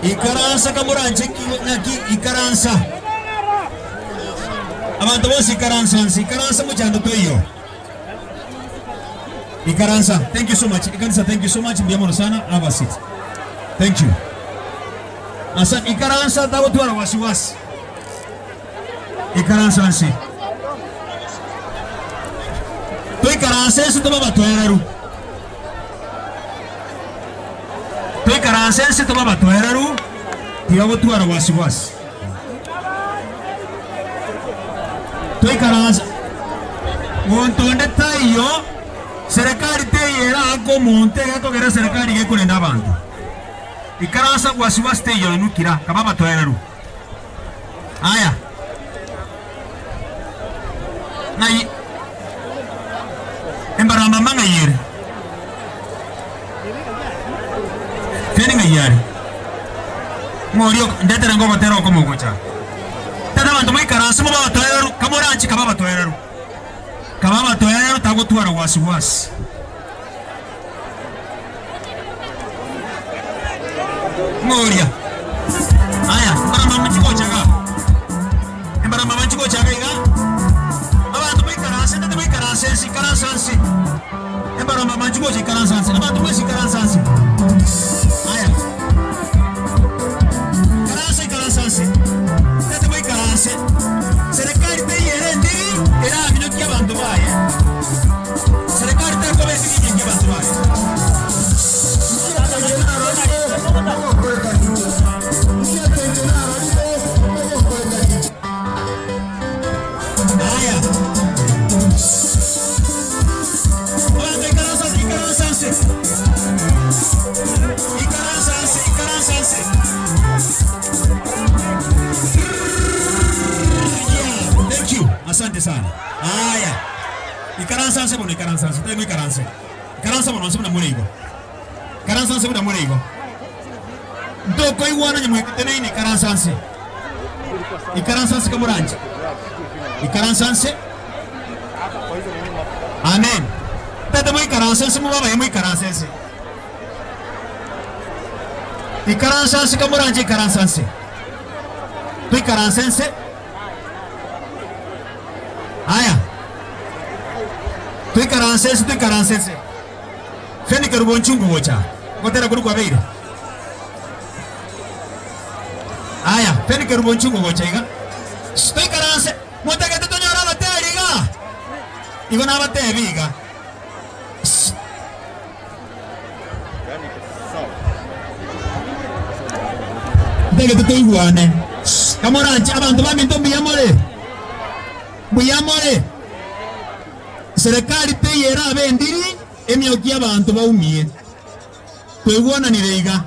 Speaker 3: Ikaransa kamoranche ki- ng'aki ikaransa. Abanto bonsi ikaransa nsi ikaransa mochando toiyo. Ikaransa. Thank you so much. Ikanisa thank you so much. Mbuya mono sana. Have a seat. Thank you. Asa ikaransa tagotwara wasiwasi. Ikaransa nsi. Toikaranse ense tobe abatoereru. Toikaranse ense tobe abatoereru tiga gotwara wasiwasi. Toikaranse monto onde taiyo serikali teiyo erake omonto egekogera serikali gekorenda abanto. Ikaransa wasiwasi teiyo inwe kira kaba abatoereru. Aya. Ng'ai embarambamba ng'ai ere? Feni ng'ai are? Ng'oria ndetere ngogotera okomo gocha. Tata abanto moikaranse mobe abatoereru, kamoranche kabe abatoereru. Kabe abatoereru tagotwara wasi wasi. Ng'oria. Aya, embarambamba nchigocha iga. Embarambamba nchigocha iga iga. Abanto moikaranse, ndete moikaranse ense, ikaransa nse. Embarambamba nchigocha ikaransa nse. Abanto mwensi ikaransa nse. Aya. Ikaransa, ikaransa nse. Ndete moikaranse. Serikali teiyo ere endiri, eraminyokie abanto baye. Serikali tekoba ekeminyokia abanto baye. Aya. Abanto ikaransa nse, ikaransa nse. Ikaransa nse, ikaransa nse. Yeah, thank you. Asante sana. Aya. Ikaransa nse bono ikaransa nse. Tari ikaranse. Ikaransa bono nse buna more igo. Ikaransa nse buna more igo. Ntokoigwana nyamwekete ikaransa nse. Ikaransa nse kamoranche. Ikaransa nse. Amen. Tata moikaranse nse mubabaye moikaranse nse. Ikaransa nse kamoranche ikaransa nse. Toikaranse nse. Aya. Toikaranse nse, toikaranse nse. Feni kerubo nchungu gocha. Gotera kori kwabeire. Aya, Feni kerubo nchungu gocha iga. Toikaranse. Motagete tonyore abateri iga. Igo nabatebi iga. Ntagete toigwane. Kamoranche abanto baminto mbuya more? Mbuya more? Serikali teiyo erabe endiri emioki abanto baumie. Twaigwananire iga.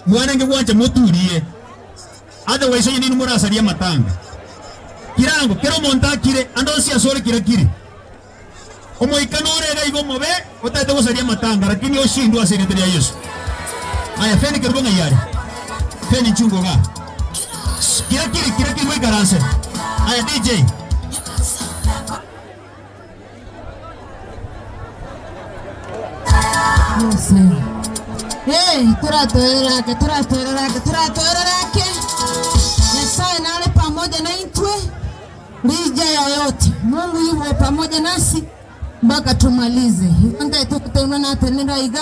Speaker 3: Mwarenge gwancha moturie. Otherwise onye ninwe morasarie amatanga. Kirango, kera omonto akire, ande onsi asore kira kiri. Omoika nore iga iga omobe, otagete gosaria amatanga, lakini oshindwe ase erieta ria Yeso. Aya, Feni kerubo ng'ai are? Feni nchungo igaa. Kira kiri, kira kiri moikaranse. Aya DJ.
Speaker 9: Hey, toratoerera ake, toratoerera ake, toratoerera ake. Nyasaye nare pamoja na intwe lija yoyote. Mungu yupo pamoja nasi mpaka tumalize. Ivanda itukuteuna natenera iga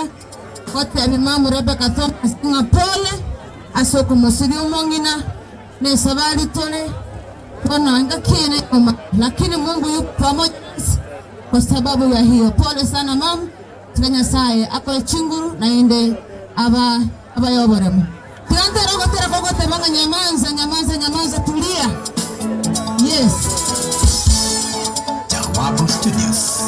Speaker 9: kote mamu Rebecca Thomas ng'a pole asoko musiri umongina nesabali tole kono ngakine lakini Mungu yupo pamoja nasi kwa sababu ya hiyo. Pole sana mamu, tika Nyasaye akore chinguru na inde aba abayoboremo. Tigantera gotera kogote banga nyamanza nyamanza nyamanza tulia. Yes.
Speaker 16: Jawabu Studios.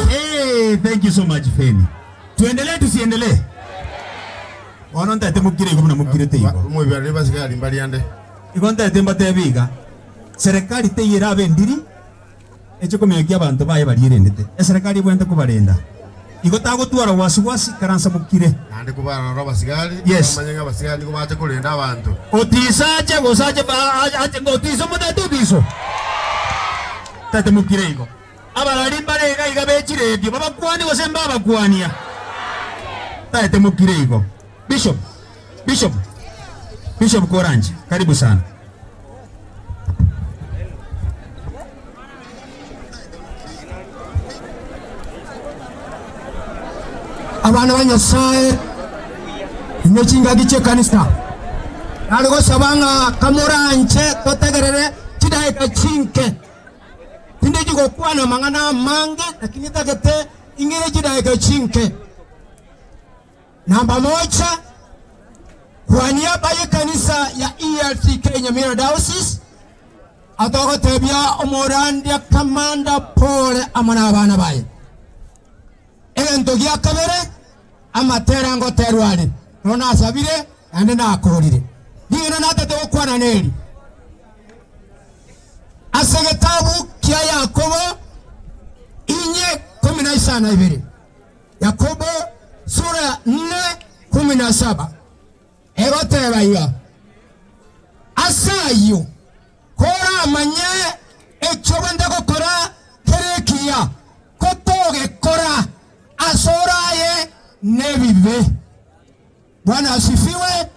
Speaker 3: Hey, thank you so much Feni. Tuendelee tusiendelee? Ono ntaete mukire igo buna mukirete igo.
Speaker 1: Omobibari basigari mbariande.
Speaker 3: Igo ntaete mbatebe iga. Serikali teiyo erabe endiri eche komiokia abanto baye barierendete. Eserikali ebwenerete kobarenda. Igo tagotwara wasiwasi karansa mukire.
Speaker 1: Naende kobarora abasigari,
Speaker 3: Yes.
Speaker 1: bamanye ng'a abasigari nigo bache korenda abanto.
Speaker 3: Otiso ache gose ache ba- ache ache otiso motaete otiso. Taete mukire igo. Abarari mbare iga iga bechiredio babakwanie gose mbabakwania. Taete mukire igo. Bishop, Bishop, Bishop Koranje, karibu sana.
Speaker 17: Abana ba Nyasaye inwe chingaki chi'ekanisa, nare gosaba ng'a kamoranche totegerere chidaeka chinke. Tindechi gokwana amang'ana amange, lakini ntagete ing'ire chidaeka chinke. Namba moja, kwa niaba y'ekanisa ya ELCK Nyamira Diocese, atogotebia omorandia Kamanda pole amo na abana baye. Egento gia kabere, amatera ngoterwa are. Nonya nasabire, naende nakorire. Rigena natete gokwana neri. Ase egetabu kia Yakobo, inye kumi na isano na ibere. Yakobo sura ya 4:17 egoteba iga, Ase ayio koramanye ekio ogende gokora kere ekiya, ko togekora, ase ore aye nebibe. Bwana asifiwe.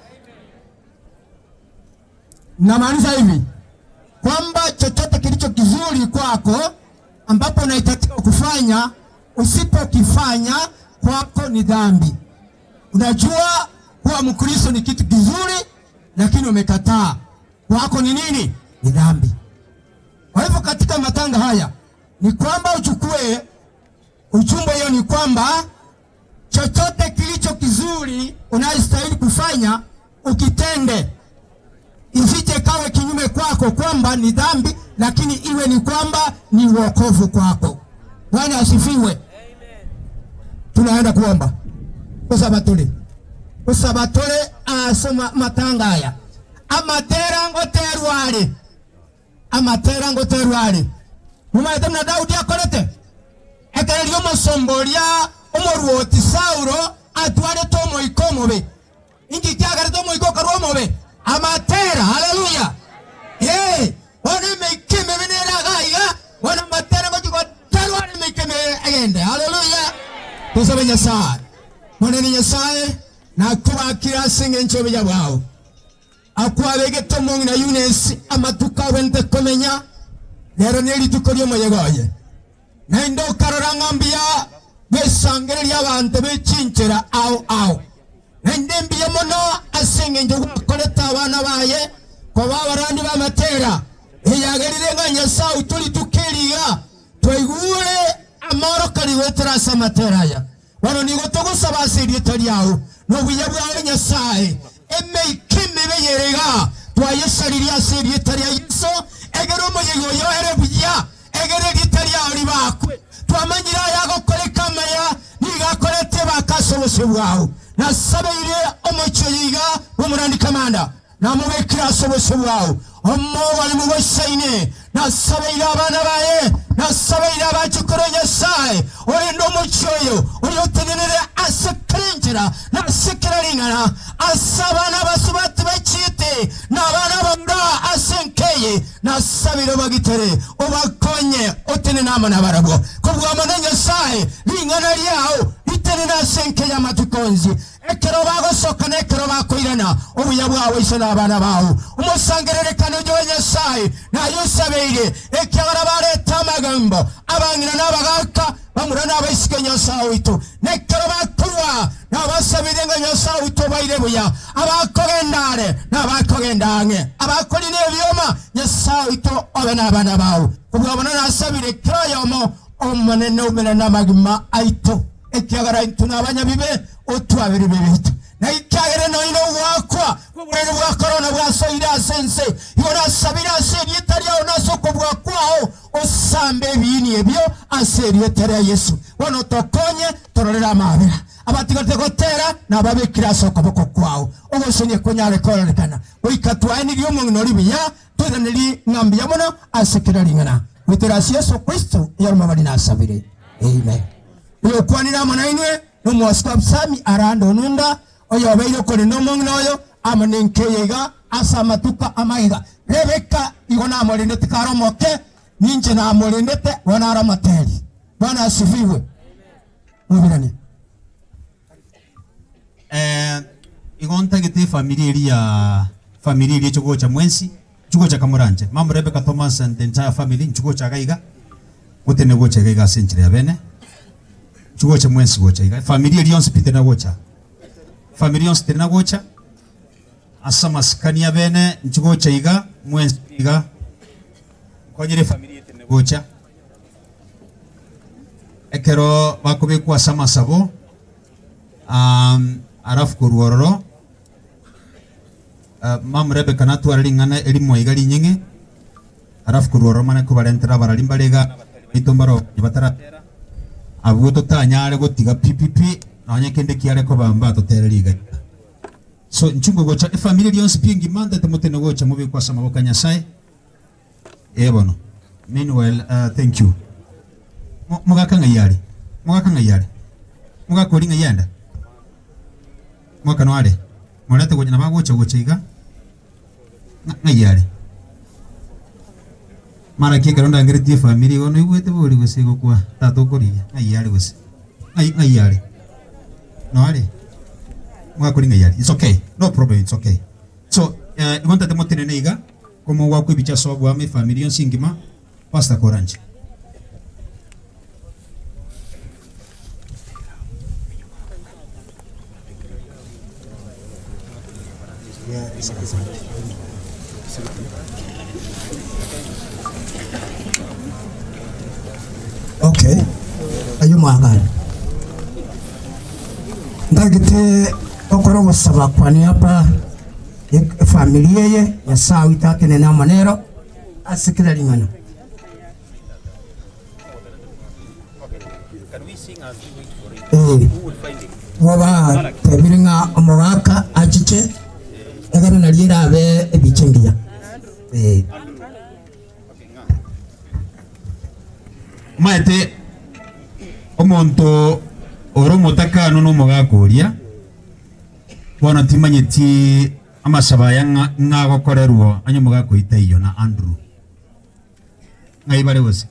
Speaker 17: Namaanisha hivi kwamba chochote kilicho kizuri kwako ambapo unahitajika kufanya, usipokifanya kwako ni dhambi. Unajua kuwa Mkristo ni kitu kizuri, lakini umekataa, kwako ni nini? Ni dhambi. Kwa hivyo katika matanga haya ni kwamba uchukue ujumbe hiyo, ni kwamba chochote kilicho kizuri unayostahili kufanya ukitende, isije kawe kinyume kwako kwamba ni dhambi, lakini iwe ni kwamba ni wokovu kwako. Bwana asifiwe. Tunaenda kuomba usabatule usabatule asoma matanga aya amatera ngoterwale amatera ngoterwale mumaete muna Daudi akorete ekereria omosomboria omorwoti Saulo atwarete omoika omobe inki kiagarete omoika okarwa omobe amatera. Haleluya. Eh, bono emeika emebe nere iga bono amatera ngochigoterware emeika emebe egende. Haleluya. Tusabe Nyasaye monene Nyasaye nakubakira ase eng'encho obuya bwao akwabegete omong'ina Eunice amatuko abwente komenya rero ni rituko riomoyega oye naende okarora ng'a mbuya bwesangereria abanto bechinchera ao ao naende mbuya mono ase eng'encho gwakorete abana baye koba abarandi bamatera eyagerire ng'a Nyasaye otorituko eriga twaigure amorokari gwetera ase amatera aya bono nigo togosaba ase erieta riao nobuya bwawe Nyasaye emeika emebe yerega twayesaririe ase erieta ria Yeso egere omoyega oyo ere buya egere erieta riao ribakwe twamanyire aya agokoreka amaya niga akorete bakase obosio bwao nasabeire omochie oyo iga bw'omorandi kamanda namubekire ase obosio bwao omobali mubosaine nasabeire abana baye nasabeire abachukuru Nyasaye orende omochie oyo oriotenenere ase kerenchera nasekera ring'ana ase abana basubati bachiete n'abana bamura ase nkeye nasabire obagitere obakonye otenene amo nabarabwo kobwamo na Nyasaye ring'ana riao ritenene ase nkeye amatuko onsi ekero bagosoka na ekero bakoirana obuya bwawe ise n'abana bao omosangererekano ojo wa Nyasaye naye osabeire ekiagera bareta amagambo abang'ina n'abagaka bamura n'abaisike Nyasaye oito nekero bakorwa nabasabire nga Nyasaye oito baire buya abakogendare n'abakogenda ang'e abakorina ebyoma Nyasaye oito obe n'abana bao kobwabona nasabire kero oyomo omonene omene n'amagima aito ekiagera intwe n'abanyabibe otwabire bibitu na ikiagere noino gwakwa oboreri bwa korona bwasoire ase ense igo nasabire ase erieta riao nase okobua kwao osambe ebiini ebio ase erieta ria Yesu bono tokonye tororere amabera abatigarete gotera nababekire ase okoboko kwao ogosonia konyare kororekana goika twaenirie omong'ina ori buya toiraneri ng'a mbuya mono ase kera ring'ana gwetera ase Yesu Kristo eyaruma bari nasabire. Amen. Oyo okwanire amo nainwe nomwasiko Abusami arande onunda oyo obeire okorenda omong'ina oyo amo nenkeye iga ase amatuko amaiga Rebeka igo namorendete kare omoke ninche namorendete bono are omoteri. Bwana asifiwe. Mobiranie.
Speaker 3: Eh, igo ntagete efamiri eria ya famiri eria eche gocha mwensi nchigocha kamoranche mama Rebecca Thomas and the entire family nchigocha iga iga gotene gocha iga iga ase enchera ya bene nchigocha mwensi gocha iga famiri eria yonsi pi tena gocha famiri yonsi tena gocha ase amasikani ya bene nchigocha iga mwensi iga nkonyere efamiri etene gocha ekero bakobekwa ase amasabo alafu korwa ororo mama Rebecca natwara ring'ana erimo iga rinying'e alafu korwa ororo mane kobarentera abarari mbare iga baito mbaro bataratera abwo totanyare gotiga pipipi nonye kende kiare kobamba totere riga so nchungo gocha efamiri yonsi pi engima ndete motene gocha mobekwa ase amaboko ya Nyasaye ebono. Meanwhile, thank you. Mugaka ng'ai are? Mugaka ng'ai are? Mugaka ori ng'ai enda? Omogaka noare? Morete gocha nabo agocha gocha iga, ng'a ng'ai are? Mara ki ekero ndangeretie efamiri igo noigwete bori gose igo kwa tata okorigia, ng'ai are gose? Ng'ai ng'ai are? Noare? Omogaka oria ng'ai are? It's okay, no problem, it's okay. So, igo ntagete motenene iga, komogwakwa ebicha ase oboamo efamiri yonsi engima, Pastor koranche.
Speaker 17: Okay, ayio mwagare. Ntagete okore ogosaba kwane apa efamiri eye, Nyasae oito atenene amo nero. Ase kera ring'ana. Eh, Gwabatebire ng'a omogaka achiche, egere nario erabe ebicha engiya. Eh.
Speaker 3: Omanyete omonto ore omotakanu na omogaka oria, bono timanyeti Amasabo aya ng'a ng'agokorerwa onye mogakoita iyo na Andrew. Ng'ai bare gose?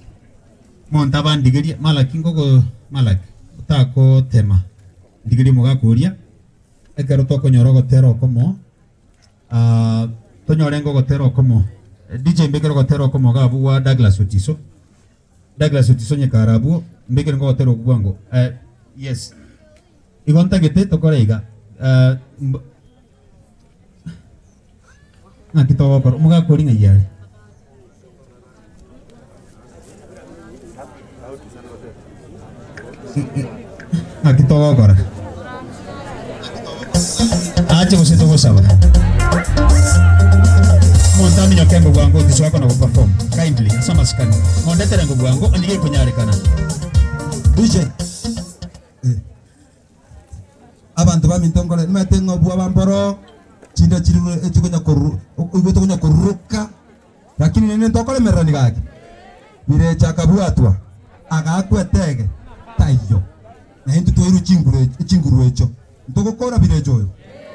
Speaker 3: Monto abandigerie, Malaki ngogo Malaki, otakotema, ndigerie omogaka oria, ekero tokonyora ogotera okomo, ah, tonyore ngogotera okomo, DJ mbekere ogotera okomo iga abwo gwa Douglas Otiso, Douglas Otiso onye kare abwo, mbekere ngogotera okwo bwango, eh, yes. Igo ntagete tokore iga, eh, mb- ng'aki togokora, omogaka oria ng'ai are? Ng'aki togokora? Ache gose togosaba. Omonto aminyoke ngo bwango otisoa kona goperform. Kindly, ase amasikani. Mondetere ngo bwango onye gekonyarekana.
Speaker 25: DJ. Abanto baminto nkore nimanyete ng'a obwoba mboro, chinda chirure echikonya koru oigwete konya koruruka, lakini rende ntokoremererani gaki. Birecha akabwatwa, agaakwa etege, taiyo. Na intwe twairwe chinguru chinguru echio. Ntogokora birecha oyo,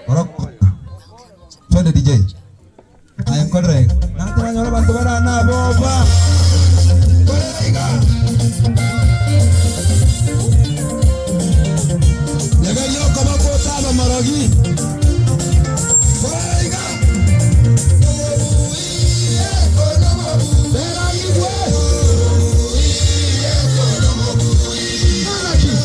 Speaker 25: orokoka. Twende DJ. Aye nkorera iga. Natoranyore abanto bare aa naboba. Nkorera iga. Nyegeria okoboko otaba morogi. Nkorera iga. Bera igwe. Malaki.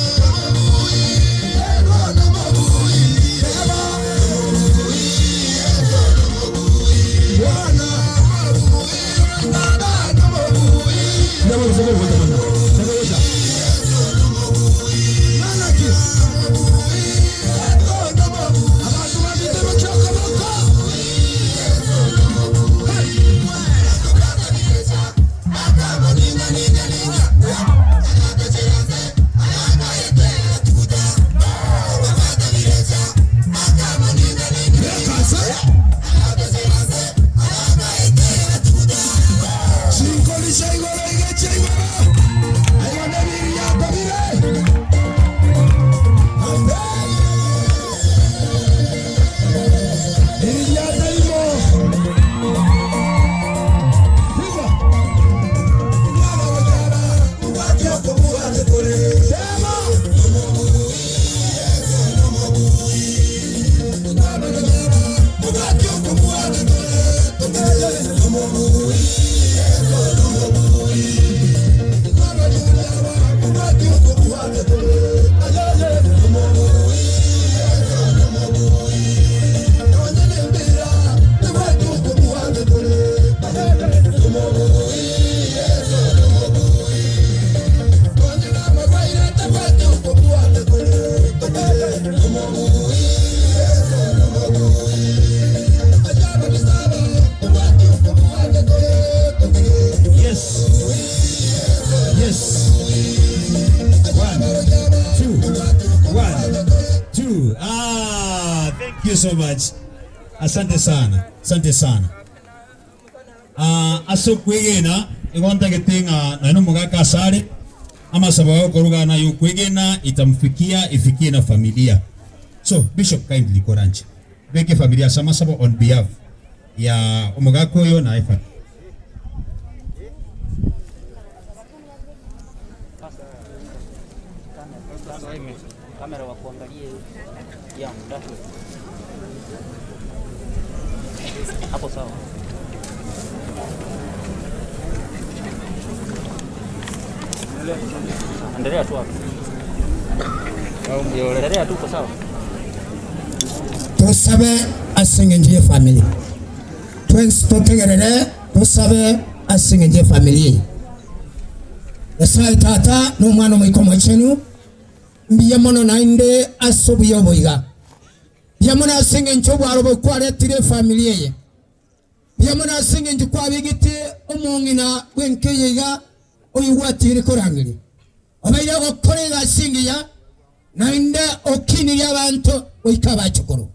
Speaker 3: Yes. Yes. One, two, one, two. Ah, thank you so much. Asante sana. Asante sana. Ah, ase okwegena igo ntagete ng'a naende omogaka asare amasabo agokorugana ya okwegena itamfikia ifikie na familia. So Bishop kindly koranche beka efamiri ase amasabo on behalf ya omogaka oyo na efamiri.
Speaker 2: Kamera wakuangalie ya dashboard. Hapo sawa. Endelea tu hapo. Endelea tu uko sawa.
Speaker 17: Tosabe ase eng'encho ye family. Twensi totegerere tosabe ase eng'encho ye family eye. Nyasaye Tata na Omwana Omoika Omochenu, mbuya mono naende ase obuya obo iga. Mbuya mono ase eng'encho obwaro obo kwaretire efamily eye. Mbuya mono ase eng'encho kwabegete omong'ina bw'enka eye iga oyio gwatigire korangeria. Obeire ogokora egasi engiya, naende okinirie abanto goika abachukuru.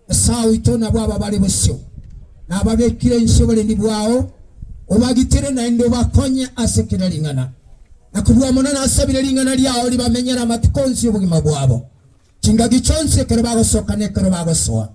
Speaker 17: Nyasae oito nabwo aba bare bosio, nababekire inse oborendi bwao, obagitere naende obakonye ase kera ring'ana. Na kobua mono nasabire ring'ana riao ribamenyere amatuko onsi y'obogima bwabo, chingaki chionsi ekero bagosoka na ekero bagosoa.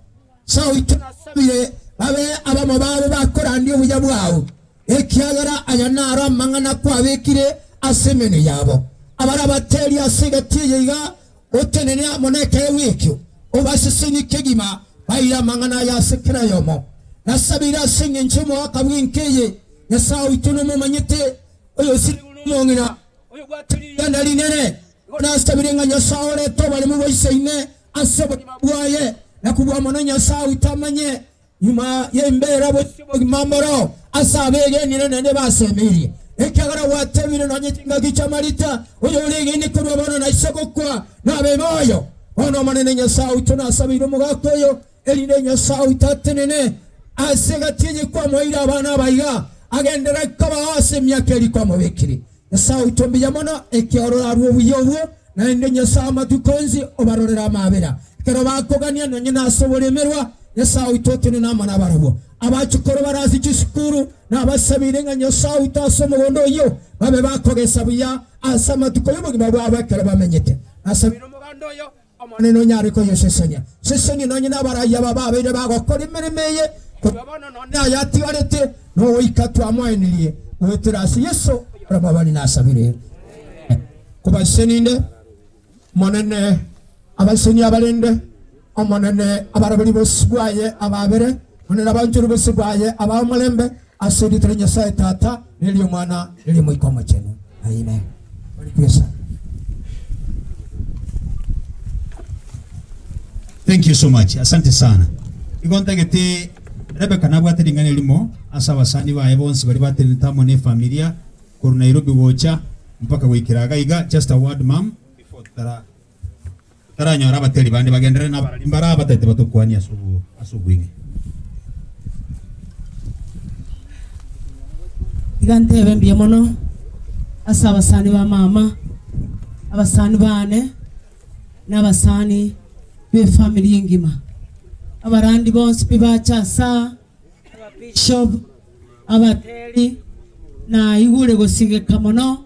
Speaker 17: Nyasae oito nasabire babe abamo babo bakorandia obuya bwao, ekiagera aya naro amang'ana kwabekire ase emenwa yabo. Abarabaterie ase egati eye iga, otenene amo nekeegwa ekio, obasesenie kegima, baire amang'ana aya ase kera oyomo. Nasabeire ase engencho y'omogaka bw'enka eye, Nyasae oito nomomanyete, oyosirigwe nomong'ina, oyobwate riganda rinene. Igo nasabire ng'a Nyasae orete oboremu boisaine ase obogima bwaye, na kobua mono Nyasae oito amanye nyuma y'embeera bosio obogima mboro ase abegenire naende basemeirie. Ekiagera gwatebire nonye chingaki chi'amarita, Oyoregene korwa bono naise gokwa, nabe moyo. Bono Omonene Nyasae oito nasabeire omogaka oyo, erinde Nyasae oito atenene ase egati eye kwamoeire abana aba iga, agenderere kobao ase emiaka eria kwamobekire. Nyasae oito mbuya mono, ekiagera orarue obuya obwo, naende Nyasae amatuko onsi obarorere amaabera. Ekero bakogania nonye nase oboremerwa, Nyasae oito otenene amo nabarabwo. Abachukuru bare ase chisukuru nabasabeire ng'a Nyasae oito ase omogondo oyio babe bakogesa buya ase amatuko y'obogima bwabo ekero bamenyete. Nasabeire omoganda oyo, Omonene onyare koyosesenia. Sesenia nonye nabarai aba babeire bagokora emeremo eye korwa bono nonye ayatigarete, nogoika twamoenirie goetera ase Yeso oyore nasabire. Amen. Kobaseninde, Omonene abasenie abarende, Omonene abaroberie bosio bwaye ababere, Omonene abanchore bosio bwaye abae omorembe, ase erieta ria Nyasae Tata, na eri'Omwana, na eri'Omoika Omochenu. Amen. Barikiwe sana.
Speaker 3: Thank you so much. Asante sana. Igo ntagete Rebecca nabwate ring'ana erimo ase abasani baye bonsi baria batenenete amo ne efamilia korwa Nairobi gocha mpaka goikera iga iga just a word ma'am before totara totaranyora abateri bande bagenderere na abarari mbare abatete batokwanie ase obo ase obweng'e.
Speaker 16: Tiga ntebe mbuya mono ase abasani ba mama, abasani bane, na abasani b'efamiri engima. Abarandi bonsi pi bacha ase aa, ababishop, abateri, naigure gosigeka mono,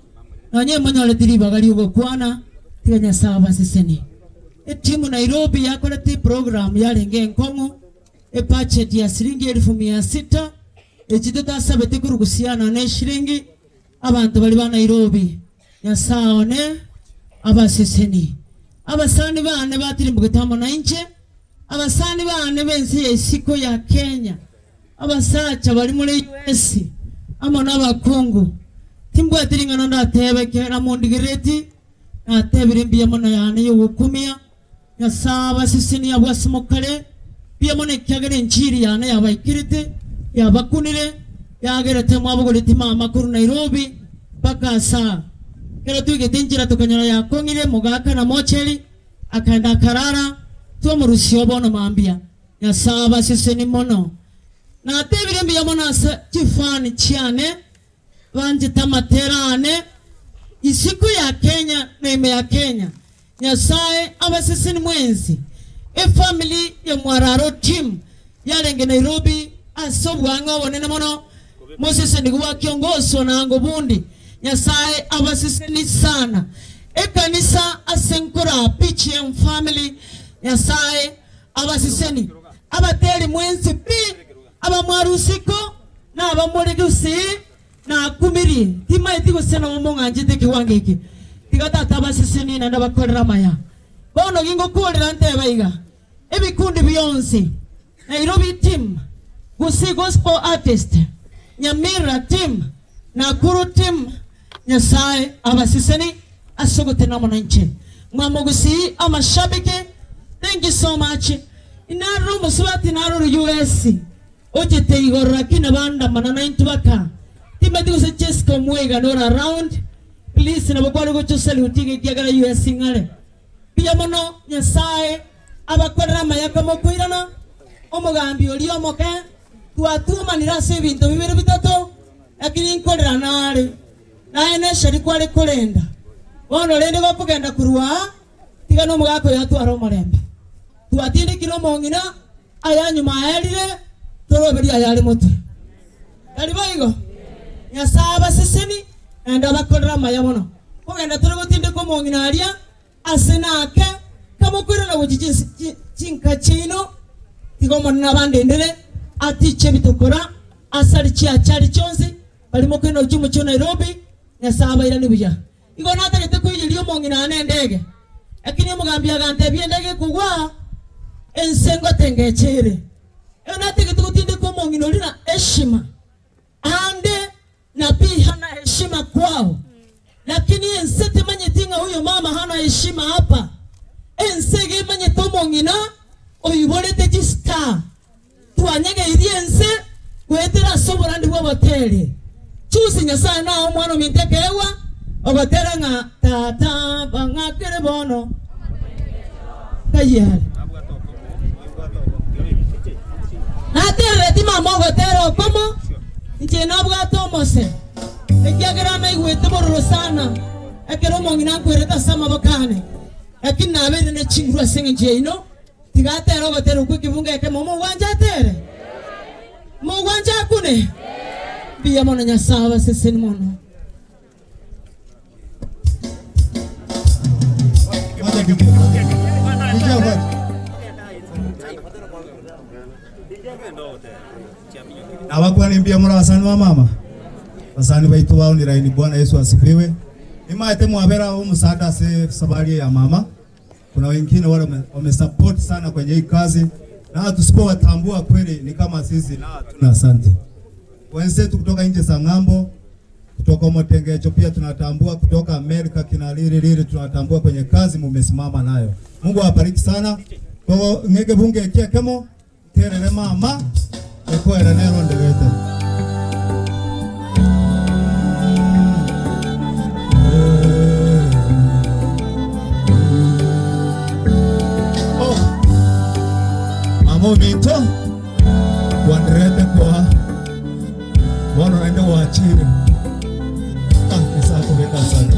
Speaker 16: nonye monyoreti ribaga ri'ogokwana, tiga Nyasae abasesenie. Etimu Nairobi yakorete eprogram yarenge enkong'u, ebudget ya siringi elfu mia sita, echi totasabete korwa kusiana ne eshiringi, abanto baria ba Nairobi, Nyasae one abasesenie. Abasani bane batirimbogete amo nainche, abasani bane b'ense ya isiko ya Kenya, abasacha baria more US, amo nabakungu, timbwati ring'ana ndatebe ekero mondigerereti, natebire mbuya mono yane y'ogokumia, Nyasae abasesenie abwo ase mokare, mbuya mono ekiagera enchiri yane yabaikerete, yabakunire, yagerete mwabogoretie mama korwa Nairobi mpaka ase aa. Ekero twaigete enchera tokanyora yakong'ire, mogaakana mocheri, akaenda akarara, twamorusia bono mambia. Nyasae abasesenie mono. Natebire mbuya mono ase chifani chiane, banchete amatera aane, isiko ya Kenya na ime ya Kenya. Nyasae abaseseni mwensi. Efamily ya Mwararo team yarenge Nairobi ase obwang'e obonene mono, mosesenigwe bwa kiongoswa na ango bundi. Nyasae abaseseni sana. Ekanisa ase nkoraa PGM family. Nyasaye abasiseni abateri mwensi pi abamwarusiko na abamorigusi nakumirie timaeti gose nabo mong'anchete kiwango eke tiga tata abasiseni naende bakorera amaya bono gingokurera nteba iga ebikundi bionsi Nairobi team Gusii gospel artist Nyamira team Nakuru team Nyasaye abasiseni asogotena mwananchi mwamugusii amashabiki thank you so much inarro musubati narro US ojete igoro lakini bandamana na intu baka timati gose Jessica Omwega nora around please nabo kwari gocho salute gikiagera US ng'are buya mono Nyasaye abakorera amayaka mokoirana omogambi oria omoke twatumanire ase ebinto bibere bitato lakini nkorera nare naye nesheri kware korenda bono rende gokogenda korwa tiga na omogaka oyo atware omorembe twatindekire omong'ina aya nyuma aerire toroberia ayare motwe tari boigo Nyasaye abaseseni naende abakorera amaya mono kogenda tore gotindeka omong'ina aria ase nake kamokoirana gochi chinka chiino tiga omonene abandendere atiche ebitokora asari chiachari chionsi barimo kwenda gochia omochie o Nairobi Nyasaye abairani buya igo natagete koiyeria omong'ina ane endege lakini omogambi agantebia endege ekogwa ense ngotengechere eyo natagete gotindeka omong'ina oria na heshima ande nabii hana heshima kwao lakini ense timanyeti ng'a huyo mama hana heshima hapa ense iga emanyete omong'ina oiborete chistar twanyegeirie ense gwetera ase oborandi bwa oboteri chusi Nyasaye nao omwana ominto ekeegwa ogotera ng'a tata bang'akere bono tayari naterereti mama ogotera okomo inche nabwate omose ekiagera naigwete bororo sana ekero omong'ina nkwerete ase amaboko ane lakini nabeire ne chinguru ase eng'encho yaino tigatera ogotera okwo ekebunga ekemo mogwanja atere mogwanja akune mbuya mono Nyasaye abaseseni mono.
Speaker 4: Abakwani mbia mura basani ba mama basani baitu bao ni raini. Bwana Yesu asifiwe. Imaete mwabera omusaada ase safari ya mama. Kuna wengine wale wamesupport sana kwenye hii kazi, na tusipowatambua kweli ni kama sisi na hatuna asante. Wenzetu kutoka nje za ng'ambo, kutoka Motengecho pia tunatambua, kutoka Amerika kina Lili Lili tunatambua kwenye kazi mumesimama nayo. Mungu awabariki sana. Kwa ngege bunge kia kemo terere mama ekoera nero nderete. Oh. Mama minto wanderete kwa bono naende wachire. Ah, nisakubeka sana.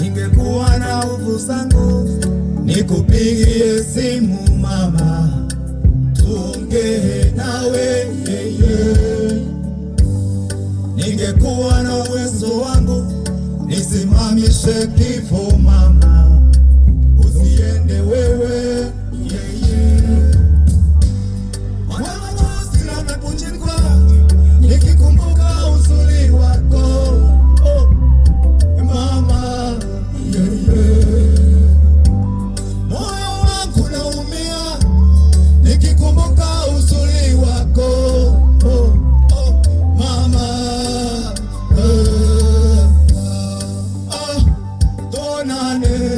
Speaker 11: Ningekuwa na nguvu zangu nikupigie simu mama, tuongee nawe yeye. Ningekuwa na uwezo wangu nisimamishe kifo mama, usiende wewe yeye. Mwana machozi yanabubujika nikikumbuka uzuri wako oh, mama yeye. Moyo wangu naumia nikikumbuka uzuri wako oh, oh, mama ah, tonane.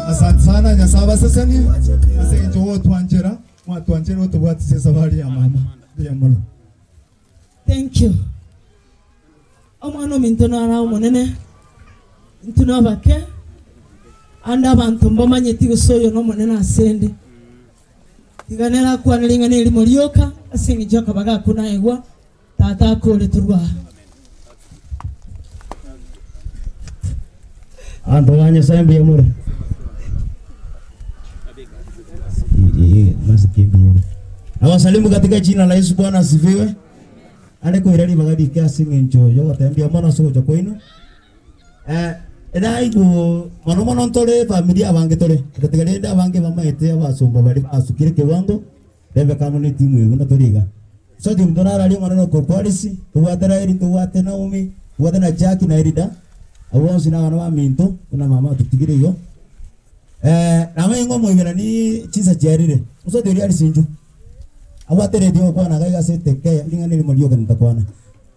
Speaker 11: Asante sana Nyasaye abasesenie ase eng'encho gotwanchera mwatwanchera otobwatisia esafari ya mama mbuya mono.
Speaker 16: Thank you. Omwana ominto nara omonene, intwe nabake, ande abanto mbamanyeti gose oyo nomonene asende. Tiga nere akwane ring'ana erimo rioka ase eng'encho akaba gakonaegwa tata akore torwa aa.
Speaker 6: Abanto ba Nyasaye mbuya more? Nawasalimu katika jina la Yesu. Bwana asifiwe. Are koira ribaga rike ase eng'encho yogotembia mono ase ogocha kwaino. Eh, eraigu mono mono ntore familia abange tore gatiga rende abange bamaete abasomba baria basukire ekewango Rebecca amo ne etimu eye buna tori iga. So timu torararie omwana nokorokwa Alice, tobwate Raeli, tobwate Naomi, tobwate na Jackie na Elida, abwo bonsi nabana baminto buna mama atotigire igo. Eh, nabo ng'a omoiberani chinsa chiarire, mosubati oria Alice inchuo, abwate radio ogokwana iga iga ase etekeya ring'ana erimo rioka nitakwana.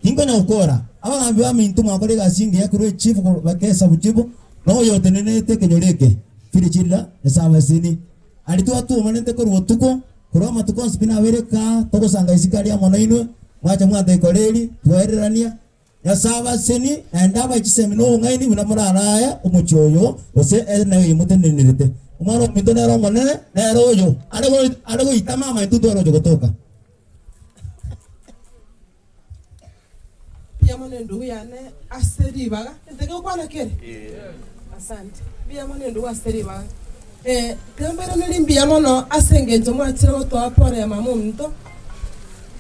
Speaker 6: Tinkonya gokora, abagambi baminto mwakora egasi engiya korwa echifu korwa baka esabuchifu, na oyotenenete ekenyoro eke, Philly Chirira, Nyasae abasesenie. Aria twatuomanete korwa botuko, korwa amatuko onsi pi nabeire kaa, togosanga isiko aria amo nainwe, mwacha mwatoikora eri, twaererania. Nyasae abasesenie, naende abae chisemi na obong'aini buna morarae omochie oyo, gose ere naye oyomotenenerete. Omwana ominto nere omonene, nere oyo are are goita mama intwe twaroche gotoka.
Speaker 18: Mbuya mono endugu yane ase ribaga. Ntege gokwana kere? Asante. Mbuya mono endugu ase ribaga. Eh, tiga mbairanerie mbuya mono ase engencho mwachire gotoa pore ya mama ominto.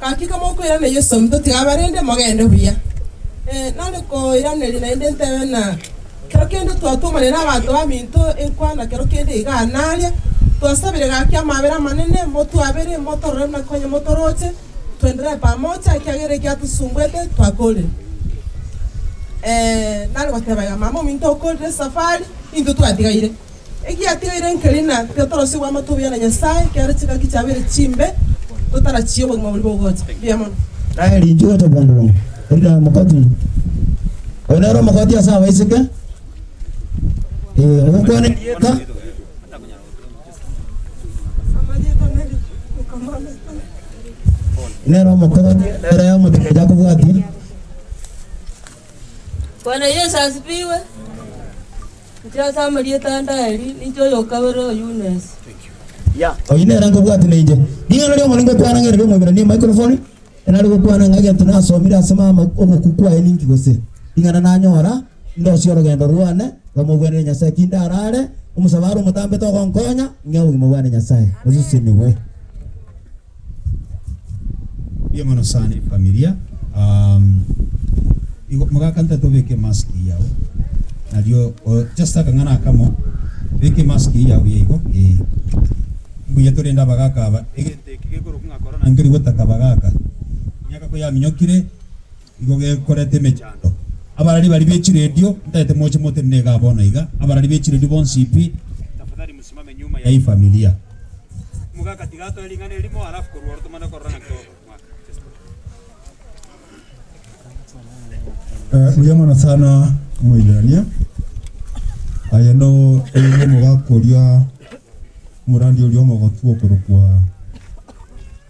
Speaker 18: Gaki kamokoirana Yeso ominto tiga abarende mogende buya. Eh, nare koiraneria naende ntebe ng'a kero kende twatwomanire na abanto baminto enkwana kero kende igaa naria, twasabire gaki amabera amanene motwabere motorore buna konya motoroche. Twenderere pamoja, ekiagera ekiatusumbuete twakorire. Eh, nare goteba iga, mama ominto okorire esafari, intwe twatigaire. Egiatigaire nkeri ng'a tiga torosigwe amatu obuya na Nyasae, ekiagera chingaki chiabeire chimbe, totarachia obogima boria bogocha. Mbuya mono.
Speaker 6: Raheli inchuo gocha bwango bwango, Erida mokoti inchuo. Oyo nere omokoti ase abaiseke, eh, ogokwana erieta. Nere omokoti, nere omoteneneri akobwatia.
Speaker 19: Bwana Yesu asifiwe. Inche ase amarieta ande aeri, ninche oyokabere o Yunes.
Speaker 6: Oyio nere nkobwatia nainche. Ring'ana ri'Omonene ngokwana ng'ere ri'Omoiberania emicrophone, nare gokwana ng'a egento nasomire ase mama ogokwa kwaye ninki gose. Ring'ana nanyora, ndosie orogendo rwane, romogwenere Nyasae ki ndarare, omosabaro omotambe togonkonya, ng'e obogima bwane Nyasae. Osesenigwe.
Speaker 3: Mbuya mono sana efamilia igo mogaka ntagete obeke emask eyio yao nario just akang'ana akamo beka emask eyio yao buya igo eh. Mbuya torende abagaka aba egento eke gekorokwa ng'a corona nkeri gotaka abagaka emiaka koyaminyokire igo gekoreta emechando. Abarari baria be chiredio ntagete moche motenene igaa bono iga abarari be chiredio bonsi pi tafadhali msimame nyuma ya hii familia. Omogaka tiga atoe ring'ana erimo alafu korwa oro tomanye korora ng'aki togokora.
Speaker 20: Mbuya mono sana omoiberania, aye no oyo nomogaka oria omorandi oria omogotu okorokwa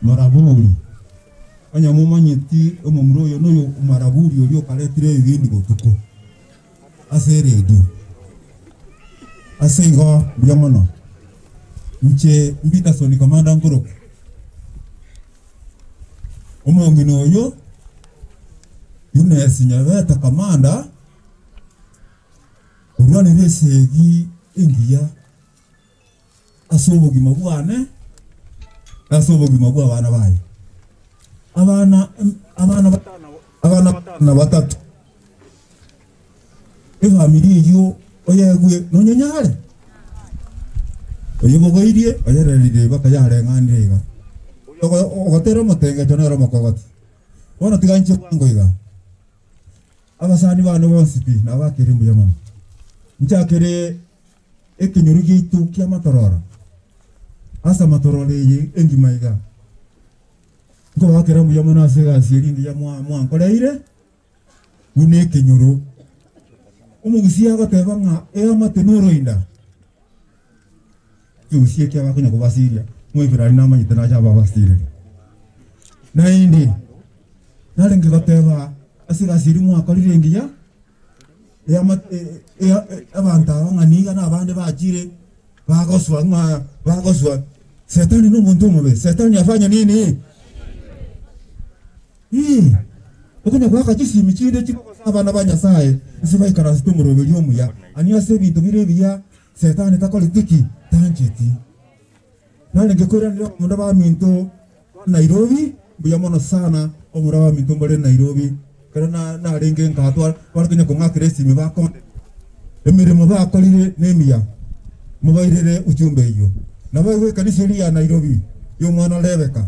Speaker 20: Maraburi. Onye momanyeti omomura oyo noyo Maraburi oria okaretire ebibindi botuko ase eredio. Ase igo mbuya mono, inche Mbitasoni Commander nkoroka, omong'ina oyo Eunice Nyabeta Commander, orwanire esegi engiya ase obogima bwane na ase obogima bw'abana baye. Abana abana batano abana batano na batato. Efamiri eyio oyegwe nonyanyare? Oyebogoirie oyereririe mpaka yareng'anire iga. Oyo ogotera omotengecho nere omokogoti. Bono tiga inche bwango iga. Abasani bane bonsi pi nabakeire mbuya mono. Nchakere ekenyoro giaito ki'amatororo, ase amatororo eye engima iga. Nkobakera mbuya mono ase egasi eria engiya mwankoreire. Buna ekenyoro. Omogusii agoteba ng'a eamate noroinda. Ekegusii ekia bakonya kobasiria, Omoiberania namanyete nache ababasirerie. Naende narenge goteba ase egasi eria mwakorire engiya, abanto aba ng'a niga na abande bachire bagoswa ng'a bagoswa, Setani na omonto omobe, Setani afanye nini? Ee, okonya goaka chisimi chinde chikogosa abana ba Nyasaye inse baikaransete omoroberio omuya, ani ase ebinto bire ebiya Setani takoreti ki? Tancheti. Narenge koiranera abamura baminto ba Nairobi, mbuya mono sana abamura baminto mbare Nairobi, ekero na narenge nkatwara bare konya kong'akera esimi bakonde emeremo bakorire nemiya, mobairere ujumbe eyio. Naboigo ekanisa eria ya Nairobi ya omwana Rebecca,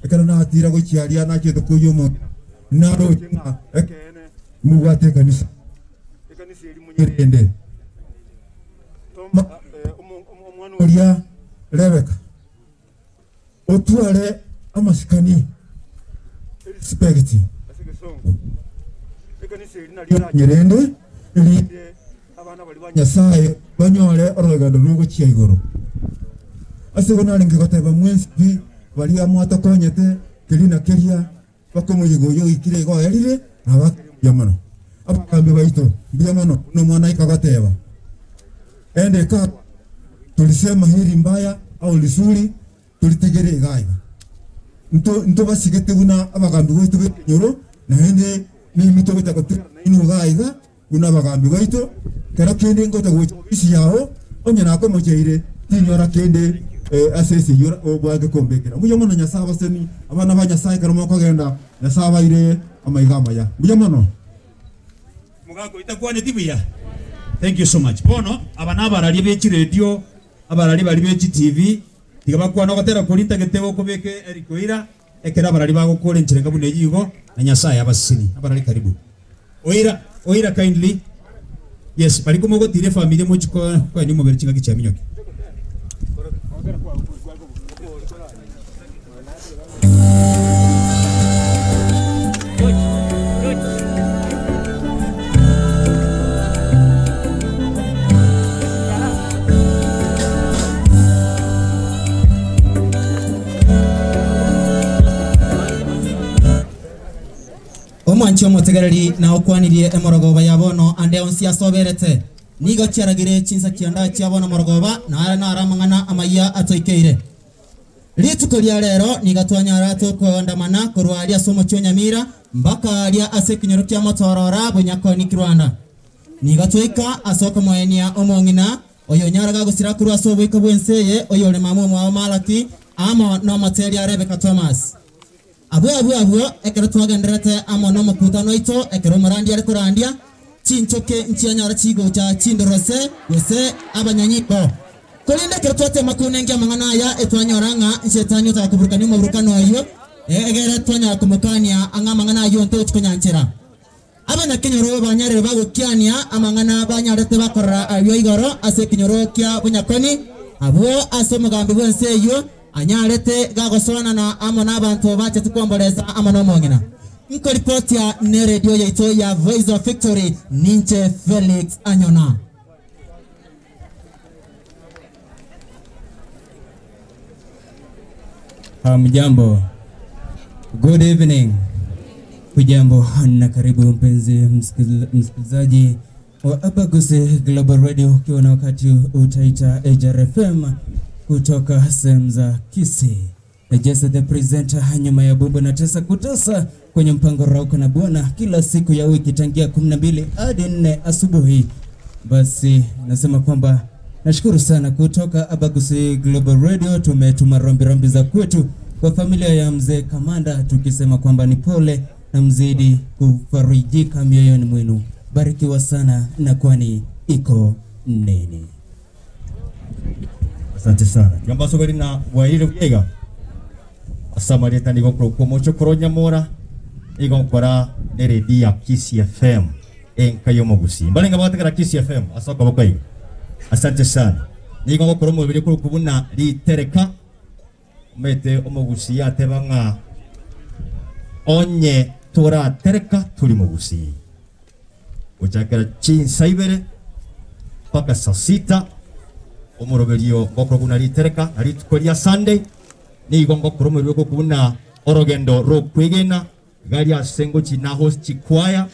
Speaker 20: ekero natira gochia aria nachete koyia omong'ina, naroche ng'a ekeene mobwate ekanisa, ekanisa eria monyerende. Omwana oria Rebeka, otware amasikani, respect, erinde erinde abana baria ba Nyasaye banyore orogendo rw'ogochia igoro. Ase igo narenge goteba mwensi pi baria mwatokonyete keria na keria mpaka omoyega oyio oikire iga oerire, nabakire mbuya mono. Abagambi baito mbuya mono buna omwana aika goteba, ende ekawa torisema heri mbaya au risuri toritigere iga iga. Nto ntobasigete buna abagambi baito b'ekenyoro, naende ninwe togocha gotigara nainwe iga iga buna abagambi baito, kero kende ngocha gocha obisi yao, onye nakomocheire, tinyora kende ase esegi obwange kombekera. Mbuya mono Nyasae abasemi, abana ba Nyasae ekero mokogenda, Nyasae abaire amaiga amaya. Mbuya mono.
Speaker 3: Mogaka oyo takwaneti buya. Thank you so much. Bono aba nabararia be chiredio, abararia baria be chitivi, tiga bakwane ogotera koria ntagete gokobeka Eric Oira, Ekero abarari bagokora enchera enga buna eyio igo, na Nyasae abasesenie. Abarari karibu. Oira, oira kindly. Yes, baria komogotira efamiri mochie koenia omobere chingaki chia minyoki.
Speaker 12: Omwanchi omotegereri na okwanirie emorogoba ya bono ande onsi ase oberete. Nigo chiaragire chinsa kianda chia bono morogoba, na aya naro amang'ana amayia atoikeire. Rituko ria rero nigo twanyara tokoandamana korwa aria ase omochie o Nyamira mpaka aria ase ekenyoro kia Motorora Bonyakoni Kirwanda. Nigo twaika ase okomoenia omong'ina Oyonyara gagosira korwa ase oboiko bw'ense eye, oyore mama omwabo Malaki, amo nomoteria Rebeka Thomas. Abwo abwo abwo, ekero twagendererete amo nomokutano oito, ekero omorandia are korandia, chinchoke nchianyara chigocha chindorose, gose abanyanyimbo. Korende ekero twatema konengia amang'ana aya, etwanyora ng'a Shetani otaka koburukania omoburukano oyio, egere twanyara komokania ang'e amang'ana ayio ntochi konyanchera. Abanyakenyoro banyarire bagokiania amang'ana banyarete bakorora ayio igoro ase ekenyoro kia bonyakoni, abwo ase omogambi bw'ense eyio anyarete gagosoanana amo nabanto bachete kwomboresa amo nomong'ina. Nkoripotia neredio yaito ya Voice of Victory ninche Felix Anyona.
Speaker 13: Hamjambo, good evening. Hujambo na karibu mpenzi msikilizaji wa Abagusi Global Radio, ukiwa na wakati utaita HRFM kutoka sehemu za Kisii. Na Jesse the presenter nyuma ya bumbu na tesa kutesa kwenye mpango Rauka na Bwana kila siku ya wiki tangia 12 hadi 4 asubuhi. Basi nasema kwamba nashukuru sana kutoka Abagusi Global Radio, tumetuma rambirambi za kwetu kwa familia ya mzee Kamanda, tukisema kwamba ni pole na mzidi kufarijika mioyoni mwenu. Barikiwa sana na kwani iko nini.
Speaker 21: Asante sana. Tigambaso bari na bwairire bwega. Asamarieta nigo korokwa omochokoro Nyamora igo nkora ne radio ya Kisii FM enka y'omogusi. Mbarenga bagotegera Kisii FM ase okoboko iga. Asante sana. Nigo ngokora omobere korokwa buna ritereka omanyete omogusi yateba ng'a onye toratereka tori mogusi. Gochakera chinsa ibere mpaka saa sita Omoroberio ngokora buna ritereka na rituko ria Sunday, nigo ngokora omorero gokuna orogendo rokwegena gari ase ngochi na host chikwaya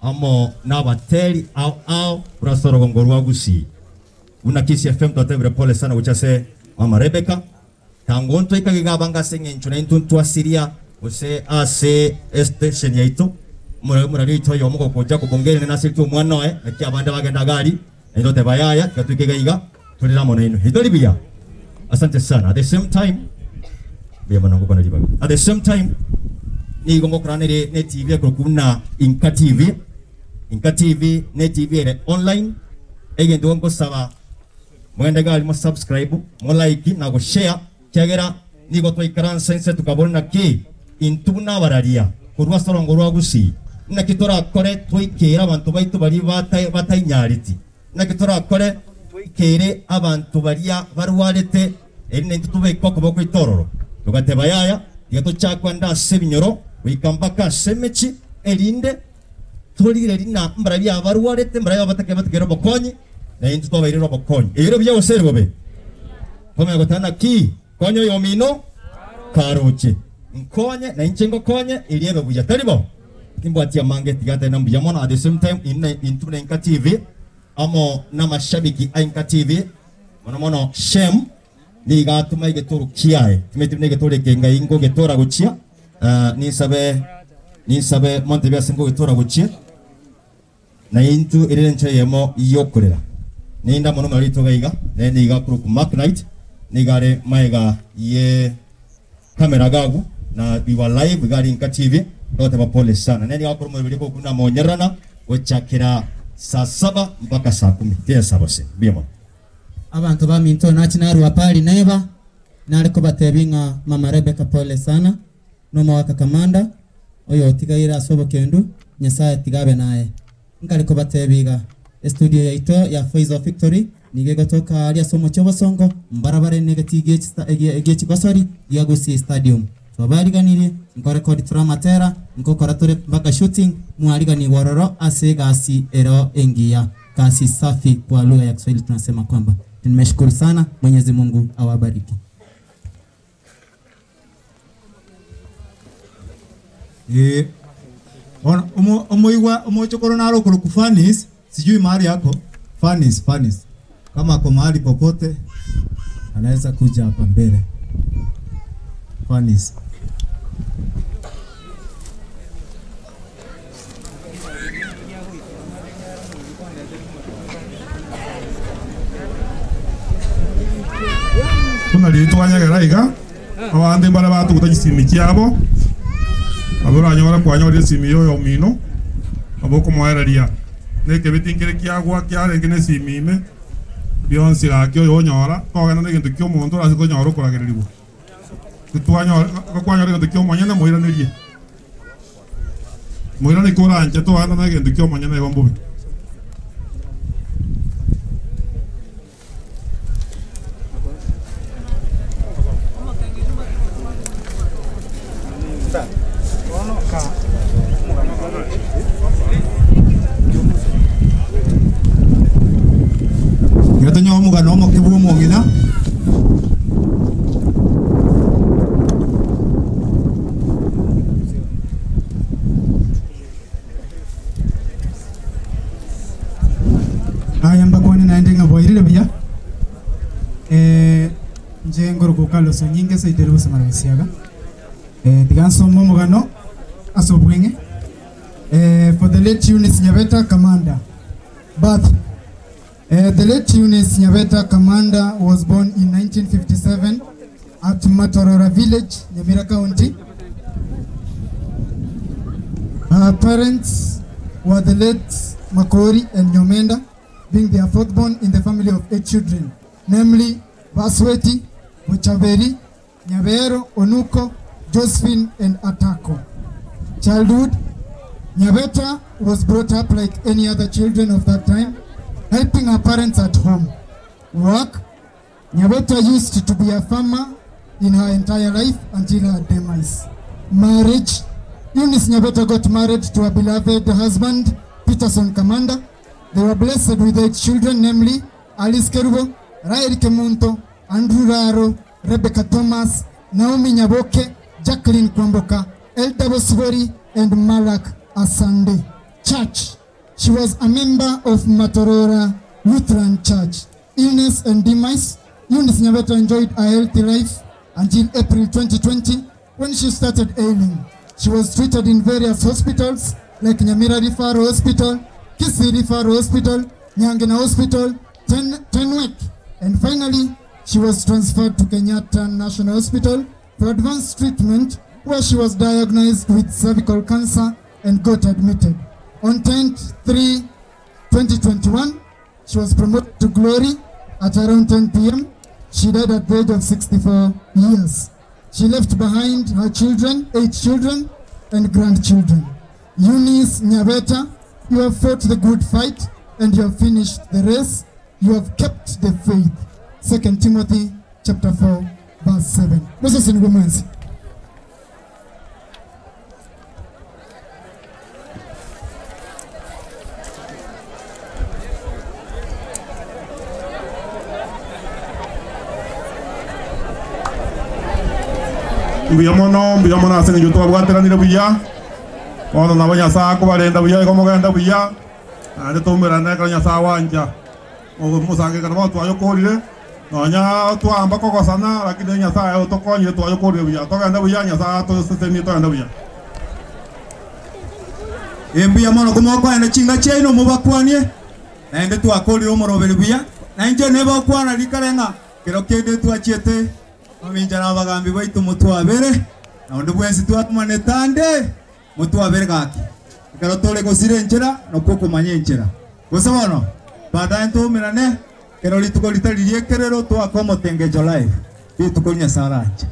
Speaker 21: amo n'abateri ao ao korwa ase orogongo rwa Gusii. Buna Kisii FM twatebire pole sana gochia ase mama Rebecca, tango ntoikage iga abange ase eng'encho naintwe ntwasiria gose ase estation yaito, omorari oito oyomo gokocha kobongerania naseretwe omwana oye, naki abande bagenda iga aria. Naintwe toteba yaya, tiga toike iga iga, torere amo nainwe. Itori buya? Asante sana. At the same time, mbuya mono ngokwana ribaga. At the same time, nigo ngokora nere ne TV ekorokwa buna Inka TV. Inka TV ne TV ere online, egento nkosaba mogende iga aria mo subscribe, mo like na go share, Ekiagera nigo twaikaransa inse tukabora naki intwe buna abararia korwa ase orongo rwa Gusii, naki torakore toikeere abanto baito baria batainyareti? Naki torakore toikeere abanto baria barwarete, erinde intwe tobeke okoboko gwaito ororo? Togateba, Yaya, tiga tochakwe ande ase ebinyoro goika mpaka ase emechie, erinde torigererie ng'a mbarabwo abarwarete, mbarabwo abatakere obokonyi, na intwe twabairire obokonyi. Ere buya gose ere bobe? Komanya goteba naki, Konya oyomino karoche, nkonye na inche ngokonye, erio ebe buya. Tari bo? Timbwati amange tiga ntebe na mbuya mono. At the same time, inwe intwe na Inka TV amo namashabiki a Inka TV, mono mono Shem, nigo atoma egetoro kiaye. Timanyeti buna egetoro eke ngai ngogetora gochia, ninsabe ninsabe montebie ase ngogetora gochia. Na intwe ere nenchera eyemo y'okorera. Ninde amo nomorero oito iga iga, naende nigo akorokwa Mark Knight, nigo are maega ye camera iga agwo, na we were live iga aria Inka TV, togoteba pole sana. Naende nigo akora omorero oria buna monyererana gochakera saa saba mpaka saa kumi. Tiyesa gose. Mbuya mono.
Speaker 12: Abanto baminto nachi narua pari neba, nare kobatebia ng'a mama Rebecca pole sana. Nomogaka kamanda, oyotigaire ase obokendu, Nyasae tiga abe naye. Nkare kobatebia iga, estudio yaito ya Voice of Victory nigo egotoka aaria ase omochie obosongo, mbarabare negetii gie chigosori gia Gusii Stadium. Twabariganirie, nkorekodi tore amatera, nkokora tore mpaka shooting, mwariganigwe ororo ase egasi ero engiya, kazi safi kwa lugha ya Kiswahili tunasema kwamba nimeshukuru sana, Mwenyezi Mungu awabariki.
Speaker 11: Ee, bono omo omoigwa omochokoro nare okorokwa Fanis, sijui mahali ako, Fanis, Fanis, kama ako mahali popote anaweza kuja hapa mbele. Fanis.
Speaker 5: Buna riria twanyegera iga, abande mbare batuguta chisimi chiabo, nabo oranyore kwanyorire esimi ya oyomino, nabo okomoereria, na ekebeti nkere kiagwa kiarenge na esimi ime, bionsi gaki oyonyora, togenda na egento kia omonto orase konyora okoragererigwa. Titwanyora, gokwanyora egento kia omonyene moiranerie. Moirane koranche toanda na egento kia omonyene igo mbobe.
Speaker 11: Iga tonyore omogano omoke bw'omong'ina.
Speaker 7: Aya mbakwane naende ng'a bwairire buya, inche ngorokwa Carlos Onyinga ase ere gosomera Gesiaga. Tiga nsome omogano ase obweng'e. For the late Eunice Nyabeta Kamanda, birth. The late Eunice Nyabeta Kamanda was born in 1957 at Matorora Village, Nyamira County. Her parents were the late Makori and Nyomenda, being their fourth born in the family of 8 children, namely Basweti, Bochaberi, Nyabero, Onuko, Josephine, and Atako. Childhood, Nyabeta was brought up like any other children of that time, helping her parents at home. Work, Nyabeta used to be a farmer in her entire life until her demise. Marriage, Eunice Nyabeta got married to her beloved husband, Peterson Kamanda. They were blessed with 8 children, namely Alice Kerubo, Rael Kemunto, Andrew Raro, Rebecca Thomas, Naomi Nyaboke, Jacqueline Kwamboka, Elda Bosibori, and Malak Asande. Church. She was a member of Matorora Lutheran Church. Illness and demise. Eunice Nyabeta enjoyed a healthy life until April 2020 when she started ailing. She was treated in various hospitals like Nyamira Referral Hospital, Kisii Referral Hospital, Nyangina Hospital, Tenwek, and finally she was transferred to Kenyatta National Hospital for advanced treatment where she was diagnosed with cervical cancer and got admitted. On 10-3-2021, she was promoted to glory at around 10 p.m. She died at the age of 64 years. She left behind her children, 8 children, and grandchildren. Eunice Nyabeta, you have fought the good fight and you have finished the race. You have kept the faith. 2 Timothy chapter 4, verse 7. Moses and Women's.
Speaker 5: Mbuya mono, mbuya mono ase eng'encho twabwateranire buya, bono nabo Nyasaye akobarenda buya igo mogende buya, naende toumerane ekero Nyasaye awancha. Omosangekano bono twayokorire, nonya twamba kogosana, lakini Nyasaye otokonyire twayokorire buya. Togende buya, Nyasaye atosesenie togende buya.
Speaker 11: Mbuya mono komokoenda chinga chiaino mobakwanie naende twakorire omoroberi buya nainche nebakwana rikare ng'a kero kende twachiete mamincha na abagambi baitu motwabere naonde bwensi twatumanete ande motwabere gaki ekero tore gosira enchera nokwo okomanya enchera gose bono baadaye ntoumerane kero rituko ritari riekerero twaka omotengecho live rituko Nyasaye aranche.